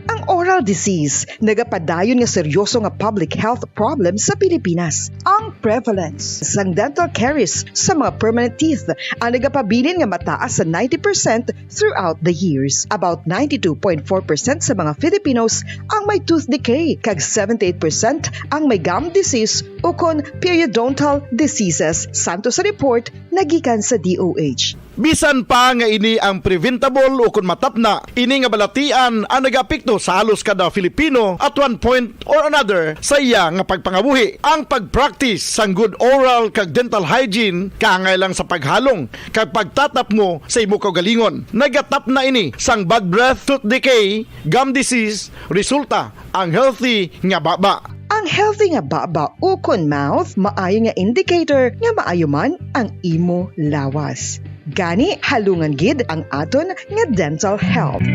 Ang oral disease nagapadayon nga seryoso nga public health problem sa Pilipinas. Ang prevalence sang dental caries sa mga permanent teeth ang nagapabilin nga mataas sa ninety percent throughout the years. About ninety-two point four percent sa mga Filipinos ang may tooth decay, kag seventy-eight percent ang may gum disease ukon periodontal diseases, santo sa report nagikan sa D O H. Bisan pa nga ini ang preventable ukon matapna, ini nga balatian ang nagaapekto sa halos kada Filipino at one point or another sa iya nga pagpangabuhi. Ang pag-practice sang good oral kag dental hygiene kaangay lang sa paghalong kag pagtatapngo sa imo kaugalingon. Nagatapna ini sang bad breath, tooth decay, gum disease, resulta ang healthy nga baba. Ang healthy nga baba ukon mouth maayo nga indicator nga maayo man ang imo lawas. Gani, halungan gid ang aton nga dental health.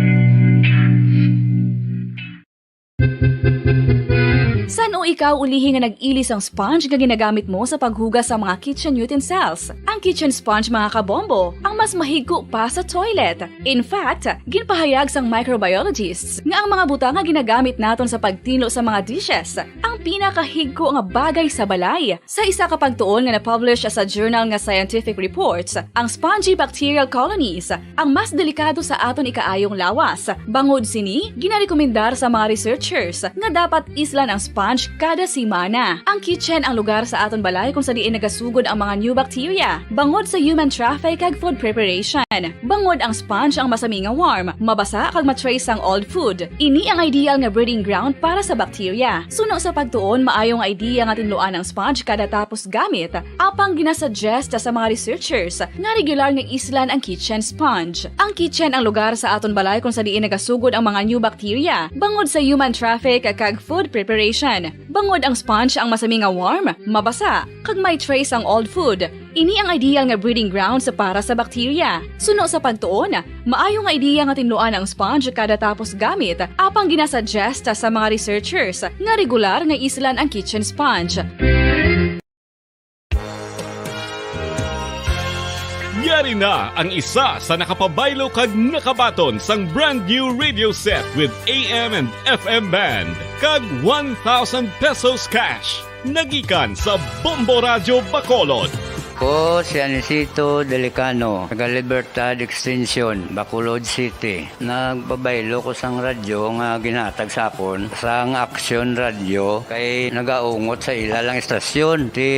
San-o ikaw ulihi nga nag-ili sang sponge nga ginagamit mo sa paghugas sa mga kitchen utensils? Ang kitchen sponge, mga kabombo, ang mas mahigko pa sa toilet. In fact, ginpahayag sang microbiologists nga ang mga butang nga ginagamit naton sa pagtinlo sa mga dishes ang pinakahigko nga bagay sa balay. Sa isa ka pagtuon nga na-publish sa journal nga Scientific Reports, ang spongy bacterial colonies ang mas delikado sa aton ikaayong lawas. Bangod sini, ginarekomendar sa mga researchers nga dapat islan ang sponge kada semana. Ang kitchen ang lugar sa aton balay kung sa diin nagasugod ang mga new bacteria, bangod sa human traffic kag food preparation. Bangod ang sponge ang masami nga warm, mabasa kag ma-trace ang old food. Ini ang ideal nga breeding ground para sa bacteria. Suno sa pagtuon, maayo nga idea nga tinluan ang sponge kada tapos gamit. Apang ginasuggest sa mga researchers nga regular nga islan ang kitchen sponge. Ang kitchen ang lugar sa aton balay kung sa diin nagasugod ang mga new bacteria, bangod sa human traffic kag food preparation. Bangod ang sponge ang masami nga warm, mabasa, kag may trace ang old food. Ini ang ideal nga breeding grounds para sa bacteria. Suno sa pagtuon, maayo nga idea nga tinluan ang sponge kada tapos gamit, apang ginasuggest sa mga researchers nga regular nga islan ang kitchen sponge. Yari na ang isa sa nakapabaylo kag nakabaton sang brand new radio set with A M and F M band kag one thousand pesos cash. Nagikan sa Bombo Radyo Bacolod. Ko si Anisito Delicano, taga Libertad Extension, Bacolod City. Nagpabaylo ko sang radyo nga ginhatag sa akon sang Aksyon Radyo kay nagaungot sa ila lang istasyon. Ti,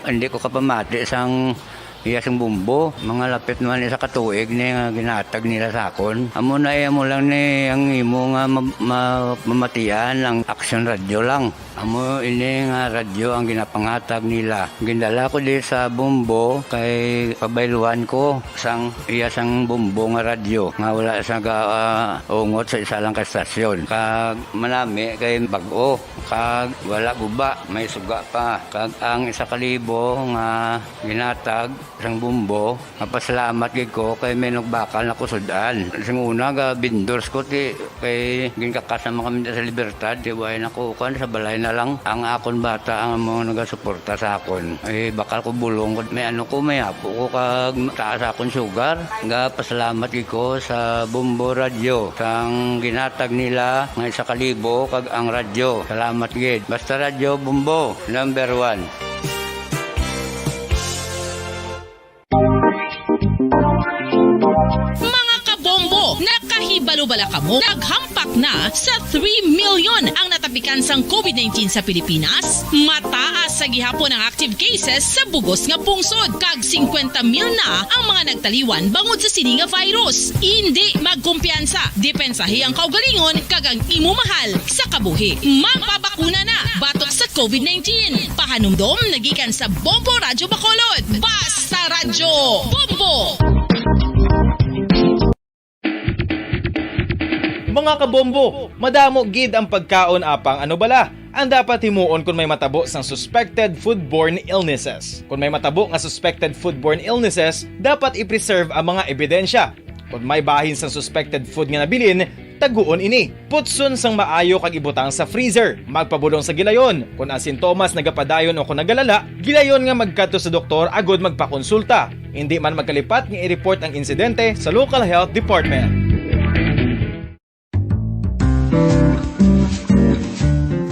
hindi ko kapamati sang Iya sang Bombo, mga lapit naman isa ka tuig ni nga ginatag nila sa akon. Amo na, iya mo lang ni ang imo nga ma-, ma-, mamatian ang Action Radio lang. Amo ini nga radyo ang ginapangatag nila. Gindala ko di sa Bombo kay pabayluan ko sang iya sang Bombo nga radyo nga wala sa ga-, ah, ungot sa isa lang ka estasyon. Kag manami kay bag-o, kag wala guba, may suga pa. Kag ang isa ka libo nga ginatag sang Bombo, mapasalamat gid ko kay may nagbakal na ko sud-an. Sing una, ga vendors ko, ti, kay ginkakas naman kami sa Libertad, ti, way na ko, kuwan, sa balay na lang. Ang akon bata ang mga nagasuporta sa akon. Eh, bakal ko bulong, may ano ko, may apo ko, kag taas akon sugar. Ga pasalamat gid ko sa Bombo Radyo, sang ginatag nila nga isa ka libo, kag ang radyo. Salamat gid. Basta Radyo Bombo, number one. Mga kabombo, nakahibalo bala kamo? Naghampak na sa three million ang natapikan sang covid nineteen sa Pilipinas. Mataas sa gihapon ang active cases sa bugos nga pungsod, kag singkwenta mil na ang mga nagtaliwan bangod sa sini nga virus. Indi magkumpiyansa, depensahi ang kaugalingon kag ang imo mahal sa kabuhi. Magpabakuna na batok sa covid nineteen. Pahanumdom na gikan sa Bombo Radyo Bacolod. Basta Radyo Bombo! Mga kabombo, madamo gid ang pagkaon, apang ano bala ang dapat himuon kon may matabo sang suspected foodborne illnesses? Kon may matabo nga suspected foodborne illnesses, dapat i-preserve ang mga ebidensya. Kon may bahin sang suspected food nga nabilin, taguon ini. Putson sang maayo kag ibutang sa freezer. Magpabulong sa gilayon. Kon ang sintomas nagapadayon o kon nagalala, gilayon nga magkadto sa doktor agud magpakonsulta. Indi man magkalipat nga i-report ang insidente sa local health department.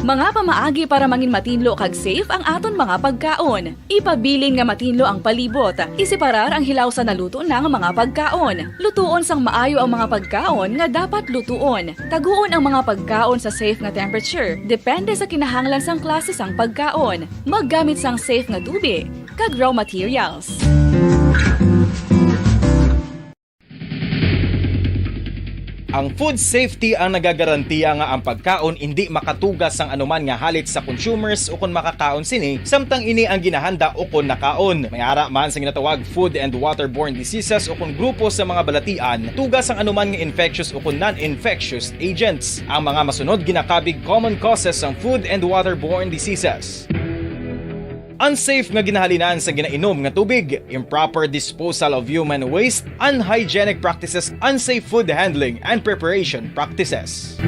Mga pamaagi para mangin matinlo kag safe ang aton mga pagkaon. Ipabilin nga matinlo ang palibot. Iseparar ang hilaw sa naluto na nga mga pagkaon. Lutuon sang maayo ang mga pagkaon nga dapat lutuon. Taguon ang mga pagkaon sa safe nga temperature, depende sa kinahanglan sang klase sang pagkaon. Maggamit sang safe nga tubi kag raw materials. Ang food safety ang nagagarantiya nga ang pagkaon indi makatugas sang anuman nga halit sa consumers ukon makakaon sini, samtang ini ang ginahanda ukon nakaon. May ara man sa ginatawag food and waterborne diseases ukon grupo sa mga balatian, tugas sang anuman nga infectious ukon non-infectious agents. Ang mga masunod ginakabig common causes sang food and waterborne diseases. Unsafe nga ginahalinan sa ginainom nga tubig, improper disposal of human waste, unhygienic practices, unsafe food handling and preparation practices.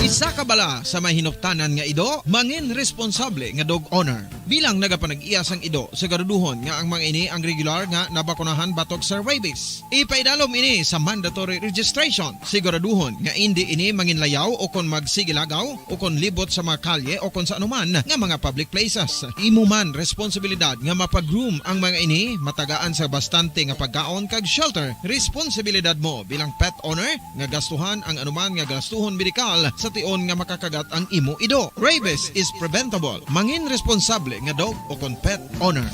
Isa ka bala sa may hinuptanan nga ido, mangin responsable nga dog owner. Bilang nagapanag-iya sang ido, siguraduhon nga ang mga ini ang regular nga nabakunahan batok sa rabies. Ipaidalom ini sa mandatory registration. Siguraduhon nga indi ini manginlayaw o kon magsigilagaw o kon libot sa mga kalye o kon sa anuman nga mga public places. Imo man responsibilidad nga mapa-groom ang mga ini, matagaan sa bastante nga pagkaon kag shelter. Responsibilidad mo bilang pet owner nga gastuhan ang anuman nga gastuhon medikal sa tion nga makakagat ang imo ido. Rabies is preventable. Mangin responsable nga dog o kon pet owner.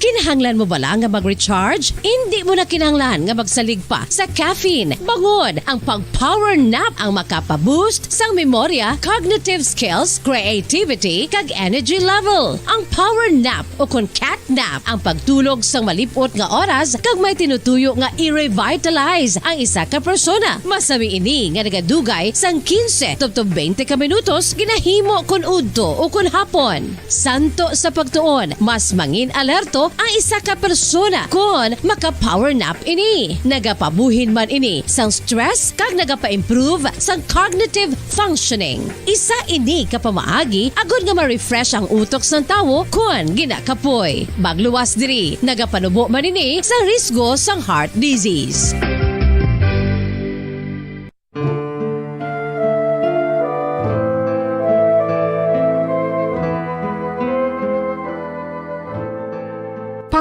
Kinahanglan mo bala nga mag-recharge? Indi mo na kinahanglan nga magsalig pa sa caffeine. Bangod ang pag-power nap ang makapa-boost sang memorya, cognitive skills, creativity, kag energy level. Ang power nap o kon cat nap ang pagtulog sang malip-ot nga oras kag may tinutuyo nga i-revitalize ang isa ka persona. Masami ini nga nagadugay sang quince tubtob twenty ka minutos ginahimo kon udto o kon hapon. Santo sa pagtuon, mas mangin-alerto ang isa ka persona kon maka-power nap ini. Nagapabuhin man ini sang stress kag nagapa-improve sang cognitive functioning. Isa ini ka pamaagi agod nga ma-refresh ang utok sang tawo kon ginakapoy. Magluwas diri, nagapanubo man ini sang risgo sang heart disease.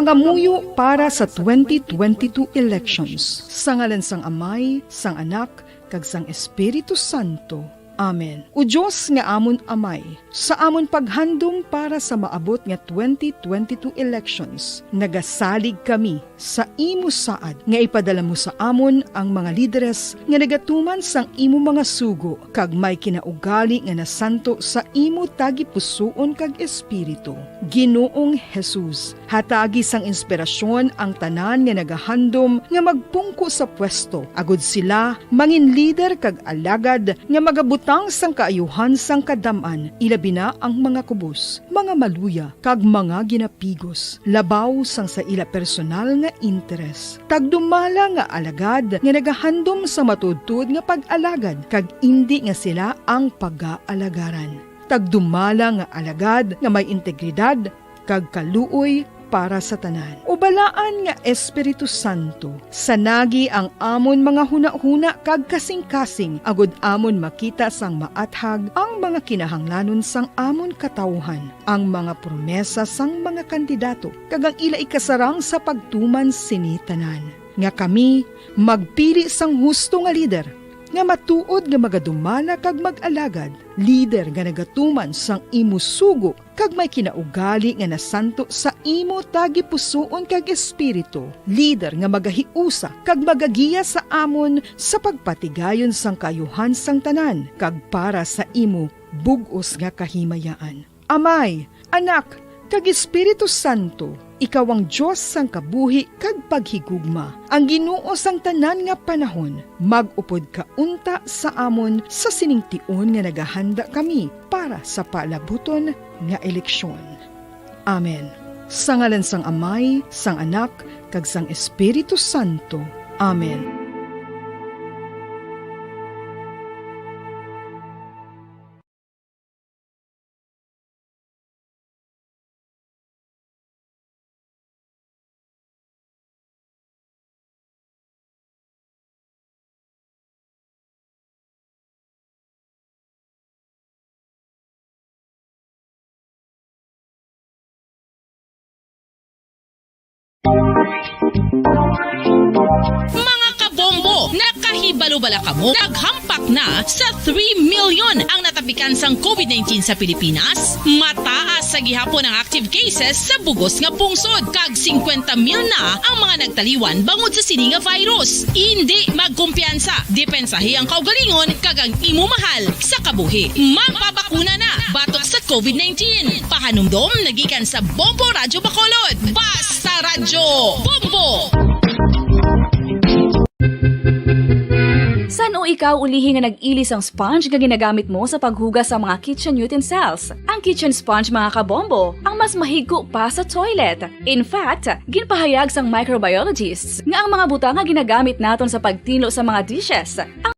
Pangamuyo para sa twenty twenty-two elections. Sa ngalan sang Amay, sang Anak, kag sang Espiritu Santo. Amen. O Dios nga amon Amay, sa amon paghandom para sa maabot nga twenty twenty-two elections, nagasalig kami sa imo saad nga ipadala mo sa amon ang mga lideres nga nagatuman sang imo mga sugo kag may kinaugali nga nasanto sa imo tagipusoon kag espiritu. Ginoong Jesus, hatagi sang inspirasyon ang tanan nga nagahandom nga magpungko sa pwesto, agud sila mangin lider kag alagad nga magabutang sang kaayuhan sang kadam-an, ilabi na ang mga kubos, mga maluya, kag mga ginapigos, labaw sang sa ila personal nga interes. Tagdumala nga alagad nga nagahandom sa matuodtuod nga pag-alagad, kag indi nga sila ang pagaalagaran. Tagdumala nga alagad nga may integridad kag kaluoy para sa tanan. O Balaan nga Espiritu Santo, sanagi ang amon mga hunahuna kag kasingkasing, agud amon makita sang maathag ang mga kinahanglanon sang amon katawuhan, ang mga promesa sang mga kandidato, kag ang ila ikasarang sa pagtuman sini tanan, nga kami magpili sang husto nga lider, nga matuod nga magadumala kag mag-alagad, lider nga nagatuman sang imo sugo kag may kinaugali nga nasanto sa imo tagipusoon kag espiritu, lider nga magahiusa kag magagiya sa amon sa pagpatigayon sang kaayuhan sang tanan kag para sa imo bug-os nga kahimayaan. Amay, Anak, kag Espiritu Santo, ikaw ang Dios sang kabuhi kag paghigugma, ang Ginoo sang tanan nga panahon. Mag-upod ka unta sa amon sa sining tion nga nagahanda kami para sa palabuton nga eleksyon. Amen. Sa ngalan sang Amay, sang Anak, kag sang Espiritu Santo. Amen. Mga kabombo, nakahibalo bala kamo? Naghampak na sa three million ang natapikan sang COVID nineteen sa Pilipinas. Mataas sa gihapon ang active cases sa bug-os nga pungsod, kag singkwenta mil na ang mga nagtaliwan bangod sa sini nga virus. Indi magkumpiyansa, depensahi ang kaugalingon kag ang imo mahal sa kabuhi. Magpabakuna na batok sa COVID nineteen. Pahanumdom nagikan sa Bombo Radyo Bacolod. Basta Radyo Bombo! San-o ikaw ulihi nga nag-ili sang sponge nga ginagamit mo sa paghugas sa mga kitchen utensils? Ang kitchen sponge, mga kabombo, ang mas mahigko pa sa toilet. In fact, ginpahayag sang microbiologists nga ang mga butang nga ginagamit naton sa pagtinlo sa mga dishes, ang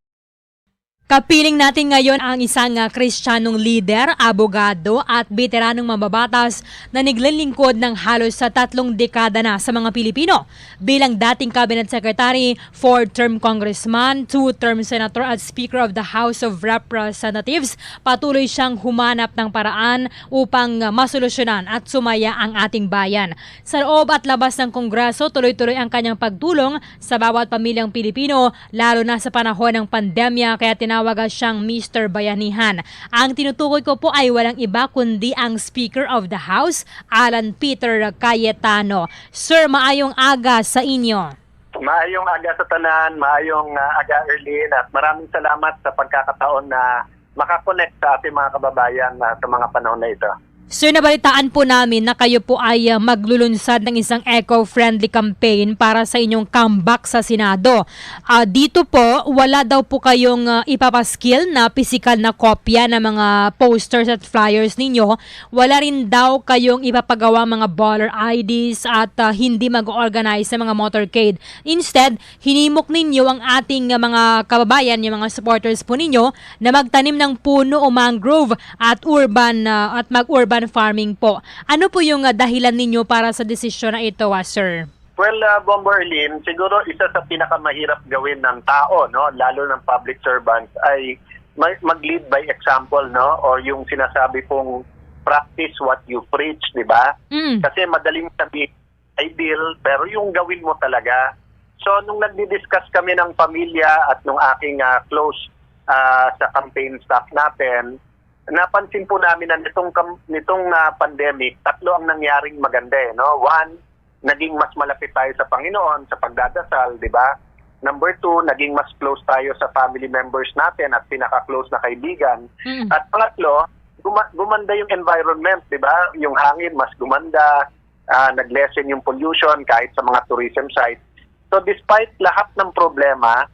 Kapiling natin ngayon ang isang, ah, Kristiyanong lider, abogado, at beteranong mambabatas na naglinlingkod ng halos sa tatlong dekada na sa mga Pilipino. Bilang dating cabinet secretary, four-term congressman, two-term senator, at Speaker of the House of Representatives, patuloy siyang humanap ng paraan upang, ah, masolusyonan at sumaya ang ating bayan. Sa loob at labas ng Kongreso, tuloy-tuloy ang kanyang pagtulong sa bawat pamilyang Pilipino, lalo na sa panahon ng pandemya, kaya tinawagan siyang Mister Bayanihan. Ang tinutukoy ko po ay walang iba kundi ang Speaker of the House, Alan Peter Cayetano. Sir, maayong aga sa inyo. Maayong aga sa tanan, maayong, ah, aga, Erlene, at maraming salamat sa pagkakataon na makakonect sa ating mga kababayan, ah, sa mga panahon na ito. Sir, nabalitaan po namin na kayo po ay, ah, maglulunsad ng isang eco-friendly campaign para sa inyong comeback sa Senado. Ah, dito po, wala daw po kayong, ah, ipapaskil na pisikal na kopya ng mga posters at flyers ninyo. Wala rin daw kayong ipapagawa mga baller I Ds at, ah, hindi mag-organize sa mga motorcade. Instead, hinimok ninyo ang ating, ah, mga kababayan, yung mga supporters po ninyo, na magtanim ng puno o mangrove at urban, ah, at mag-urban farming po. Ano po yung, ah, dahilan ninyo para sa desisyon na ito, ah, sir? Well, ah, Bombo Erlene, siguro isa sa pinakamahirap gawin ng tao, no, lalo ng public servants, ay mag-, mag-lead by example, no, o yung sinasabi pong practice what you preach, di ba? Mm. Kasi madaling sabihin, ideal, pero yung gawin mo talaga. So, nung nagdi-discuss kami ng pamilya at nung aking, ah, close, ah, sa campaign staff natin, napansin po namin na nitong kam-, nitong, ah, pandemic, tatlo ang nangyaring maganda, eh, no? One, naging mas malapit tayo sa Panginoon sa pagdadasal, di ba? Number two, naging mas close tayo sa family members natin at pinaka-close na kaibigan. Mm. At pangatlo, guma-, gumanda yung environment, di ba? Yung hangin mas gumanda, ah, nag-lessen yung pollution kahit sa mga tourism site. So despite lahat ng problema,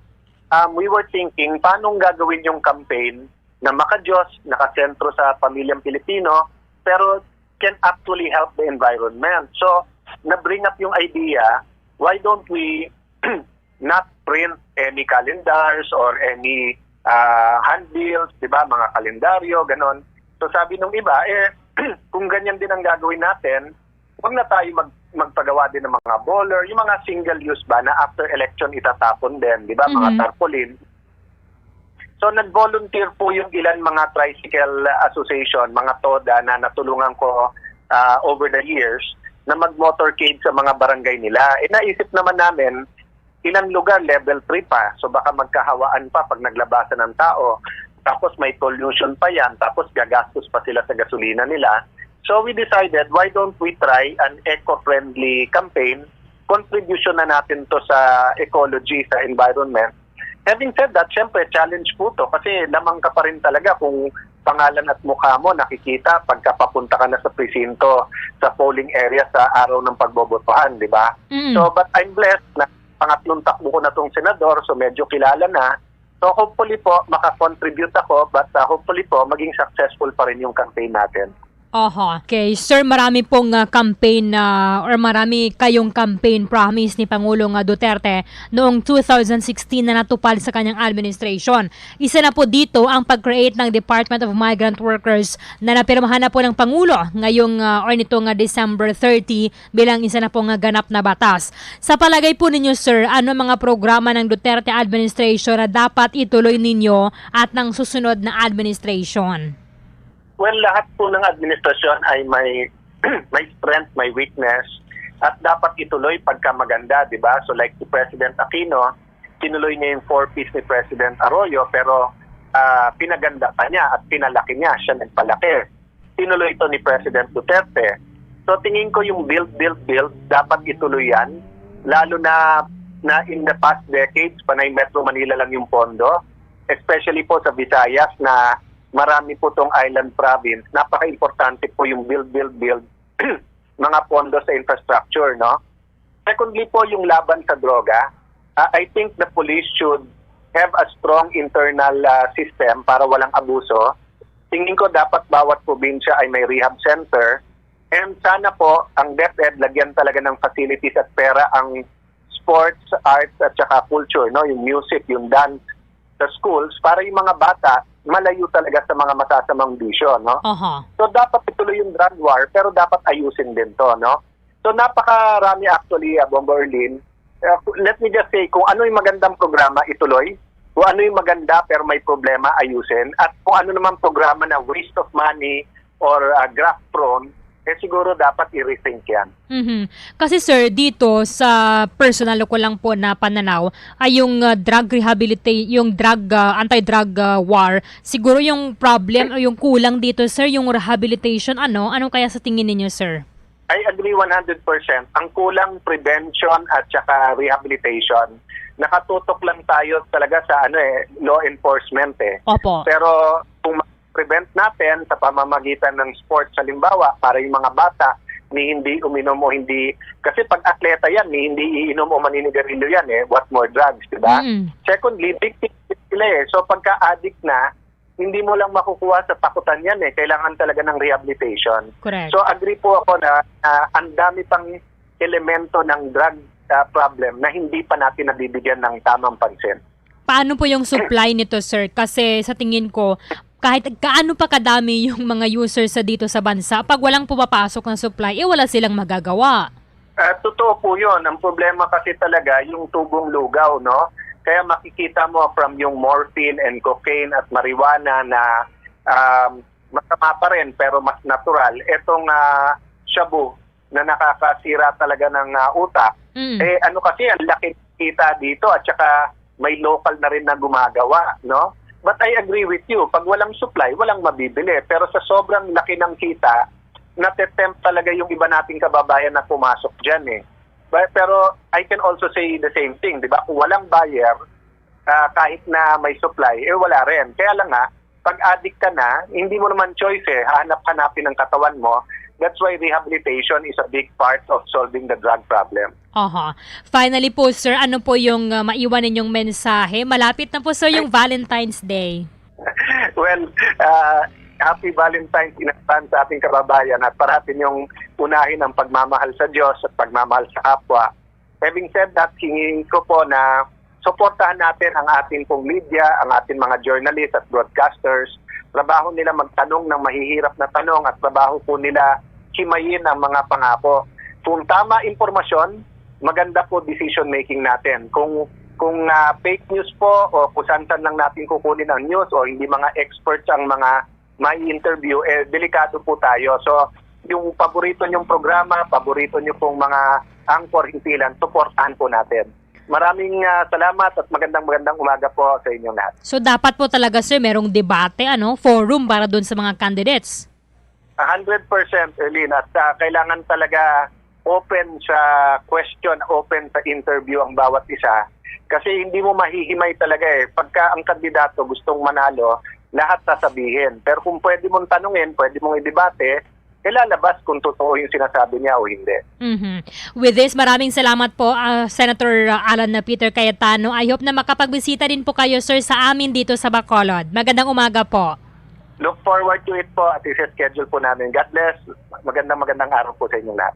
um, we were thinking, paano gagawin yung campaign na maka-Diyos, nakasentro sa pamilyang Pilipino, pero can actually help the environment. So, na-bring up yung idea, why don't we not print any calendars or any, ah, handbills, di ba, mga kalendaryo, ganon. So sabi nung iba, eh, kung ganyan din ang gagawin natin, huwag na tayo mag-, magpagawa din ng mga bowler, yung mga single-use ba na after election itatapon din, di ba, mga Mhm. tarpaulin. So nag-volunteer po yung ilan mga tricycle association, mga TODA na natulungan ko, ah, over the years na mag-motorcade sa mga barangay nila. Eh, naisip naman namin, ilang lugar level three pa. So baka magkahawaan pa pag naglabasan ng tao. Tapos may pollution pa yan. Tapos gagastos pa sila sa gasolina nila. So we decided, why don't we try an eco-friendly campaign? Contribution na natin to sa ecology, sa environment. Having said that, syempre, challenge po to kasi lamang ka pa rin talaga kung pangalan at mukha mo nakikita pagka papunta ka na sa presinto, sa polling area sa araw ng pagbobotohan, di ba? Mm. So, but I'm blessed na pangatlong takbo ko na tong senador, so medyo kilala na. So, hopefully po, makakontribute ako, but, ah, hopefully po, maging successful pa rin yung campaign natin. Oho. Okay. Sir, marami pong, ah, campaign na, or marami kayong campaign promise ni Pangulong, ah, Duterte noong two thousand sixteen na natupad sa kanyang administration. Isa na po dito ang pag-create ng Department of Migrant Workers na napirmahan na po ng Pangulo ngayong, ah, or nito nga December thirty bilang isa na po nga ganap na batas. Sa palagay po ninyo, sir, ano mga programa ng Duterte administration na dapat ituloy ninyo at ng susunod na administration? Well, lahat po ng administrasyon ay may, may strength, may weakness, at dapat ituloy pagka maganda, di ba? So like si President Aquino, tinuloy niya yung four Ps ni President Arroyo, pero, ah, pinaganda pa niya at pinalaki niya, siya nagpalaki. Tinuloy ito ni President Duterte. So tingin ko yung build, build, build, dapat ituloy yan. Lalo na, na in the past decades, panay Metro Manila lang yung pondo, especially po sa Visayas na marami po tong island province. Napaka-importante po yung build, build, build, mga pondo sa infrastructure, no? Secondly po, yung laban sa droga. Ah, I think the police should have a strong internal, ah, system para walang abuso. Tingin ko dapat bawat probinsya ay may rehab center. And sana po, ang DepEd, lagyan talaga ng facilities at pera ang sports, arts, at saka culture, no? Yung music, yung dance sa schools, para yung mga bata malayo talaga sa mga masasamang bisyo, no? Aha. So, dapat ituloy yung drug war, pero dapat ayusin din to, no? So, napakarami actually, ah, Bombo Erlin. Uh, let me just say, kung ano yung magandang programa, ituloy. Kung ano yung maganda pero may problema, ayusin. At kung ano naman programa na waste of money or, ah, graft prone, eh siguro dapat i-rethink yan. Mhm. Kasi sir, dito sa personal ko lang po na pananaw, ay yung, ah, drug rehabilita-, yung drug, ah, anti-drug, ah, war, siguro yung problem o yung kulang dito, sir, yung rehabilitation, ano? Ano kaya sa tingin ninyo, sir? I agree one hundred percent. Ang kulang prevention at saka rehabilitation. Nakatutok lang tayo talaga sa ano eh, law enforcement eh. Opo. Pero kung ma-prevent natin sa pamamagitan ng sports, halimbawa, para yung mga bata, ni hindi uminom o hindi, kasi pag atleta yan, ni hindi iinom o maninigarilyo yan eh, what more drugs, di ba? Mm. Secondly, victim sila eh. So pagka-addict na, hindi mo lang makukuha sa takutan yan eh. Kailangan talaga ng rehabilitation. Correct. So agree po ako na, na ang dami pang elemento ng drug, ah, problem na hindi pa natin nabibigyan ng tamang pansin. Paano po yung supply nito, sir? Kasi sa tingin ko, kahit gaano pa kadami yung mga users sa dito sa bansa, pag walang pumapasok na supply, eh wala silang magagawa. Ah, totoo po yun. Ang problema kasi talaga yung tubong lugaw, no? Kaya makikita mo from yung morphine and cocaine at marijuana na, um, masama pa rin pero mas natural. Etong, ah, shabu, na nakakasira talaga ng, ah, utak. Mm. Eh, ano kasi, ang laki ng kita dito at saka may local na rin na gumagawa, no? But I agree with you, pag walang supply, walang mabibili. Pero sa sobrang laki ng kita, nate-tempt talaga yung iba nating kababayan na pumasok diyan, eh. But, pero I can also say the same thing, di ba? Kung walang buyer, ah, kahit na may supply, eh, wala rin. Kaya lang nga, pag addict ka na, hindi mo naman choice, eh. Hahanap-hanapin ang katawan mo. That's why rehabilitation is a big part of solving the drug problem. Aha. Finally po, sir, ano po yung, ah, maiwan ninyong mensahe? Malapit na po, sir, yung Valentine's Day. Well, ah, happy Valentine's in advance sa ating kababayan at parati niyong unahin ang pagmamahal sa Diyos at pagmamahal sa kapwa. Having said that, hingin ko po na suportahan natin ang ating pong media, ang ating mga journalists at broadcasters. Trabaho nila magtanong ng mahihirap na tanong at trabaho po nila himayin ang mga pangako. Kung tama impormasyon, maganda po decision making natin. Kung, kung, ah, fake news po o kung saan-saan lang natin kukunin ang news o hindi mga experts ang mga may interview, eh, delikado po tayo. So, yung paborito niyong programa, paborito niyo pong mga anchor, himpilan, suportahan po natin. Maraming, ah, salamat at magandang, magandang umaga po sa inyong lahat. So, dapat po talaga, sir, merong debate, ano, forum para dun sa mga candidates? A hundred percent, Erlene. At, ah, kailangan talaga open sa question, open sa interview ang bawat isa. Kasi hindi mo mahihimay talaga, eh. Pagka ang kandidato gustong manalo, lahat sasabihin. Pero kung pwede mong tanungin, pwede mong idebate, ilalabas kung totoo yung sinasabi niya o hindi. Mhm. With this, maraming salamat po, ah, Senator Alan na Peter Cayetano. I hope na makapagbisita din po kayo, sir, sa amin dito sa Bacolod. Magandang umaga po. Look forward to it po at isi-schedule po namin. God bless. Magandang, magandang araw po sa inyong lahat.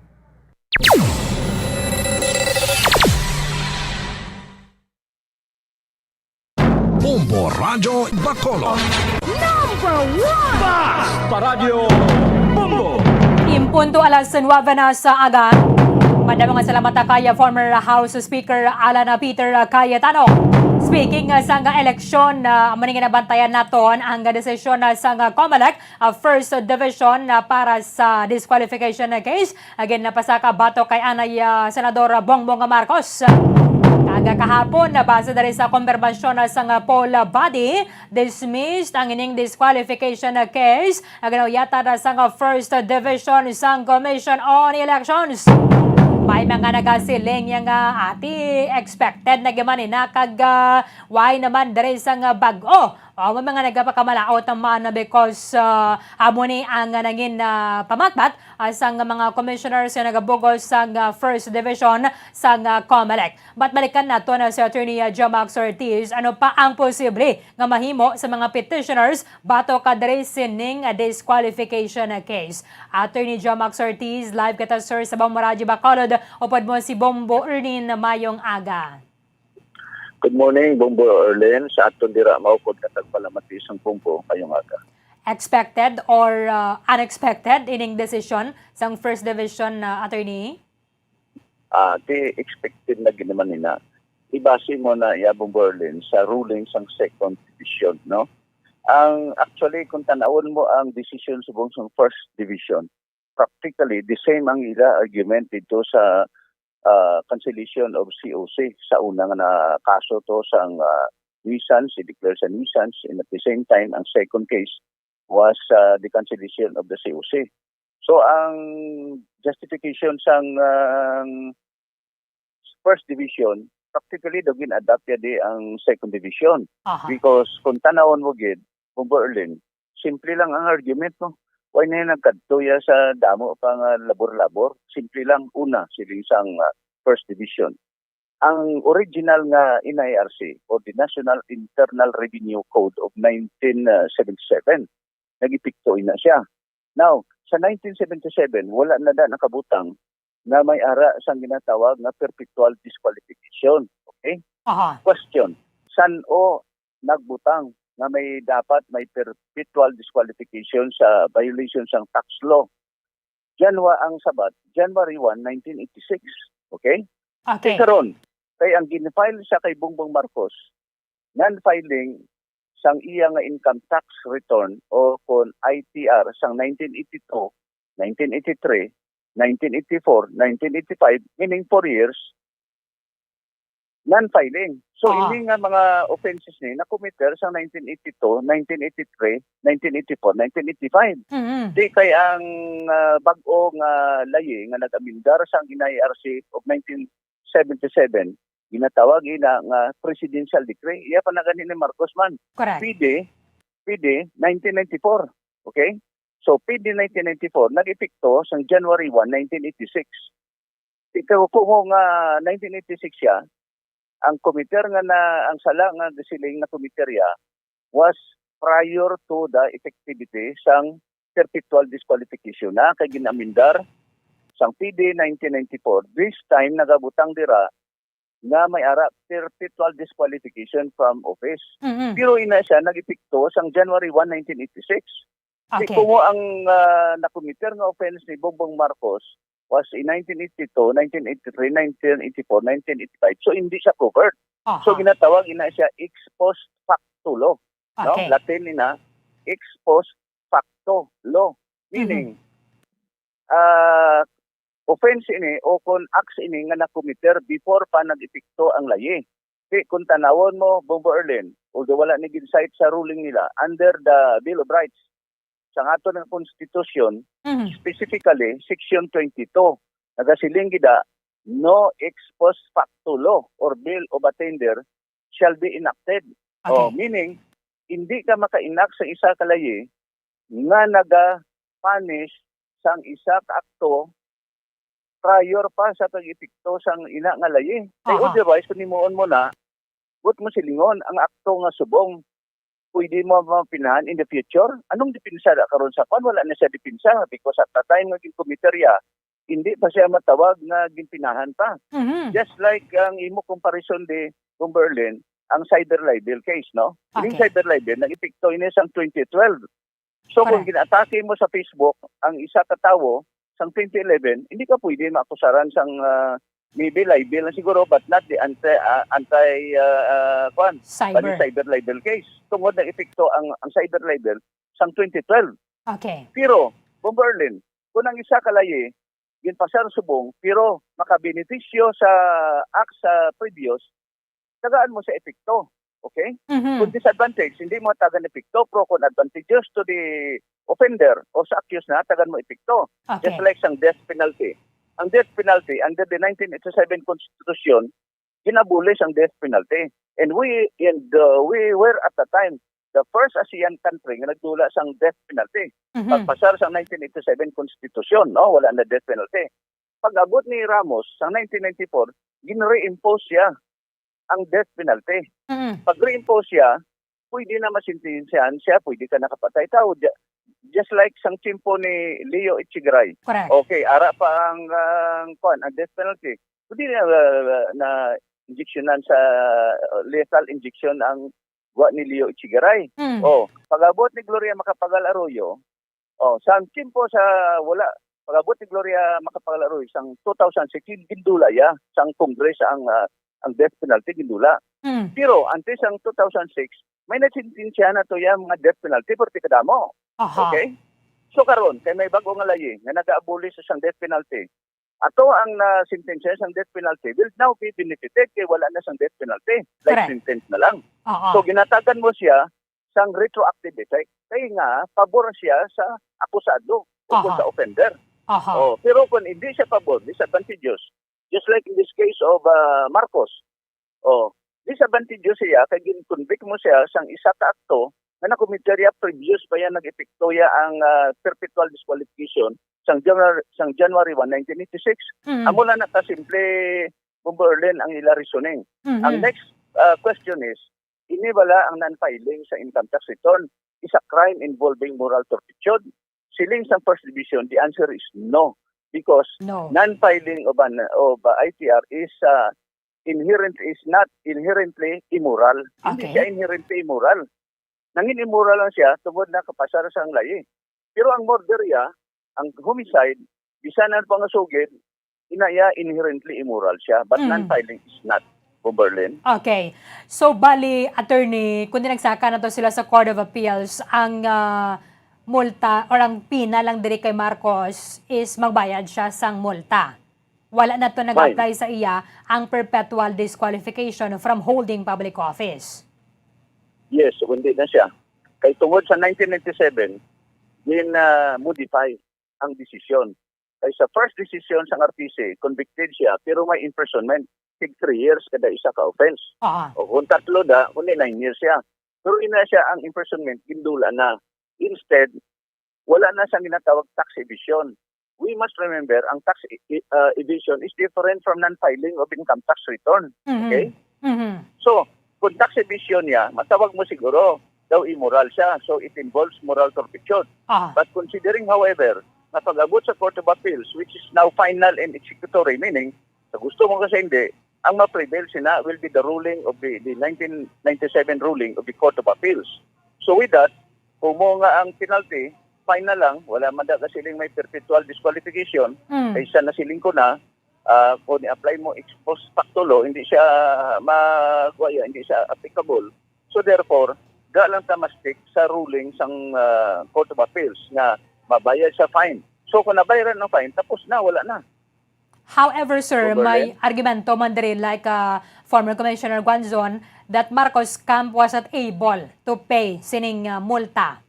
Bombo Radyo Bacolod. Number one! Basta Radyo Bombo! Impunto alas nuebe na sa aga. Madamo nga salamat kay former House Speaker Alan Peter Cayetano. Speaking, ah, sang eleksyon, ah, amo ni ginabantayan naton ang desisyon, ah, sang, ah, COMELEC, ah, First Division, ah, para sa disqualification, ah, case. Again, napasaka batok kay anay, ah, Senador Bongbong Marcos. Kag kahapon, nabasa diri sa kumpirmasyon, ah, sang, ah, poll body, dismissed ang ining disqualification, ah, case nga ginauyatan, ah, sang, ah, First Division sang Commission on Elections. May mga nagasiling niya nga, ati, expected na gyud man ina kag, ah, why naman diri sang, ah, bag-o. O, may mga nagapakamalaot naman because, ah, amo ni ang, ah, nangin, ah, pamatbat, ah, sang mga commissioners nga nagabugos sang, ah, First Division sang, ah, COMELEC. But balikan nato na si Attorney, ah, Jomax Ortiz, ano pa ang posible nga mahimo sa mga petitioners batok ka diri sining, ah, disqualification, ah, case. Attorney Jomax Ortiz, live kita, sir, sa Bombo Radyo Bacolod. Upod mo si Bombo Erlene, mayong aga. Good morning, Bombo Erlene. Sa aton dira, maukod nga tagpalamati sang Bombo, mayong aga. Expected or, uh, unexpected ining desisyon sang First Division, uh, attorney? Ah, di expected na gid naman nina. Ibase mo na iya, Bombo Erlene, sa ruling sang Second Division, no? Ang, actually, kung tanawon mo ang desisyon subong sang First Division, practically the same ang ila argument dito sa, ah, cancellation of C O C sa una nga na kaso to sang, ah, nuisance, i-declare sa nuisance, and at the same time, ang second case was, ah, the cancellation of the C O C. So, ang justification sang, ah, First Division, practically daw gin-adapt ya di ang Second Division. Aha. Because kung tanawon mo gid, Bombo Erlene, simple lang ang argument, no? Why na nagkadto ya sa damo pa nga labor-labor? Simple lang, una, siling sang, ah, First Division. Ang original nga N I R C or the National Internal Revenue Code of nineteen seventy-seven, nag-epekto ina siya. Now, sa nineteen seventy-seven, wala na da nakabutang nga may ara sang ginatawag nga perpetual disqualification. Okay? Aha. Question, san-o nagbutang nga may dapat may perpetual disqualification sa violation sang tax law? Diyan wa ang sabat, January one, nineteen eighty-six. Okay? Okay. Kay karon, kay ang gin-file sa kay Bongbong Marcos, non-filing sang iya nga income tax return o kon I T R sang nineteen eighty-two, nineteen eighty-three, nineteen eighty-four, nineteen eighty-five, meaning four years, non-filing. So, Oo. Ini nga mga offenses ni na-committer sa nineteen eighty-two, nineteen eighty-three, nineteen eighty-four, nineteen eighty-five. Mm-mm. Di kay ang, ah, bag-o nga layi nga nag-amendar sang N I R C of nineteen seventy-seven, ginatawag ina nga presidential decree. Iya pa na gani ni Marcos man. Correct. P D, P D nineteen ninety-four. Okay? So, P D nineteen ninety-four, nag-epekto sang January one, nineteen eighty-six. Ikaw, kung nga nineteen eighty-six siya, ang committer nga na, ang sala nga gasiling na committer ya was prior to the effectivity sang perpetual disqualification na kay ginamendar sang P D nineteen ninety-four. This time, nagabutang dira nga may ara perpetual disqualification from office. Mm-mm. Pero ina siya nag-epekto sang January one, nineteen eighty-six. Di Okay. Kumo ang, ah, nakomiter nga offense ni Bongbong Marcos was in nineteen eighty-two, nineteen eighty-three, nineteen eighty-four, nineteen eighty-five. So, hindi siya covered. Aha. So, ginatawag ina siya ex post facto law. No? Okay. Latin ina, ex post facto law. Meaning, Mhm. ah, offense ini o kon acts ini nga nakomiter before pa nag-epekto ang layi. Di, kung tanawon mo, Bombo Erlin, although wala ni gin-cite sa ruling nila, under the Bill of Rights, sa aton nga konstitusyon, Mhm. specifically, Section twenty-two, nagasiling gida, "No ex post facto law or bill of attainder shall be enacted." Okay. Oh, meaning, hindi ka maka-enact sa isa ka layi nga naga-punish sang isa ka akto prior pa sa pag-epekto sang ina nga layi. Kay Aha. Otherwise, kung himuon mo na, buot mo silingon, ang akto nga subong, pwede mo mapinahan in the future? Anong depensa na karon sa kwan? Wala na siya depensa because at the time nga ginkomiter ya, hindi pa siya matawag nga ginpinahan pa. Mhm. Just like ang imo comparison di, Bombo Erlin, ang cyber libel case, no? Ining Okay. Cyber libel, nag-epekto ini sang twenty twelve. So, kung Correct. Ginaatake mo sa Facebook ang isa ka tawo sang twenty eleven, hindi ka pwede maakusaran sang, ah, maybe libel na siguro, but not the anti, ah, anti, ah, ah, kwan, Cyber. Bali cyber libel case. Tungod na epekto ang, ang cyber libel sang twenty twelve. Okay. Pero, Bombo Erlin, kung ang isa ka layi, ginpasar subong, pero makabenepisyo sa act sa previous, tagaan mo sa epekto. Okay? Mhm. Kung disadvantage, hindi mo tagan epekto, pero kung advantageous to the offender or sa accused na, tagan mo epekto. Okay. Just like sang death penalty. Ang death penalty, under the nineteen eighty-seven Constitution, gin-abolish ang death penalty. And we, and, uh, we were at the time the first ASEAN country nga nagdula sang death penalty. Mhm. Pagpasar sa nineteen eighty-seven Constitution, no, wala na death penalty. Pag-abot ni Ramos sa nineteen ninety-four, gin-reimpose siya ang death penalty. Mm. Pag-reimpose siya, pwede na masentensyahan siya, pwede ka nakapatay tao. Ju-, just like sang tiyempo ni Leo Echegaray. Correct. Okay, ara pa ang, ang, kwan, ang death penalty. Pwede na, uh, na injeksyonan sa, uh, lethal injection ang wa ni Leo Echegaray. Mm. Oh, pag-abot ni Gloria Macapagal Arroyo, oh, sa tiyempo sa wala, pag-abot ni Gloria Macapagal Arroyo sang two thousand six, gin-, gindula ya sang Congress ang, ah, ang death penalty, gindula. Mm. Pero antes ang two thousand six, may nasentensya na to ya mga death penalty, pero ti kadamo. Aha. Okay? So karon, kay may bag-o nga layi nga nag-abolish sang death penalty. Ato ang nasentensya sang death penalty will now be benefited kay wala na sang death penalty. Life Correct. Sentence na lang. Oo. So, ginatagan mo siya sang retroactive effect. Kay nga, pabor siya sa akusado o kung Aha. sa offender. Aha. Oh, pero kung hindi siya pabor, disadvantageous. Just like in this case of, ah, Marcos. Oh, disadvantageous siya kay gin-convict mo siya sang isa ka akto nga nakomiter ya previous pa yan nag-epekto ya ang, ah, perpetual disqualification sang January, sang January one, nineteen eighty-six. Mm. Amo lang na kasimple, Bombo Erlin, ang ila reasoning. Mhm. Ang next, ah, question is, ini bala ang non-filing sa income tax return is a crime involving moral turpitude? Siling sa first division, the answer is no. Because No. non-filing of an, of a I T R is, ah, inherent, is not inherently immoral. Hindi Okay. siya inherently immoral. Nangin immoral lang siya tungod na kapasar sa ang layi. Pero ang murder ya, ang homicide, bisan ang pangasugid, ina ya inherently immoral siya, but Mm. non-filing is not. Bombo Erlin? Okay. So, bali, attorney, kung dinagsaka na to sila sa Court of Appeals, ang, ah, multa or ang pina lang diri kay Marcos is magbayad siya sang multa. Wala na to nag-apply sa iya ang perpetual disqualification from holding public office. Yes, hindi na siya. Kay tungod sa nineteen ninety-seven, gin-modify ang desisyon. Kay sa first decision sang R T C, convicted siya pero may imprisonment. Tig three years kada isa ka offense. Ah, O kung tatlo da, kundi nine years siya. Pero ina siya ang imprisonment, gindula na. Instead, wala na siyang ginatawag tax evasion. We must remember, ang tax e- e- uh, evasion is different from non-filing of income tax return. mhm. Okay? Mhm. So, kung tax evasion niya, matawag mo siguro daw immoral siya. So, it involves moral turpitude. Ah, But considering, however, na pag-abot sa Court of Appeals, which is now final and executory, meaning, sa gusto mo kasi hindi, ang ma-prevail sina will be the ruling of the, the nineteen ninety-seven ruling of the Court of Appeals. So with that, kung mo nga ang penalty, fine na lang, wala man da kasiling may perpetual disqualification, mm. Kay siya nasiling ko na, ah, kung i-apply mo ex post facto law, hindi siya ma-, kuha yan, hindi siya applicable. So therefore, ga lang ta ma-stick sa ruling sang ah, Court of Appeals nga mabayad sa fine. So kung nabayaran ang fine, tapos na, wala na. However, sir, Overland? May argumento man diri like uh, former Commissioner Guanzon that Marcos camp wasn't able to pay sining uh, multa.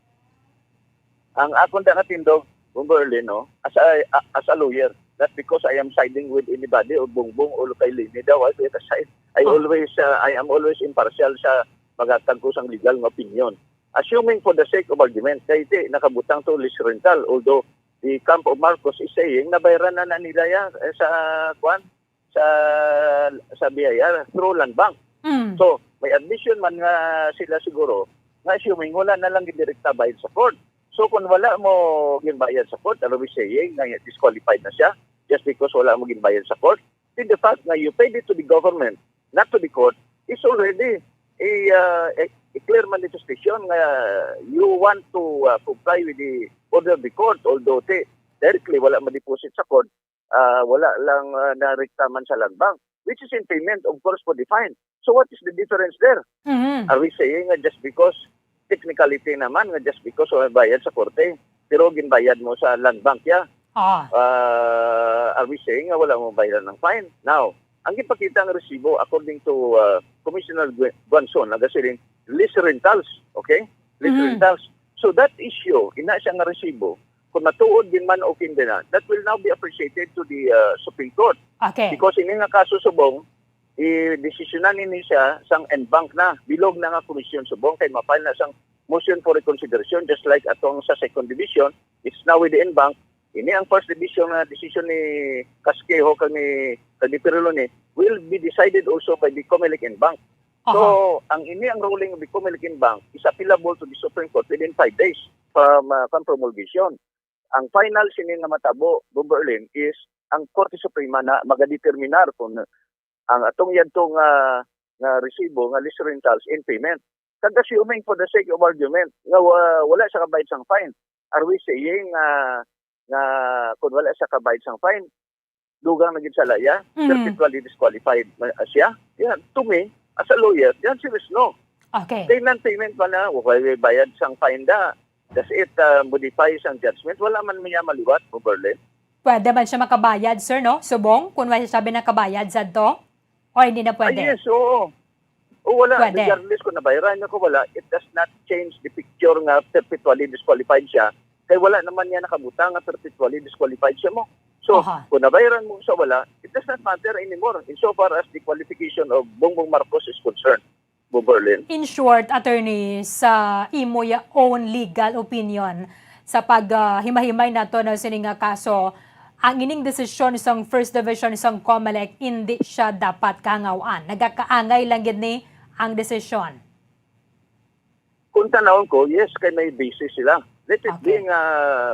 Ang akon da nga tindog, Bomberlin, no, as a, as a lawyer, not because I am siding with anybody or Bongbong or kay Leni daw, I, I, I Oh. always, uh, I am always impartial sa paghatag ko sang legal nga opinion. Assuming for the sake of argument, kay ti nakabutang to lease rental, although the camp of Marcos is saying nabayaran na, na nila yan eh, sa, kwan, sa, sa B I R through Land Bank. Mm. So, may admission man nga sila siguro nga assuming wala na lang gidirekta bayad sa court. So kung wala mo ginbayad sa court, are we saying nga disqualified na siya just because wala mo ginbayad sa court? Then the fact nga you paid it to the government, not to the court, is already a, uh, a, a clear manifestation nga you want to uh, comply with the order of the court, although te, directly wala ma-deposit sa court, ah, wala lang ah, narekta man sa Land Bank, which is in payment, of course, for the fine. So what is the difference there? Mhm. Are we saying nga just because, technicality naman, nga just because wala bayad sa korte, pero ginbayad mo sa Land Bank, ya? Ah. Ah, are we saying nga wala mo bayaran ng fine? Now, ang gipakita ang resibo, according to ah, Commissioner Gu- Guanzon, nagasiling, lease rentals, okay? Lease Mhm. rentals. So that issue, ina siya nga resibo, kung matuod din man o hindi na, that will now be appreciated to the uh, Supreme Court. Okay. Because ini nga kaso subong, i-desisyonan ini siya sang en banc na, bilog na nga komisyon subong kay ma-file na sang motion for reconsideration just like atong sa second division, it's now with the en banc. Ini ang first division nga decision ni Casquejo kag ni kag ni Piriloni will be decided also by the Comelec en banc. So, Aha. Ang ini ang ruling of the Comelec en banc is appealable to the Supreme Court within five days from uh, from promulgation. Ang final sini nga matabo, Bomberlin, is ang Korte Suprema na magadeterminar kung ang atong yadto nga nga resibo nga lease rentals in payment. Kag assuming for the sake of argument nga wa- wala siya kabayad sang fine, are we saying nga nga kung wala siya kabayad sang fine, dugang na gid sa laya, Mhm. perpetually disqualified na siya? Yeah, to me, as a lawyer, the answer is no. Okay. Kay non-payment pa na, wala bayad sang fine da. Does it uh, modify sang judgment? Wala man niya maliwat, Bomberlin. Pwede man siya makabayad, sir, no? Subong, kung wala siya sabi nakabayad sa to? O hindi na pwede? Ah, yes, oo. O wala, Pwede. Regardless kung nabayaran niya ko wala, it does not change the picture nga perpetually disqualified siya. Kay wala naman niya nakabutang nga perpetually disqualified siya mo. So, Aha. Kung nabayaran mo sa wala, it does not matter anymore insofar as the qualification of Bongbong Marcos is concerned. Bomberlin. In short, attorney, sa imo ya own legal opinion, sa pag ah, himahimay nato na sini nga kaso, ang ining desisyon sang First Division sang Comelec, hindi siya dapat kahangawan. Nagakaangay lang gid ni ang desisyon. Kung tanawon ko, yes, kay may basis sila. Let it Okay. be nga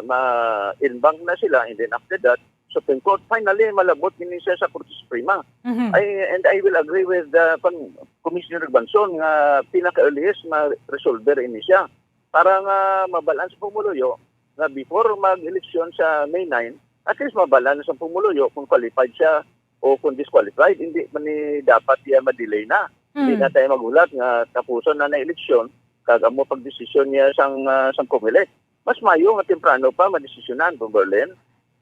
ma-en banc na sila, and then after that, Supreme Court, finally, malabot din siya sa Korte Suprema. Mhm. I, and I will agree with uh, pang Commissioner Guanzon nga pinaka-earliest ma-resolve ini siya. Para nga mabalaan sa pumuluyo nga before mag-eleksyon sa May nine, at least mabalaan sa pumuluyo kung qualified siya o kung disqualified. Hindi man ni dapat iya ma-delay na. Hindi Mm. na tayo maghulat nga tapuson na na eleksyon kag amo pagdesisyon niya sang uh, sang Comelec. Mas mayo nga temprano pa madesisyonan, Bomberlin.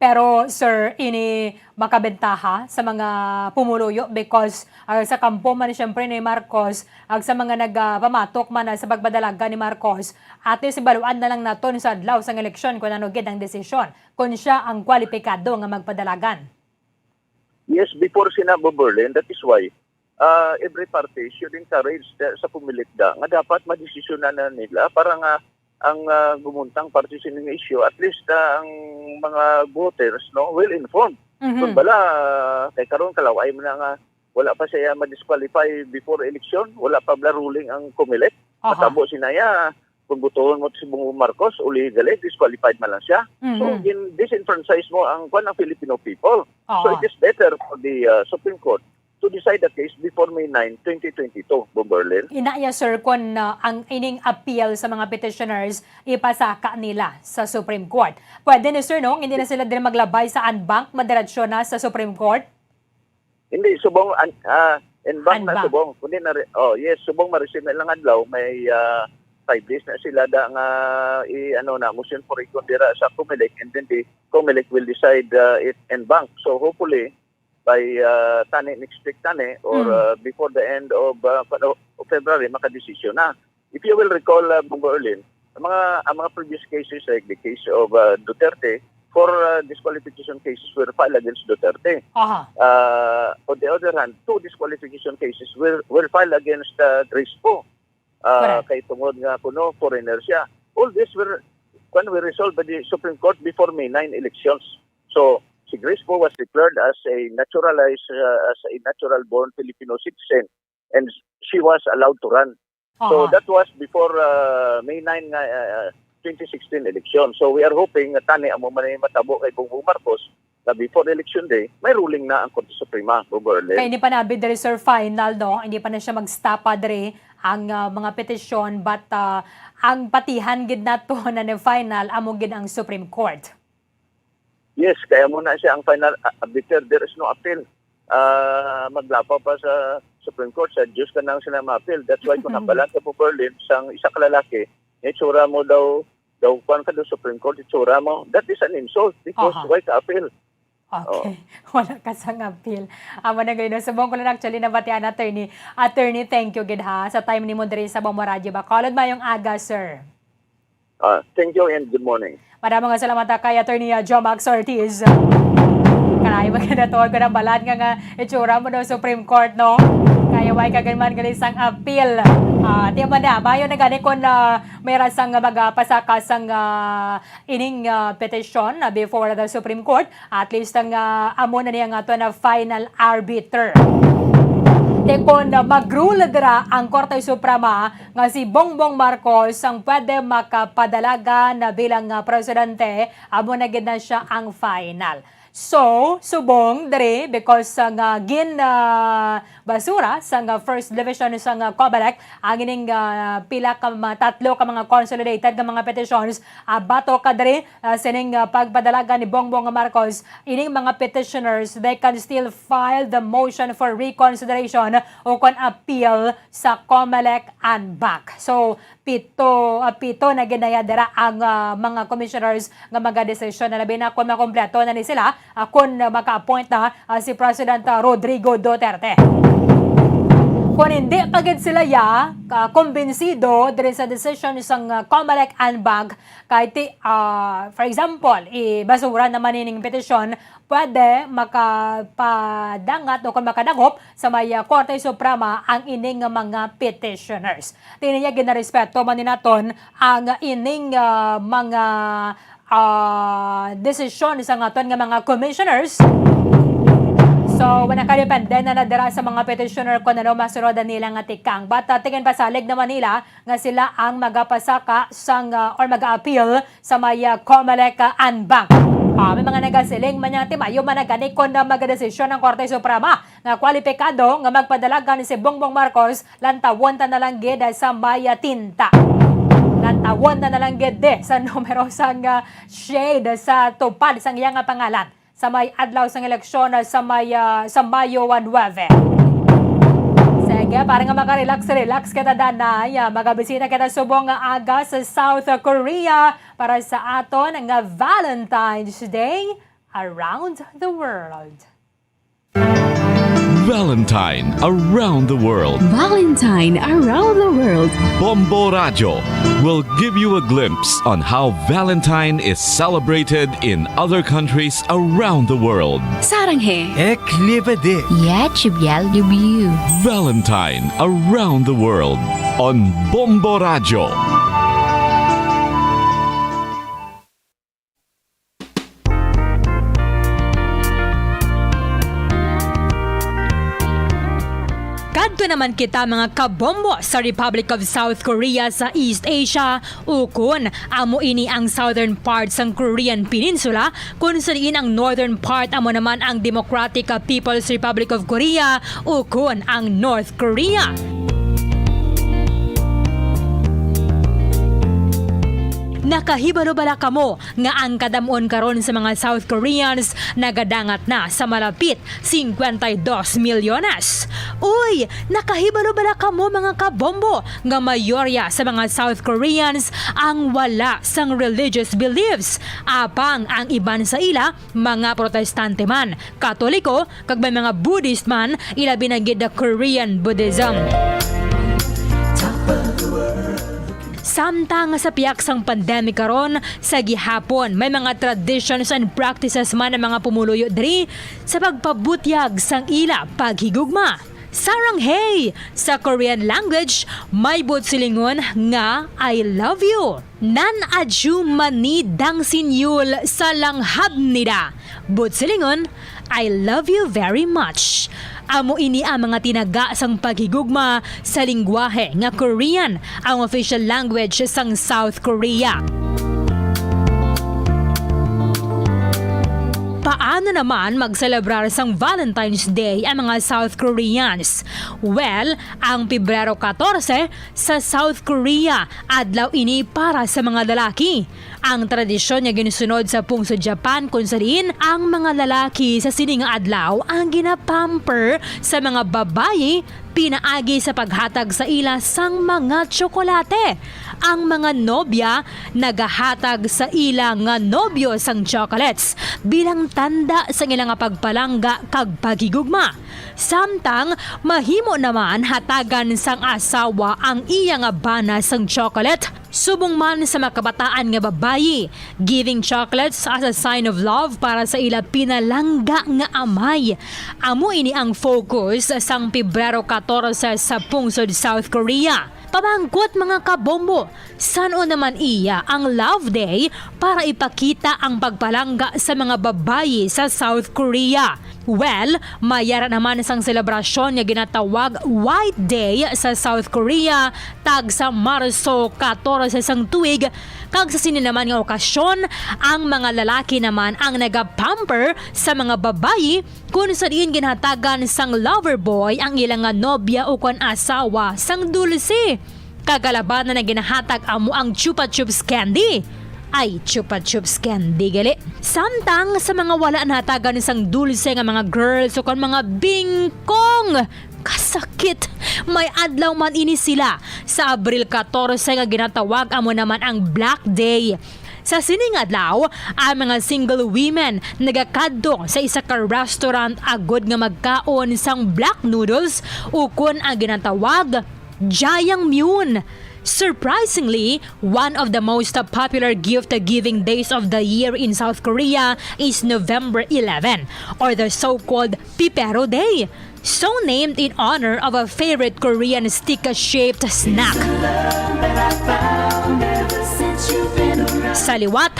Pero, sir, ini makabentaha sa mga pumuluyo because, ah, sa kampo man, siyempre, ni Marcos, ag sa mga nagpamatok man, ah, sa pagpadalagan ni Marcos, at least ibaluan na lang naton sa adlaw sang eleksyon kung ano gid ang desisyon, kung siya ang kwalipikado nga magpadalagan. Yes, before sina Bomberlin, that is why, ah, every party should encourage the, sa Comelec da nga dapat madesisyonan na nila para nga ang, ah, gumuntang parte sining issue, at least, ah, ang mga voters, no, well informed. Mhm. Kung bala, ah, kay karon, kalaway man na nga wala pa siya ma-disqualify before election, wala pa bala ruling ang Comelec. Aha. Matabo sinaya, kung botohon mo si Bongbong Marcos, uli gali, disqualified man lang siya. So, Mhm. gin-, disenfranchise mo ang, kwan, ang Filipino people. So, Aha. it is better for the, ah, Supreme Court to decide the case before May nine, twenty twenty-two, Bomberlin. Ina ya, sir, kon, ah, ang ining appeal sa mga petitioners ipasaka nila sa Supreme Court. Pwede ni, sir, no? Hindi na sila din maglabay sa en banc, madiretso na sa Supreme Court? Hindi, subong, an, ah, en banc na, en banc. Subong. Kundi na, re, oh, yes, subong ma-receive na lang adlaw, may, ah, five days na sila da nga i, ano na, motion for recon dira sa Comelec, and then the Comelec will decide, ah, it en banc. So, hopefully, by, ah, tani, next week tani, or, Hmm. ah, before the end of, ah, of February, makadesisyon na. If you will recall, ah, Bongo Erlin, ang mga, ang mga previous cases, like the case of, ah, Duterte, four, ah, disqualification cases were filed against Duterte. Aha. Ah, on the other hand, two disqualification cases were, were filed against, ah, Grace Poe. Ah, Correct. Kay tungod nga kuno foreigner siya. All this were, kwan, were resolved by the Supreme Court before May nine elections. So, si Grace Poe was declared as a naturalized, uh, as a natural-born Filipino citizen, and she was allowed to run. So, Aha. that was before, uh, May nine nga, uh, twenty sixteen election. So, we are hoping nga tani amo man ang matabo kay Bongbong Marcos, na before election day, may ruling na ang Korte Suprema, Bombo Erlin. Kay hindi pa na abi diri, sir, final, no? Hindi pa na siya magstapa diri ang, ah, mga petisyon, but, ah, ang patihan gid nato na ni final amo gid ang Supreme Court. Yes, kaya mo na siya ang final, ah, arbiter, there is no appeal. Ah, maglapaw pa sa Supreme Court, sa Diyos ka nang sila ma-appeal. That's why kung nabalan ka po, Berlin, sang isa ka lalaki, itsura mo daw, daw kwan ka daw Supreme Court, itsura mo. That is an insult because Aha. why ka appeal? Okay. Oo. Wala ka sang appeal. Amo na gani, no? Subong ko lang actually nabatian, attorney. Attorney, thank you gid, ha, sa time nimo diri sa Bombo Radyo Bacolod. Mayong aga, sir. Ah, thank you and good morning. Madamo nga salamat, ah, kay Attorney, ah, Jomax Ortiz. Kalayo ba ka na tuod ko ng balat nga, nga itsura mo daw Supreme Court, no? Kaya why ka ganman gali sang appeal? Ah, di man na, mayo na gani kung, ah, may rasang nga magapasaka sang, ah, ining, ah, petition, ah, before the Supreme Court. At least ang, ah, amo na niya nga to na final arbiter. Te kon, ah, mag-rule dira ang Korte Suprema nga si Bongbong Marcos ang pwede makapadalagan na bilang, ah, presidente, amo na gid na siya ang final. So, subong diri, because, ah, nga gin, ah, basura sang, ah, First Division sang, ah, Comelec ang ining, ah, pila ka ma-, tatlo ka mga consolidated nga mga petitions, ah, batok ka diri, ah, sining, ah, pagpadalagan ni Bongbong Marcos, ining mga petitioners, they can still file the motion for reconsideration o kon appeal sa Comelec en banc. So, pito, ah, pito na ginaya dira ang, ah, mga commissioners nga magadesisyon na, labi na kon makompleto na ni sila, ah, kon maka-appoint na, ah, si President, ah, Rodrigo Duterte. Kon hindi pa gid sila ya, ah, kumbinsido diri sa decision sang, ah, Comelec en banc, kay ti, ah, for example, ibasura naman ining petisyon, pwede makapadangat o kon makadangop sa may, ah, Korte Suprema ang ining mga petitioners. Ti niya ginarespeto man ni naton ang ining, ah, mga, ah, desisyon sang aton nga mga commissioners. So, wala ka depende na nadira sa mga petitioner kung ano masunod nila nga tikang. But, ah, tingin pasalig naman nila nga sila ang magapasaka sang, ah, or mag-appeal sa may, ah, Comelec, ah, en banc. Ah, may mga nagasiling man niya, timayo man na gani kon, ah, magadesisyon ang Korte Suprema nga kwalipikado nga magpadalagan si Bongbong Marcos, lantawon ta na lang gid sa may, ah, tinta. Lantawon ta na lang gid di sa numero sang, ah, shade sa tupad sang iya nga pangalan sa may adlaw sang eleksyon, ah, sa may, ah, sa Mayo one nueve. Sige, Kaya para nga makarelax-relax kita, Danay, ah, magabisita kita subong nga aga sa South Korea para sa aton nga Valentine's Day around the world. Valentine around the world. Valentine around the world. Bombo Radyo will give you a glimpse on how Valentine is celebrated in other countries around the world. 사랑해. Ek liebe dich. Я тебя люблю. Valentine around the world on Bombo Radyo. Kadto naman kita, mga kabombo, sa Republic of South Korea sa East Asia, ukon amo ini ang southern part sang Korean Peninsula, kun sa diin ang northern part amo naman ang Democratic People's Republic of Korea, ukon ang North Korea. Nakahibalo bala kamo nga ang kadam-on karon sa mga South Koreans nagadangat na sa malapit cincuenta y dos milyones. Uy, nakahibalo bala kamo, mga kabombo, nga mayorya sa mga South Koreans ang wala sang religious beliefs, apang ang iban sa ila mga Protestante man, Katoliko, kag may mga Buddhist man, ilabi na gid the Korean Buddhism. Samtang sa pihak sang pandemic karon, sa gihapon may mga traditions and practices man ang mga pumuluyo diri sa pagpabutyag sang ila paghigugma. Saranghey! Sa Korean language, may buot silingon nga I love you. Nan adyumani dangsinyul sa langhabnida. Buot silingon, I love you very much. Amo ini ang mga tinaga sang paghigugma sa linggwahe nga Korean, ang official language sang South Korea. Paano naman magselebrar sang Valentine's Day ang mga South Koreans? Well, ang Pebrero katorse sa South Korea, adlaw ini para sa mga lalaki. Ang tradisyon nga ginsunod sa pungsod Japan, kung sa diin ang mga lalaki sa sini nga adlaw ang ginapamper sa mga babayi pinaagi sa paghatag sa ila sang mga tsokolate. Ang mga nobya nagahatag sa ila nga nobyo sang chocolates bilang tanda sang ila nga pagpalangga kag paghigugma. Samtang mahimo naman hatagan sang asawa ang iya nga bana sang chocolate. Subong man sa makabataan nga babayi, giving chocolates as a sign of love para sa ila pinalangga nga amay. Amo ini ang focus sang Pebrero katorse sa pungsod South Korea. Pamangkot, mga kabombo, san-o naman iya ang Love Day para ipakita ang pagpalangga sa mga babayi sa South Korea? Well, may ara naman sang selebrasyon nga ginatawag White Day sa South Korea, tag sa Marso katorse sang tuig, kag sa sini naman nga okasyon, ang mga lalaki naman ang nagapamper sa mga babayi, kun sa diin ginhatagan sang lover boy ang ila nga nobya ukon asawa sang dulce. Kagalabanan nga ginahatag amo ang Chupa Chups candy. Ay, Chupa Chups candy gali. Samtang sa mga wala nahatagan sang dulce nga mga girls ukon mga bingkong, kasakit! May adlaw man ini sila sa Abril katorse nga ginatawag amo naman ang Black Day. Sa sining adlaw, ang mga single women nagakadto sa isa ka restaurant agod nga magkaon sang black noodles ukon ang ginatawag Jajangmyeon. Surprisingly, one of the most popular gift-giving days of the year in South Korea is November eleven, or the so-called Pipero Day, so named in honor of a favorite Korean stick-shaped snack. Sa liwat,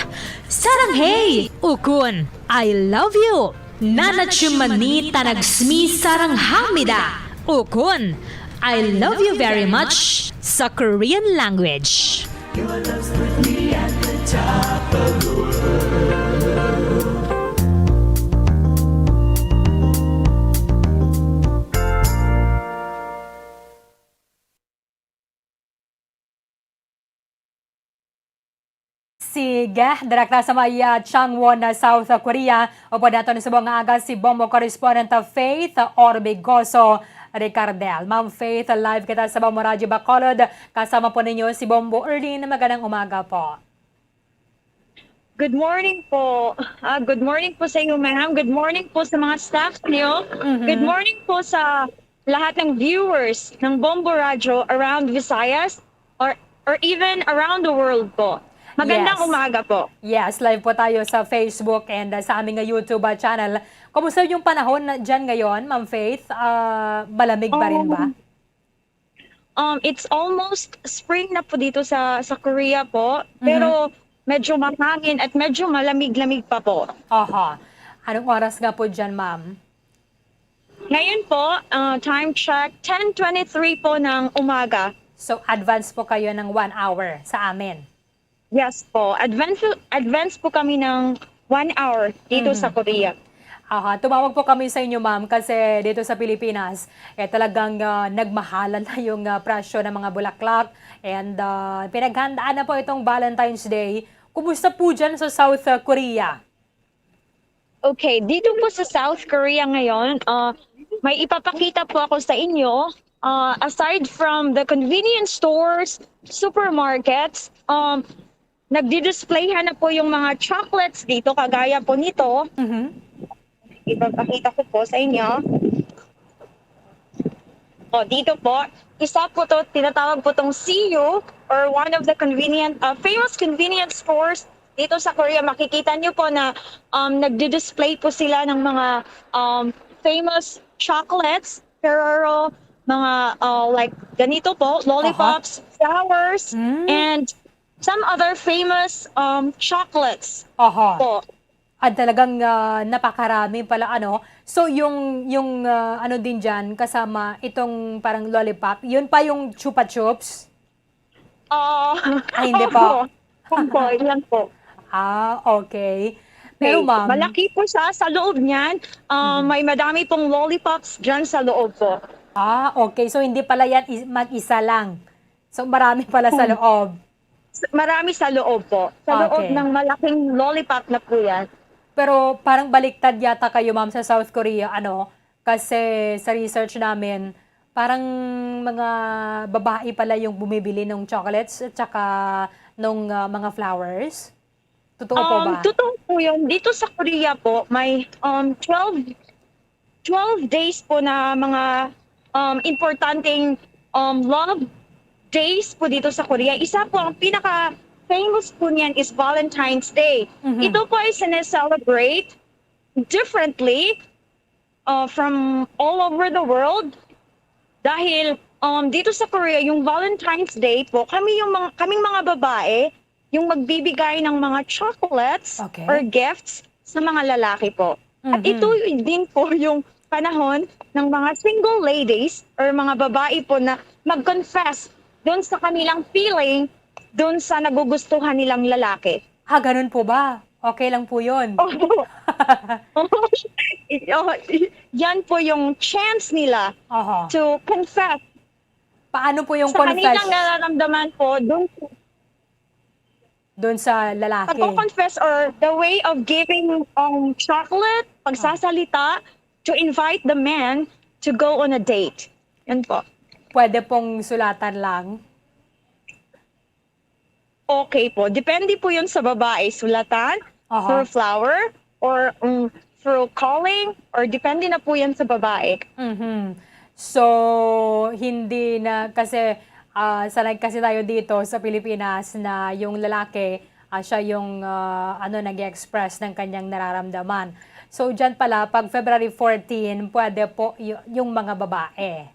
Saranghey! Ukon, I love you! Nanachumanita nagsmi saranghamida! Ukon, I love you very much sa Korean language. Sige, direkta sa may, ah, Changwon, ah, South Korea. Upod naton subong nga aga si Bombo correspondent, ah, Faith Orbigoso. Ricardel. Ma'am Faith, live kita sa Bombo Radyo Bacolod. Kasama po ninyo si Bombo Erlene. Magandang umaga po. Good morning po. Ah, good morning po sa iyo, ma'am. Good morning po sa mga staff niyo. Mhm. Good morning po sa lahat ng viewers ng Bombo Radyo around Visayas or or even around the world po. Magandang Yes. umaga po. Yes, live po tayo sa Facebook and uh, sa aming uh, YouTube uh, channel. Kumusta yung panahon na dyan ngayon, Ma'am Faith? Ah, malamig pa rin ba? Um, um, it's almost spring na po dito sa sa Korea po, pero medyo mahangin at medyo malamig-lamig pa po. Aha. Anong oras nga po dyan, ma'am? Ngayon po, ah, time check, ten twenty-three po ng umaga. So, advance po kayo ng one hour sa amin. Yes po, advance advance po kami ng one hour dito Mhm. sa Korea. Aha, tumawag po kami sa inyo, ma'am, kasi dito sa Pilipinas, eh, talagang ah, nagmahalan na yung ah, presyo ng mga bulaklak and ah, pinaghandaan na po itong Valentine's Day. Kumusta po dyan sa South ah, Korea? Okay, dito po sa South Korea ngayon, ah, may ipapakita po ako sa inyo. Ah, aside from the convenience stores, supermarkets, um, nagdi-displayhan na po yung mga chocolates dito, kagaya po nito. Mhm. Ipapakita ko po sa inyo. O, dito po, isa po to, tinatawag po tong Siyu or one of the convenient, uh, famous convenience stores dito sa Korea. Makikita nyo po na um, nagdi-display po sila ng mga um, famous chocolates, Ferrero, mga uh, like ganito po, lollipops, flowers, Mm. and some other famous um, chocolates Aha. po. At talagang ah, napakarami pala, ano. So, yung, yung ah, ano din dyan, kasama itong parang lollipop, yun pa yung chupa chups? Ah, Ay, hindi po. Opo. Opo, yan po. Ah, okay. Pero Okay. ma'am, Malaki po siya sa loob niyan. Ah, May madami pong lollipops dyan sa loob po. Ah, okay. So, hindi pala yan is- mag-isa lang. So, marami pala sa loob. S- Marami sa loob po. Sa loob Okay. ng malaking lollipop na po yan. Pero parang baliktad yata kayo, ma'am, sa South Korea, ano? Kasi sa research namin, parang mga babae pala yung bumibili ng chocolates at saka nung ah, mga flowers. Totoo po Um, ba? Totoo po yun. Dito sa Korea po, may um, twelve, twelve days po na mga um, importanteng um, love days po dito sa Korea. Isa po, ang pinaka-famous po niyan is Valentine's Day. Mhm. Ito po ay sineselebrate differently uh, from all over the world. Dahil um, dito sa Korea, yung Valentine's Day po, kami yung mga, kaming mga babae, yung magbibigay ng mga chocolates Okay. or gifts sa mga lalaki po. At Mhm. Ito din po yung panahon ng mga single ladies or mga babae po na mag-confess doon sa kanilang feeling doon sa nagugustuhan nilang lalaki. Ah, ganun po ba? Okay lang po yun. Opo. Oh, yan po yung chance nila Aha. To confess Paano po yung sa kanilang confess nararamdaman po doon. Doon sa lalaki? Pag-confess or the way of giving um, chocolate, pagsasalita, to invite the man to go on a date. Yan po. Pwede pong sulatan lang? Okay po. Depende po yun sa babae. Sulatan, Aha. Through flower, or um, through calling, or depende na po yan sa babae. Mhm. So, hindi na, kasi ah, sanay kasi tayo dito sa Pilipinas na yung lalaki, ah, siya yung ah, ano, nag-express ng kanyang nararamdaman. So, dyan pala, pag February fourteen, pwede po y- yung mga babae.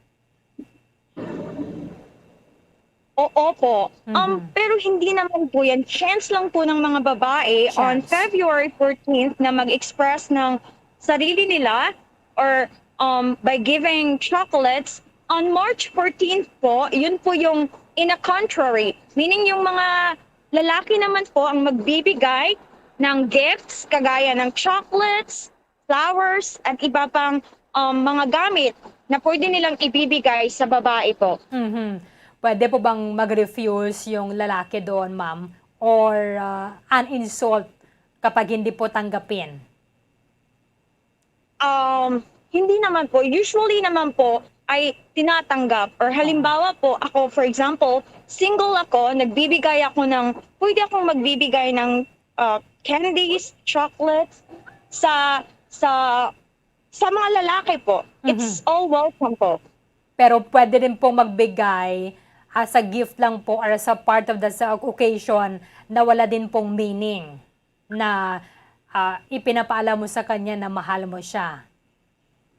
Oo po. Um, pero hindi naman po yan. Chance lang po ng mga babae on Chance. February fourteenth na mag-express ng sarili nila or um, by giving chocolates. On March fourteenth po, yun po yung in a contrary. Meaning yung mga lalaki naman po ang magbibigay ng gifts kagaya ng chocolates, flowers, at iba pang um, mga gamit na pwede nilang ibibigay sa babae po. Mhm. Pwede po bang mag-refuse yung lalaki doon, ma'am? Or ah, an insult kapag hindi po tanggapin? Um, hindi naman po. Usually naman po, ay tinatanggap. Or halimbawa po, ako, for example, single ako, nagbibigay ako ng, pwede akong magbibigay ng, ah, candies, chocolates sa, sa, sa mga lalaki po. It's Mhm. all welcome po. Pero pwede rin pong magbigay as a gift lang po or as a part of the sa occasion na wala din pong meaning na, ah, ipinapaalam mo sa kanya na mahal mo siya?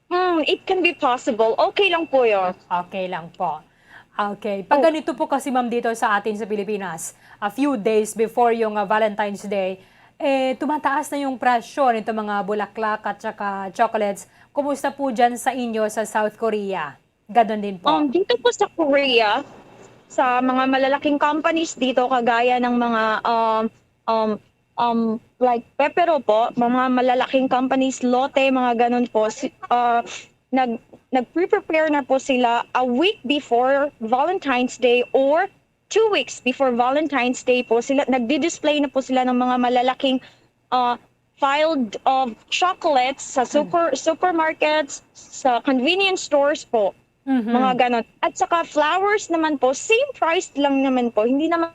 Hmm, it can be possible. Okay lang po yun. Okay lang po. Okay. Pag Oh. ganito po kasi, ma'am, dito sa atin sa Pilipinas, a few days before yung, ah, Valentine's Day, eh, tumataas na yung presyo nito mga bulaklak at saka chocolates. Kumusta po dyan sa inyo sa South Korea? Ganun din po? Um, dito po sa Korea, sa mga malalaking companies dito, kagaya ng mga, um, um, um, like Pepero po, mga malalaking companies, Lotte, mga ganun po, si, ah, nag, nagpre-prepare na po sila a week before Valentine's Day or two weeks before Valentine's Day po. Sila, nagdi-display na po sila ng mga malalaking, ah, piled of chocolates sa Hmm. super, supermarkets, sa convenience stores po. Mhm. Mga ganon. At saka flowers naman po, same price lang naman po. Hindi naman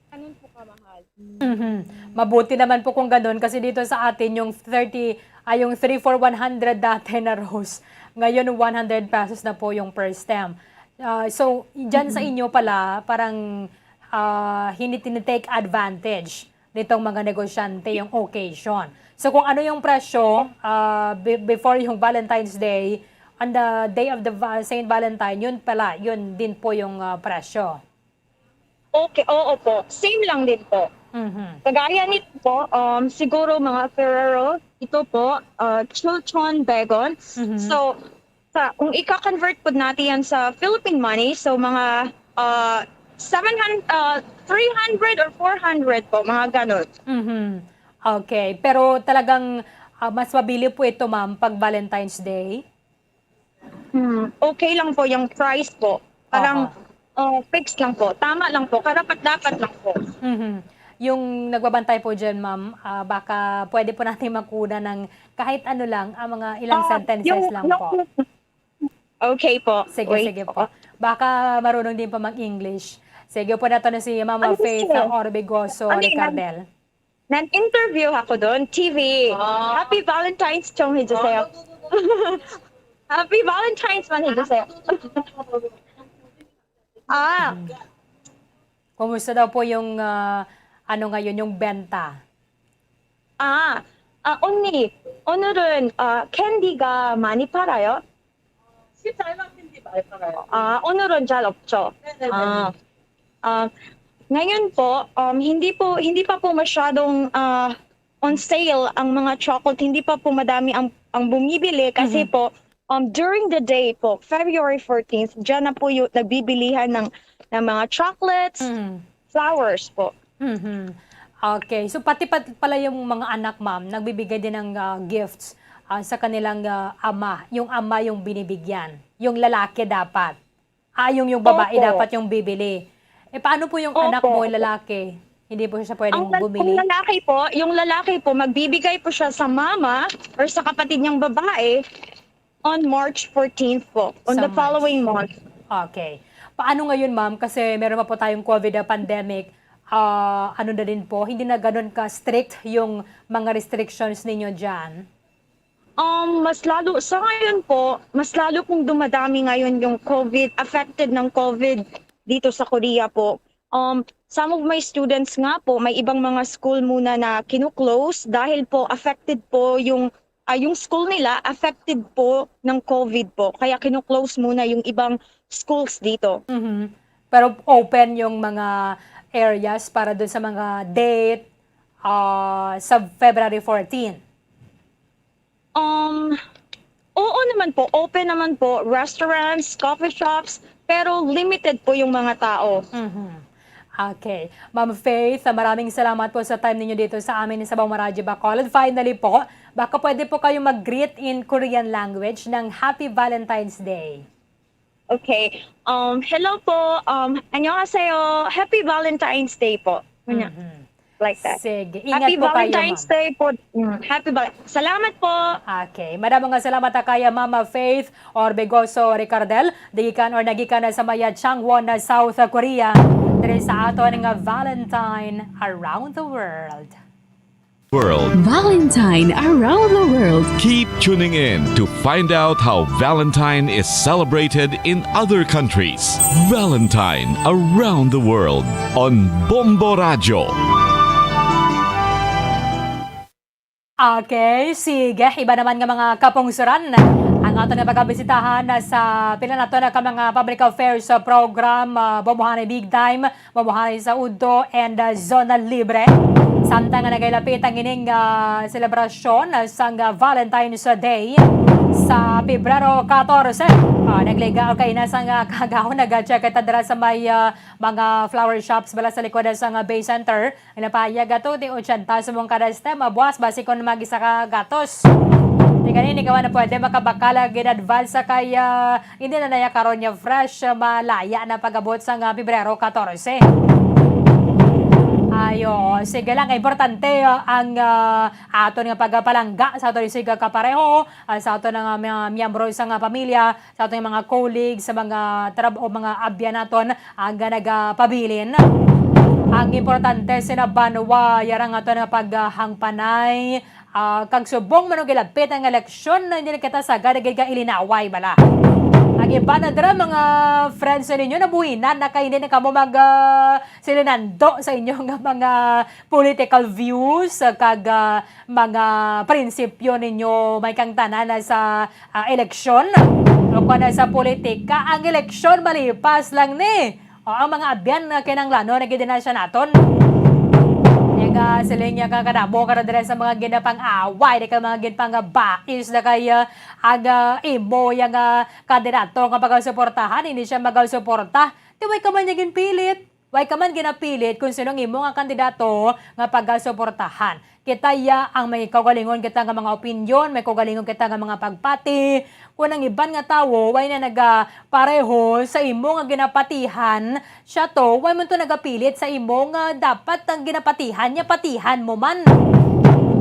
ganun po kamahal. Mhm. Mabuti naman po kung ganun kasi dito sa atin yung thirty, ay, yung three for one hundred dati na rose. Ngayon, one hundred pesos na po yung per stem. Ah, so, dyan sa Mm. inyo pala, parang, ah, hindi tinitake advantage nitong mga negosyante yung occasion. So, kung ano yung presyo, ah, be-, before yung Valentine's Day, on the day of the Va-, Saint Valentine, yun pala, yun din po yung, ah, presyo. Okay, oo po. Same lang din po. Mhm. Kagaya nito po, um, siguro mga Ferrero, ito po, uh, Chilchon Begon. Mhm. So, sa, kung ika-convert po natin yan sa Philippine money, so mga, uh, seven hundred, uh, three hundred or four hundred po, mga ganon. Mhm. Okay. Pero talagang, ah, mas mabili po ito, ma'am, pag Valentine's Day? Hmm, okay lang po yung price po. Parang, Aha. oh, fix lang po. Tama lang po. Karapat-dapat lang po. Mhm. Yung nagbabantay po dyan, ma'am, ah, baka pwede po natin makuha ng kahit ano lang, ah, mga ilang Ah, sentences yung, lang yung po. Okay po. Sige, Wait sige po. po. Baka marunong din po mag-English. Sige po, nato na si Mama Ano Faith, siya? ah, Orbegoso Ano yun? Ricardel. Nag-interview ako doon, T V. Ah. Happy Valentine's, Chong Hijuseyo. Happy Valentine's, Man Hijuseyo. Ah. Kumusta daw po yung, ah, ano ngayon, yung benta? 아, 아, 언니, 오늘은, 아, 캔디가 많이 팔아요? 아, 오늘은 잘 없죠. 네네네. 아, 아, ngayon po, um, hindi po, hindi pa po masyadong, ah, on sale ang mga chocolate. Hindi pa po madami ang, ang bumibili kasi Mhm. po, um, during the day po, February fourteenth, diyan na po yung nagbibilihan ng, ng mga chocolates, Mhm. flowers po. Mhm. Okay. So, pati pa, pala yung mga anak, ma'am, nagbibigay din ng, ah, gifts, ah, sa kanilang, ah, ama. Yung ama yung binibigyan. Yung lalaki dapat. Ah, yung, yung babae Opo. dapat yung bibili. Eh, paano po yung anak Opo, mo, opo. lalaki? Hindi po siya pwedeng Ang lal-, bumili? ang lalaki po, yung lalaki po, magbibigay po siya sa mama or sa kapatid niyang babae on March fourteenth po, on Sa the March. following month. Okay. Paano ngayon, ma'am? Kasi meron pa po tayong COVID na pandemic. Ah, ano na din po, hindi na ganun ka-strict yung mga restrictions ninyo dyan? Um, mas lalo, sa ngayon po, mas lalo pong dumadami ngayon yung COVID, affected ng COVID dito sa Korea po. Um, some of my students nga po, may ibang mga school muna na kinu-close dahil po affected po yung, ah, yung school nila, affected po ng COVID po. Kaya kinu-close muna yung ibang schools dito. Mhm. Pero open yung mga areas para dun sa mga date, ah, sa February fourteen? Um, oo naman po, open naman po, restaurants, coffee shops, pero limited po yung mga tao. Mhm. Okay. Ma'am Faith, maraming salamat po sa time ninyo dito sa amin sa Bawang Radyo Bacolod. Finally po, baka pwede po kayo mag-greet in Korean language ng Happy Valentine's Day. Okay. Um, hello po. Um, 안녕하세요. Happy Valentine's Day po. Ano? Mhm. like that. Sige, ingat Happy po kayo, Valentine's ma'am. Day po. Mm, happy Val- Salamat po. Okay, madamo nga salamat ta kaya Mama Faith Orbegoso Ricardo, gikan or nagikan na sa maya Changwon na South Korea, diri sa aton nga Valentine Around the World. World. Valentine around the world. Keep tuning in to find out how Valentine is celebrated in other countries. Valentine around the world on Bombo Radyo. Okay, sige. Iba naman nga mga kapungsuran ang aton nga pagabisitahan sa pila nato na ka mga public affairs, uh, program, uh, Bombohanay Big Time, Bombohanay sa Udto, and, uh, Zona Libre. Samtang nga nagailapit ang ining, uh, selebrasyon, uh, sang, uh, Valentine's Day sa Pebrero katorse. Uh, nagliga o kaina sang, uh, kagahon, nag-check kita dira sa may, uh, mga flower shops bala sa likod sang, uh, Bay Center. Nilapayag ato di ochenta sa mong kada stem, mabuas basi kon mag isa ka gatos. Di gani, ni kawan na pwede makabakal ang gin-advance sa kay, ah, hindi na naya karon niya fresh, ah, malaya na pag-abot sa nga Pebrero katorse. Ayo, sige lang, importante, ah, ang, ah, aton nga pagpalangga sa aton isig kapareho, ah, sa aton nga mga miyembro sa nga pamilya, sa aton mga colleagues, sa mga trab-, o mga abyan naton ang nagapabilin. Ang importante, sina banwa, yarang aton nga paghangpanay, ah, kag subong man og ilapit ang eleksyon, hindi na kita sagad gid ka ilinaway bala. Ang iban na dira, mga friends ninyo, nabuhinan na kay hindi na kamo mag, ah, silinando sa inyo nga mga political views, ah, kag, ah, mga prinsipyo ninyo, may kang tanan na sa, ah, eleksyon o kon sa politika. Ang eleksyon malipas lang ni. O, ang mga abyan nga kinahanglanon na gid na siya naton. Nga siling niya ka kadamo ka na dira sa mga ginapang-away, di ka mga ginpangabais na kay, ah, ang, ah, imo yang, ah, kandidato nga pagasuportahan, hindi siya magasuporta. Di way ka man niya ginpilit. Way ka man ginapilit kung sino ang imo nga kandidato nga pagasuportahan. Kita ya ang may kaugalingon kita nga mga opinyon, may kaugalingon kita nga mga pagpati. Kung ang iban nga tawo way na nagapareho sa imo nga ginapatihan, siya to, way man to nagapilit sa imo nga dapat ang ginapatihan niya, patihan mo man.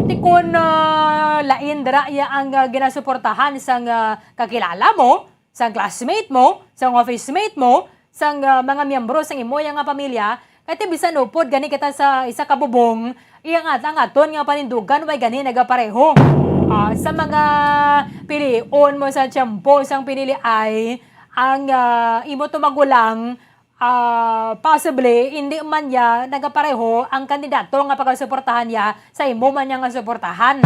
Ti kun, ah, lain dira iya ang, ah, ginasuportahan sang, ah, kakilala mo, sang classmate mo, sang office mate mo, sang, ah, mga miyembro sang imo yang nga pamilya, kay ti bisan upod gani kita sa isa ka bubong, iya nga ang aton nga panindugan way gani nagapareho. Ah, sa mga pilion mo sa tiyempo sang piniliay, ang, ah, imo to magulang, ah, possibly hindi man niya nagapareho ang kandidato nga pagasuportahan niya sa imo man niya nga suportahan.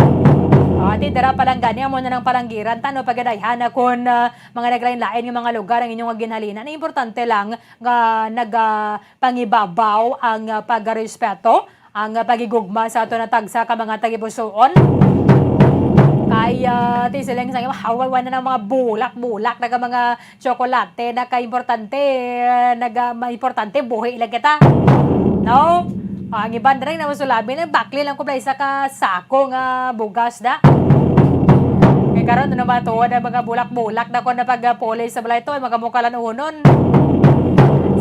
Ah, ti dira pa lang gani amo na nang palanggiran ta, no, pagadayhan na kon, ah, mga naglain-lain nga mga lugar ang inyong ginhalinan. Ang importante lang nga nagapangibabaw ang, ah, pagrespeto, ang, ah, pagigugma sa ato na tagsa ka mga tagipusoon. Kay, ah, ti siling sa imo, haway na ng mga bulak-bulak na ka mga tsokolate, naka-importante, naga, maimportante, buhi lang kita. No? Ah, ang iban rin na masulabi na, bakli lang ko pala isa ka sako nga bugas na. Kay karon, ano ba to? Na mga bulak-bulak na ko na pag-police sa balay to, ay mga mukalan unon.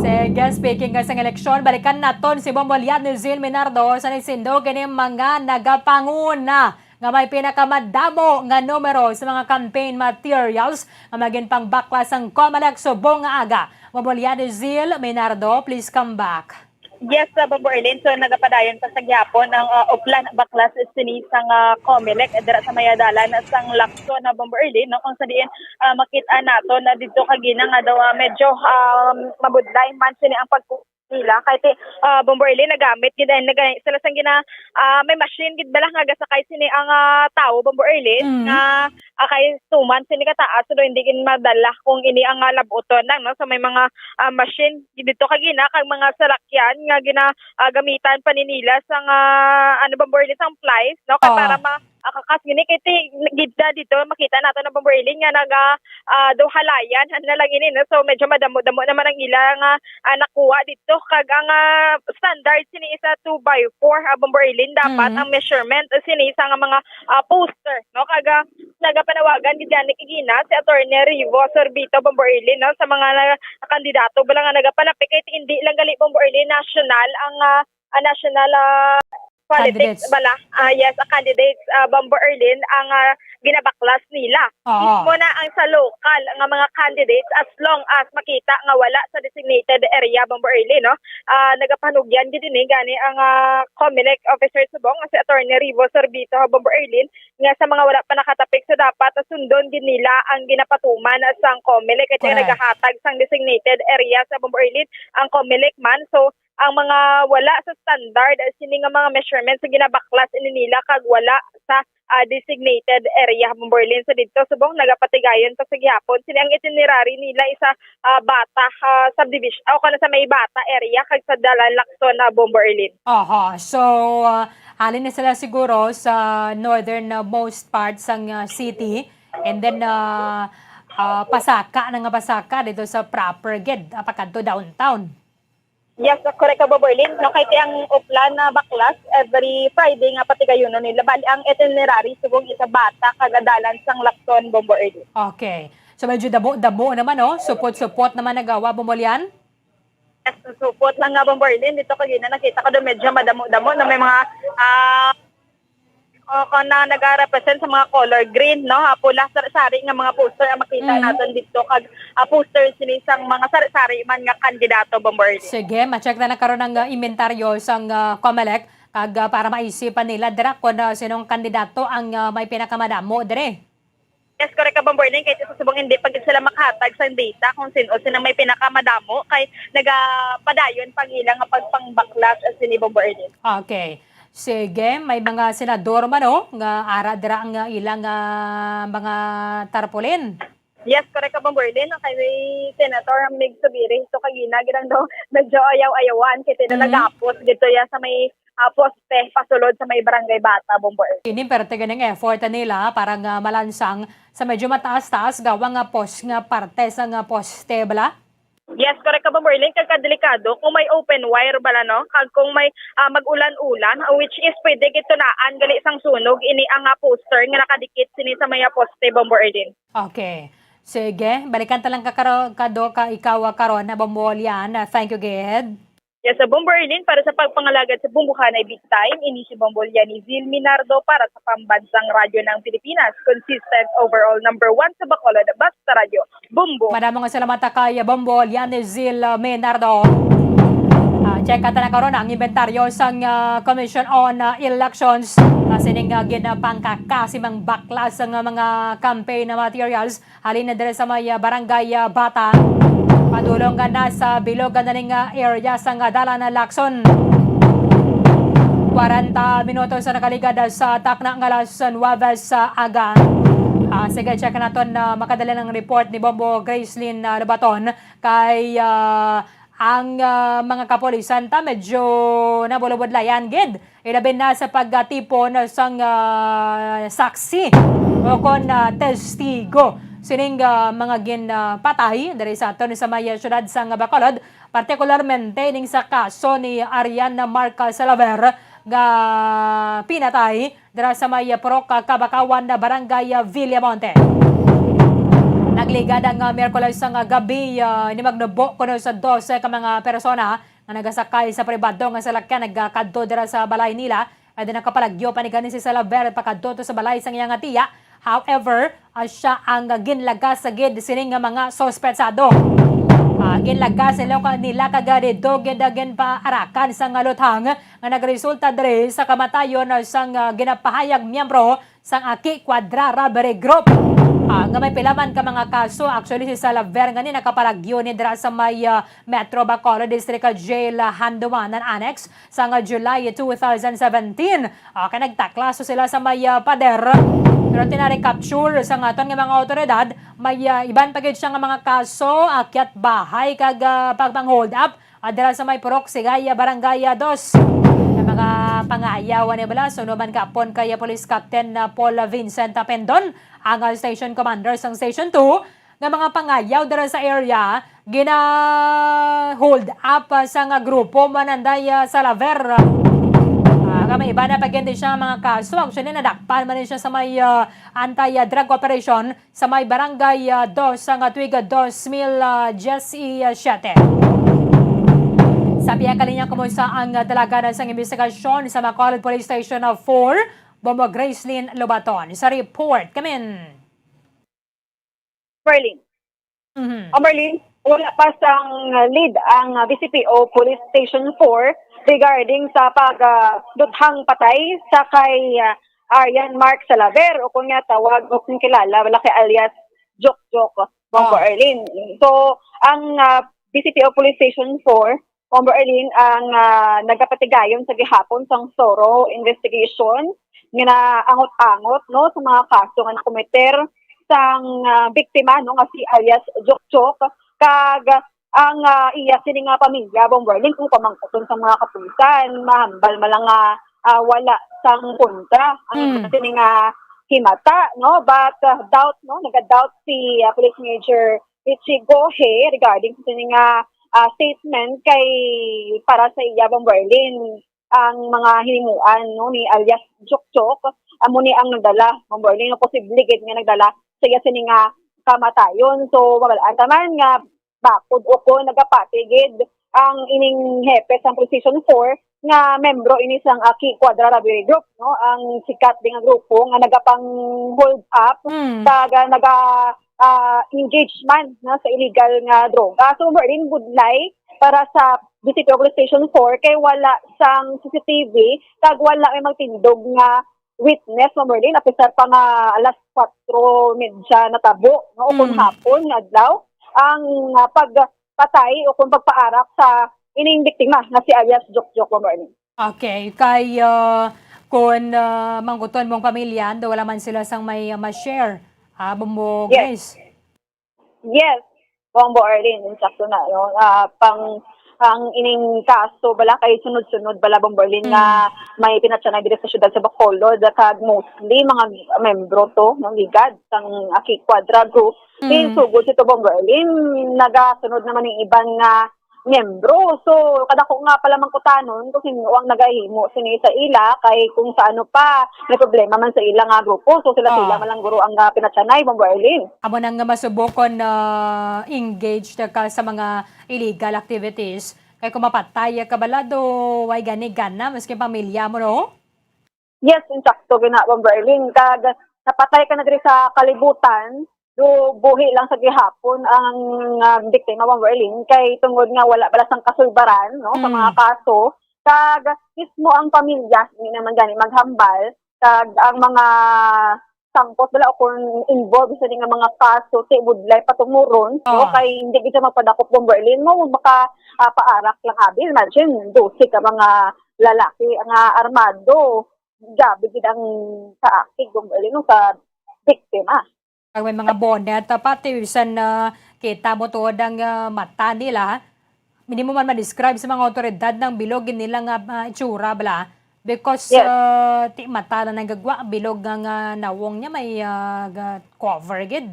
Sige, speaking nga sang eleksyon, balikan naton si Bombo Lian Zil Minardo sa nagsindo kini mga nagapanguna nga may pinakamadamo nga numero sa mga campaign materials nga magin pangbakla sang Comelec subong nga aga. Mabulyado Zil Minardo, please come back. Yes, uh, Bombo Erlin. So, nagapadayon pa sa gihapon ang uh, uplan baklas sini sang uh, Comelec dira sa mayadalan sang Lacson na Bombo Erlin, no? Kung sa diin uh, makita nato na dito kagina nga daw uh, medyo um, mabudlay man sini ang pag nila kay ti uh, Bombo Erlin nagamit gid ay naga, sila sang gina uh, may machine gid bala nga gasakay sini ang uh, tawo Bombo Erlin mm. Nga uh, kay tuman sini kataas so hindi gid madala kung ini ang uh, labuton lang no so may mga uh, machine dito kagina kag mga salakyan nga gina uh, gamitan pa ni nila sang uh, ano Bombo Erlin sang plies no kay oh. Para ma uh, kakas gini kay ti gidda dito makita nato na Bombo Erlin nga naga uh, daw halayan na lang ini no so medyo madamo-damo naman ang ila nga uh, nakuha dito kag ang uh, standard sini isa two by four uh, Bombo Erlin dapat mm. Ang measurement uh, sini isa nga mga uh, poster no kag uh, nagapanawagan gid gani kagina si Attorney Rivo Sorbito Bombo Erlin no sa mga uh, kandidato bala nga nagapanapik kay hindi lang gali Bombo Erlin national ang uh, uh, national uh, politics Candidates. bala, ah, yes, ang candidates, ah, Bombo Erlin, ang, ah, ginabaklas nila. Oo. Mismo na ang sa local nga mga candidates, as long as makita nga wala sa designated area, Bombo Erlin, no? Ah, nagapanugyan gid ini gani ang, ah, Comelec officer subong nga si Attorney Rivo Sorbito, Bombo Erlin, nga sa mga wala pa nakatapik, so dapat sundon gid nila ang ginapatuman sang Comelec, kay Correct. nagahatag sang designated area sa Bombo Erlin ang Comelec man. So, ang mga wala sa standard, eh, sini nga mga measurements nga ginabaklas ini nila kag wala sa, ah, designated area, Bombo Erlin. So, didto subong nagapatigayon pa sa gihapon. Sini ang itinerary nila isa, ah, Bata, ah, subdivision, o kana sa may Bata area kag sa Dalan Lacson na, Bombo Erlin. Aha. So, ah, halin na sila siguro sa northernmost part sang, ah, city, and then, ah, ah, pasaka na nga pasaka dito sa proper gid, ah, pakadto downtown. Yes, correct ka, Bombo Erlin. No, kay ti ang Oplan na baklas, every Friday nga patigayonon nila. Bali, ang itinerary subong isa Bata kag Dalan sang Lacson, Bombo Erlin. Okay. So, medyo damo-damo naman, no? Supot-supot naman nagawa, Bombo Lian? Yes, supot lang nga, Bombo Erlin. Dito kagina nakita ko doon medyo madamo-damo na may mga, ah, o, kung na nag-represent sa mga color green, no? Ah, pula, sari-sari nga mga poster ang makita Mm. naton dito. Kag, ah, poster sini sang mga sari-sari man nga kandidato, Bombo Erlin. Sige, ma-check na na karon ang, ah, inventaryo sang, ah, Comelec. Kag, ah, para maisipan nila dira kung, ah, sinong kandidato ang, ah, may pinakamadamo dire. Yes, correct ka, Bombo Erlin. Kay sa subong hindi pa gid sila makahatag sang data kung sin-o sila may pinakamadamo, kay nagapadayon pang ilang nga pagpangbaklas sini, Bombo Erlin. Okay. Sige, may mga senador man, oh, nga ara dira ang, ah, ilang, ah, mga tarpaulin. Yes, correct ka, Bombo Erlin. Kay Senator Mig Zubiri, ito kagina, ginang daw, medyo ayaw-ayawan, kay ti Mhm. nagapos dito yan sa may, ah, poste, pasulod sa may Barangay Bata, Bombo Erlin. Ini parte ganing effort nila para nga malansang sa medyo mataas-taas gawa nga pos-, nga parte sa nga poste, bala? Yes, correct ka, Bombo Erlin. Kag kadelikado kung may open wire bala, no? Kag kung may, ah, mag-ulan-ulan, which is pwede gid tunaan gali sang sunog ini ang, ah, poster nga nakadikit sini sa may, ah, poste, Bombo Erlin. Okay. Sige, balikan ta lang ka karo-, kado ka ikaw, ah, karon na Bombo Lian. Ah, thank you, gid. Yes, sa Bombo Erlin, para sa pagpangalagad sa Bombohanay Big Time, ini si Bombo Lian Izil Minardo para sa Pambansang Radyo ng Pilipinas, consistent overall number one sa Bacolod, Basta Radyo, Bombo. Madamo nga salamat ta kay Bombo Lian Izil, uh, Minardo. Ah, check ta na karon ang inventaryo sang, uh, Commission on, uh, Elections. Ah, sining, uh, ginapangkakasimang baklas sang, uh, mga campaign materials. Halin na diri sa may, ah, Barangay, ah, Bata. Padulong nga nasa bilog nga ning, ah, area sang, ah, Dalan na Lacson. Kwarenta minutos ang nakaligad, ah, sa takna nga alas nuwebe sa aga. Ah, sige, check naton na makadala ng report ni Bombo Gracelyn, ah, Lobaton kay, ah, ang, ah, mga kapulisan ta medyo nabulabudlayan gid. Ilabi na sa pagtipon sang, ah, saksi o kon, ah, testigo sining, ah, mga ginpatay diri sa aton sa may siyudad sang Bacolod, partikularmente ning sa kaso ni Ariana Marca Salaver nga pinatay dira sa may Purok Kabakawan na Barangay Villamonte. Nagligad ang, ah, Miyerkules nga gabi, ah, ni magnubo kuno sa dose ka mga persona nga nagasakay sa pribado nga salakyan nagakadto dira sa balay nila. Ay, di nakapalagyo pa ni gani si Salaver pakadto to sa balay sang iya nga tiya. However, ah, siya ang ginlagas sa gid sini nga mga suspetsado. Ah, ginlagas nila ka, nila kag didto gid ang ginpaarakan sa nga luthang nga nagresulta diri sa kamatayon sang, ah, ginapahayag miyembro sang Aki Quadra Robbery Group. Ah, nga may pila man ka mga kaso. Actually, si Salaver nga ni nakapalagyo ni dira sa may, ah, Metro Bacolod District Jail, ah, Handumanan Annex sang, ah, July two thousand seventeen. Ah, kay nagtaklaso sila sa may, ah, pader. Pero ti na-recapture sang aton nga mga awtoridad, may, ah, iban pa gid siya nga mga kaso, akyat bahay kag, ah, pagpang-hold up. Ah, dira sa may Purok Sigay, ah, Barangay, ah, Dos. Ang mga pangayaw ni bala, suno man kapon kay, ah, Police Captain, ah, Paul Vincent Pendon, ang, ah, Station Commander sang Station two, nga mga pangayaw dira sa area, gina-hold up, ah, sa nga grupo man anday, ah, Salaver. Ah, nga may iba na pa gid siya mga kaso. Actually, nadakpan man siya sa may, ah, anti-drug operation sa may Barangay, ah, Dos, sa nga tuig, ah, dos mil, ah, diyes y siyete. Sa pihak kalinya, kumusta ang, ah, dalaganan sang imbestigasyon sa Bacolod Police Station four? Bombo Gracelyn Lobaton sa report. Kamin. Berlin. Mhm. O Merlin, wala pa sang lead ang, ah, B C P O Police Station four regarding sa pag, ah, duthang patay sa kay, ah, Aryan Mark Salaver, o kung nga tawag o kung kilala, wala kay alias Jokjok, Bombo Ah. Erlin. So, ang, ah, B C P O Police Station four, Bombo Erlin, ang, ah, nagapatigayon sa gihapon sang thorough investigation nga naangot-angot, no, sa mga kaso nga nakomiter sang, ah, biktima, no, nga si alias Jokjok, kag ang, ah, iya sini nga pamilya, Bombo Erlin, kung pamangkuton sa mga kapulisan, mahambal man lang nga, ah, wala sang kontra ang Mm. sini nga himata, no? But, ah, doubt, no? Naga-doubt si, ah, Police Major Richie Gohe regarding sa sini nga, ah, statement kay para sa iya, Bombo Erlin, ang mga hinimuan, no, ni alias Jokjok, amo ni ang nagdala, Bombo Erlin, nga posible gid nga nagdala sa iya sini nga kamatayon. So, mabalaan ta man nga bakod o kon nagapati gid ang ining hepe sang Precision four nga membro ini sang Aki Quadra Robbery Group, no, ang sikat din nga grupo nga nagapang-hold up Mm. kag, ah, naga, ah, engage man, no, sa illegal nga droga. So, Merlin, budlay para sa B C P O Police Station four kay wala sang C C T V kag wala may magtindog nga witness, Ma'am Merlin, a pesar pa nga alas kwatro medya natabo, no, o kung Mm. hapon nga adlaw, ang, ah, pagpatay o kung pagpaarak sa ining biktima nga si alias Jokjok, Ma'am Merlin. Okay, kay, ah, kung, ah, mangguton mong pamilya, do wala man sila sang may, ah, ma-share, ah, Bombo Yes. Grace? Yes, Bombo Arlene, insakto na, no? Ah, pang, ang ining kaso bala kay sunod-sunod bala, Bombo Arlene, nga Mm. may pinatyanay diri sa siyudad sa Bacolod, kag mostly mga membro to, no, ligad sang Aki Quadra Group. Mm. Kay sugod sito, Bombo Arlene, nagasunod naman ning iban nga miyembro. So, kadako nga pala mangkutanon kung sino ang nagahimo sini sa ila, kay kung sa ano pa, may problema man sa ila nga grupo. So, sila-sila Ah. man lang guro ang, ah, pinatyanay, Bombo Arlene. Amo na nga masubokon na engaged ka sa mga illegal activities. Kay kung mapatay ka bala, do, way gani gana, maski pamilya mo, no? Yes, insakto gina, Bombo Arlene. Kag napatay ka na diri sa kalibutan, do buhi lang sa gihapon ang, ah, biktima, Bombo Arlene, kay tungod nga wala bala sang kasulbaran, no, sa Mm. mga kaso, kag mismo ang pamilya, hindi naman gani maghambal, kag ang mga sangkot bala o kung involved sa nga mga kaso, ti budlay patumuron, no, Ah. kay hindi gid siya magpadakop, Bombo Arlene, mo maka, ah, paarak lang abi. Imagine, dose ka mga lalaki nga armado, grabe gid ang kaakig, Bombo Arlene, no, sa biktima. Kag may mga bonnet, ah, pati bisan, ah, kita mo tuod ang, ah, mata nila, hindi mo man ma-describe sa mga awtoridad ang bilog nila nga, ah, itsura bala. Because, Yes. ah, ti mata na nagagwa, bilog nga, nga nawong niya may, ah, ga-, cover gid.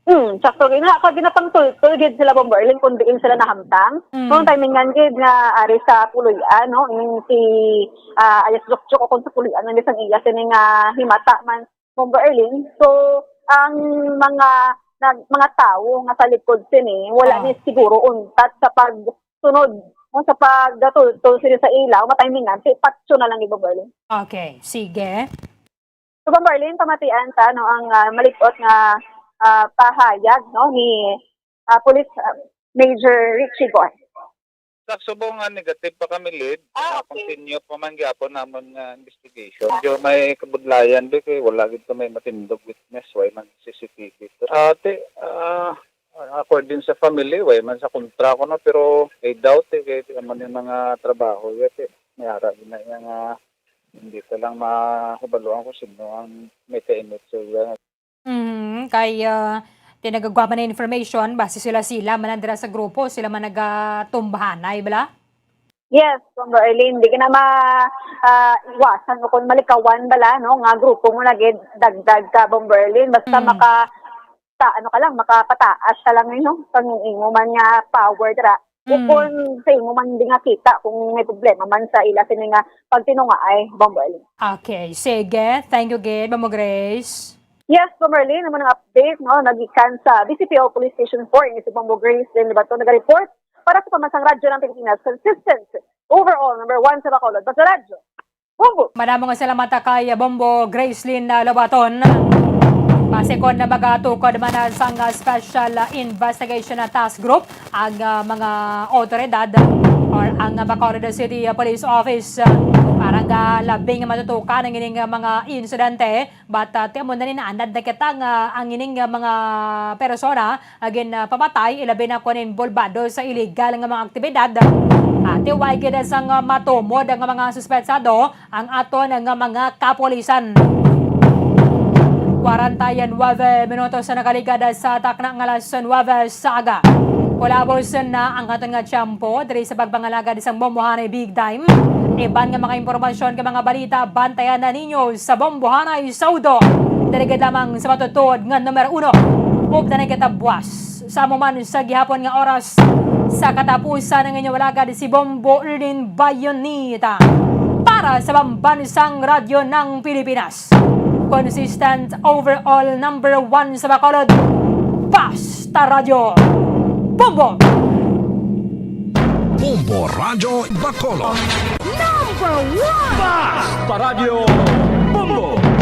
Hmm, sakto gid na. Kag ginapangtultol gid sila, Bombo Arlene, kung diin sila nahamtang. Mm. Kung timingan gid nga ari sa puloy-an, no, yung si, ah, alias Jokjok, o kung sa puloy-an, nga bisan iya sini nga himata man, Bombo Arlene. So, ang mga, nag-, mga tawo nga sa likod sini, wala Ah. ni siguro untat sa pagsunod, no, sa pagtultol sini sa ilaw, matimingan, si patso na lang, Bombo Arlene. Okay, sige. So, Bombo Arlene, pamatian ta, no, ang, ah, malip-ot nga, ah, pahayag, no, ni, ah, Police, ah, Major Richie Goy. Sa subong nga negative pa kami lead, Ah, ah, okay. Continue pa man gyapon namon nga investigation. Medyo may kabudlayan di kay wala gid kami matindog witness, way man C C T V to. Ah, ti, ah, according sa family, way man sa kontra ko, no, pero I doubt, eh, kay ti man yung mga trabaho, yun, eh, may ara din na yung, ah, hindi ko lang mahibaluan kung sino ang may kainit sa iya. Mhm, kay, ah, ti nagagwa man na information, basi sila-sila man ang dira sa grupo, sila man nagatumbahanay, bala? Yes, Bombo Arlene, di ka na ma-, ah, iwasan o kung malikawan bala, no, nga grupo mo na gid dagdag ka, Bombo Arlene. Basta Mm. maka-, ta-, ano ka lang, makapataas ka lang, no, pang imo man nga power dira. O Mm. kung sa imo man di nga kita, kung may problema man sa ila sini nga pagtinungaay, Bombo Arlene. Okay, sige. Thank you gid, Bombo Grace. Yes, Bombo Arlene, naman ang update, no? Nagikan sa B C P O Police Station four, ini si Bombo Grace, din Libato, nag-report para sa pamansang radyo ng Pilipinas, consistent, overall, number one sa Bacolod, Basta Radyo. Bombo! Madamo nga salamat kay Bombo Gracelyn, ah, Lobaton. Pasikon na magatukod man na sang, ah, Special, ah, Investigation, ah, Task Group ang, ah, mga otoridad or ang, ah, Bacolod City, ah, Police Office, ah, para nga labi nga matutukan ang ining, ah, mga insidente. But, ah, ti amo na ni naanad na kita nga ang ining, ah, mga persona agin, ah, pamatay, ilabi na kon involbado sa iligal nga mga aktibidad. Ati way gid sang, ah, matumod nga mga suspetsado ang aton nga mga kapulisan. Kwarenta y nueve minutos sa nakaligad sa takna nga alas nueve sa aga. Kulabos na ang aton nga tiyempo diri sa pagpangalagad sang Bombohanay Big Time. Iban nga mga impormasyon nga mga balita, bantayan na ninyo sa Bombohanay Saudo. Diri gid lamang sa matutuod nga numero uno. Ug na nagkatabuas sa amo man sa gihapon nga oras sa katapusan ang inyong alagad si Bombo Erlin Bayonita para sa Pambansang Radyo ng Pilipinas. Consistent overall number one sa Bacolod. Basta Radyo Bombo! Bombo Radyo Bacolod. Number one! Basta Radyo Bombo!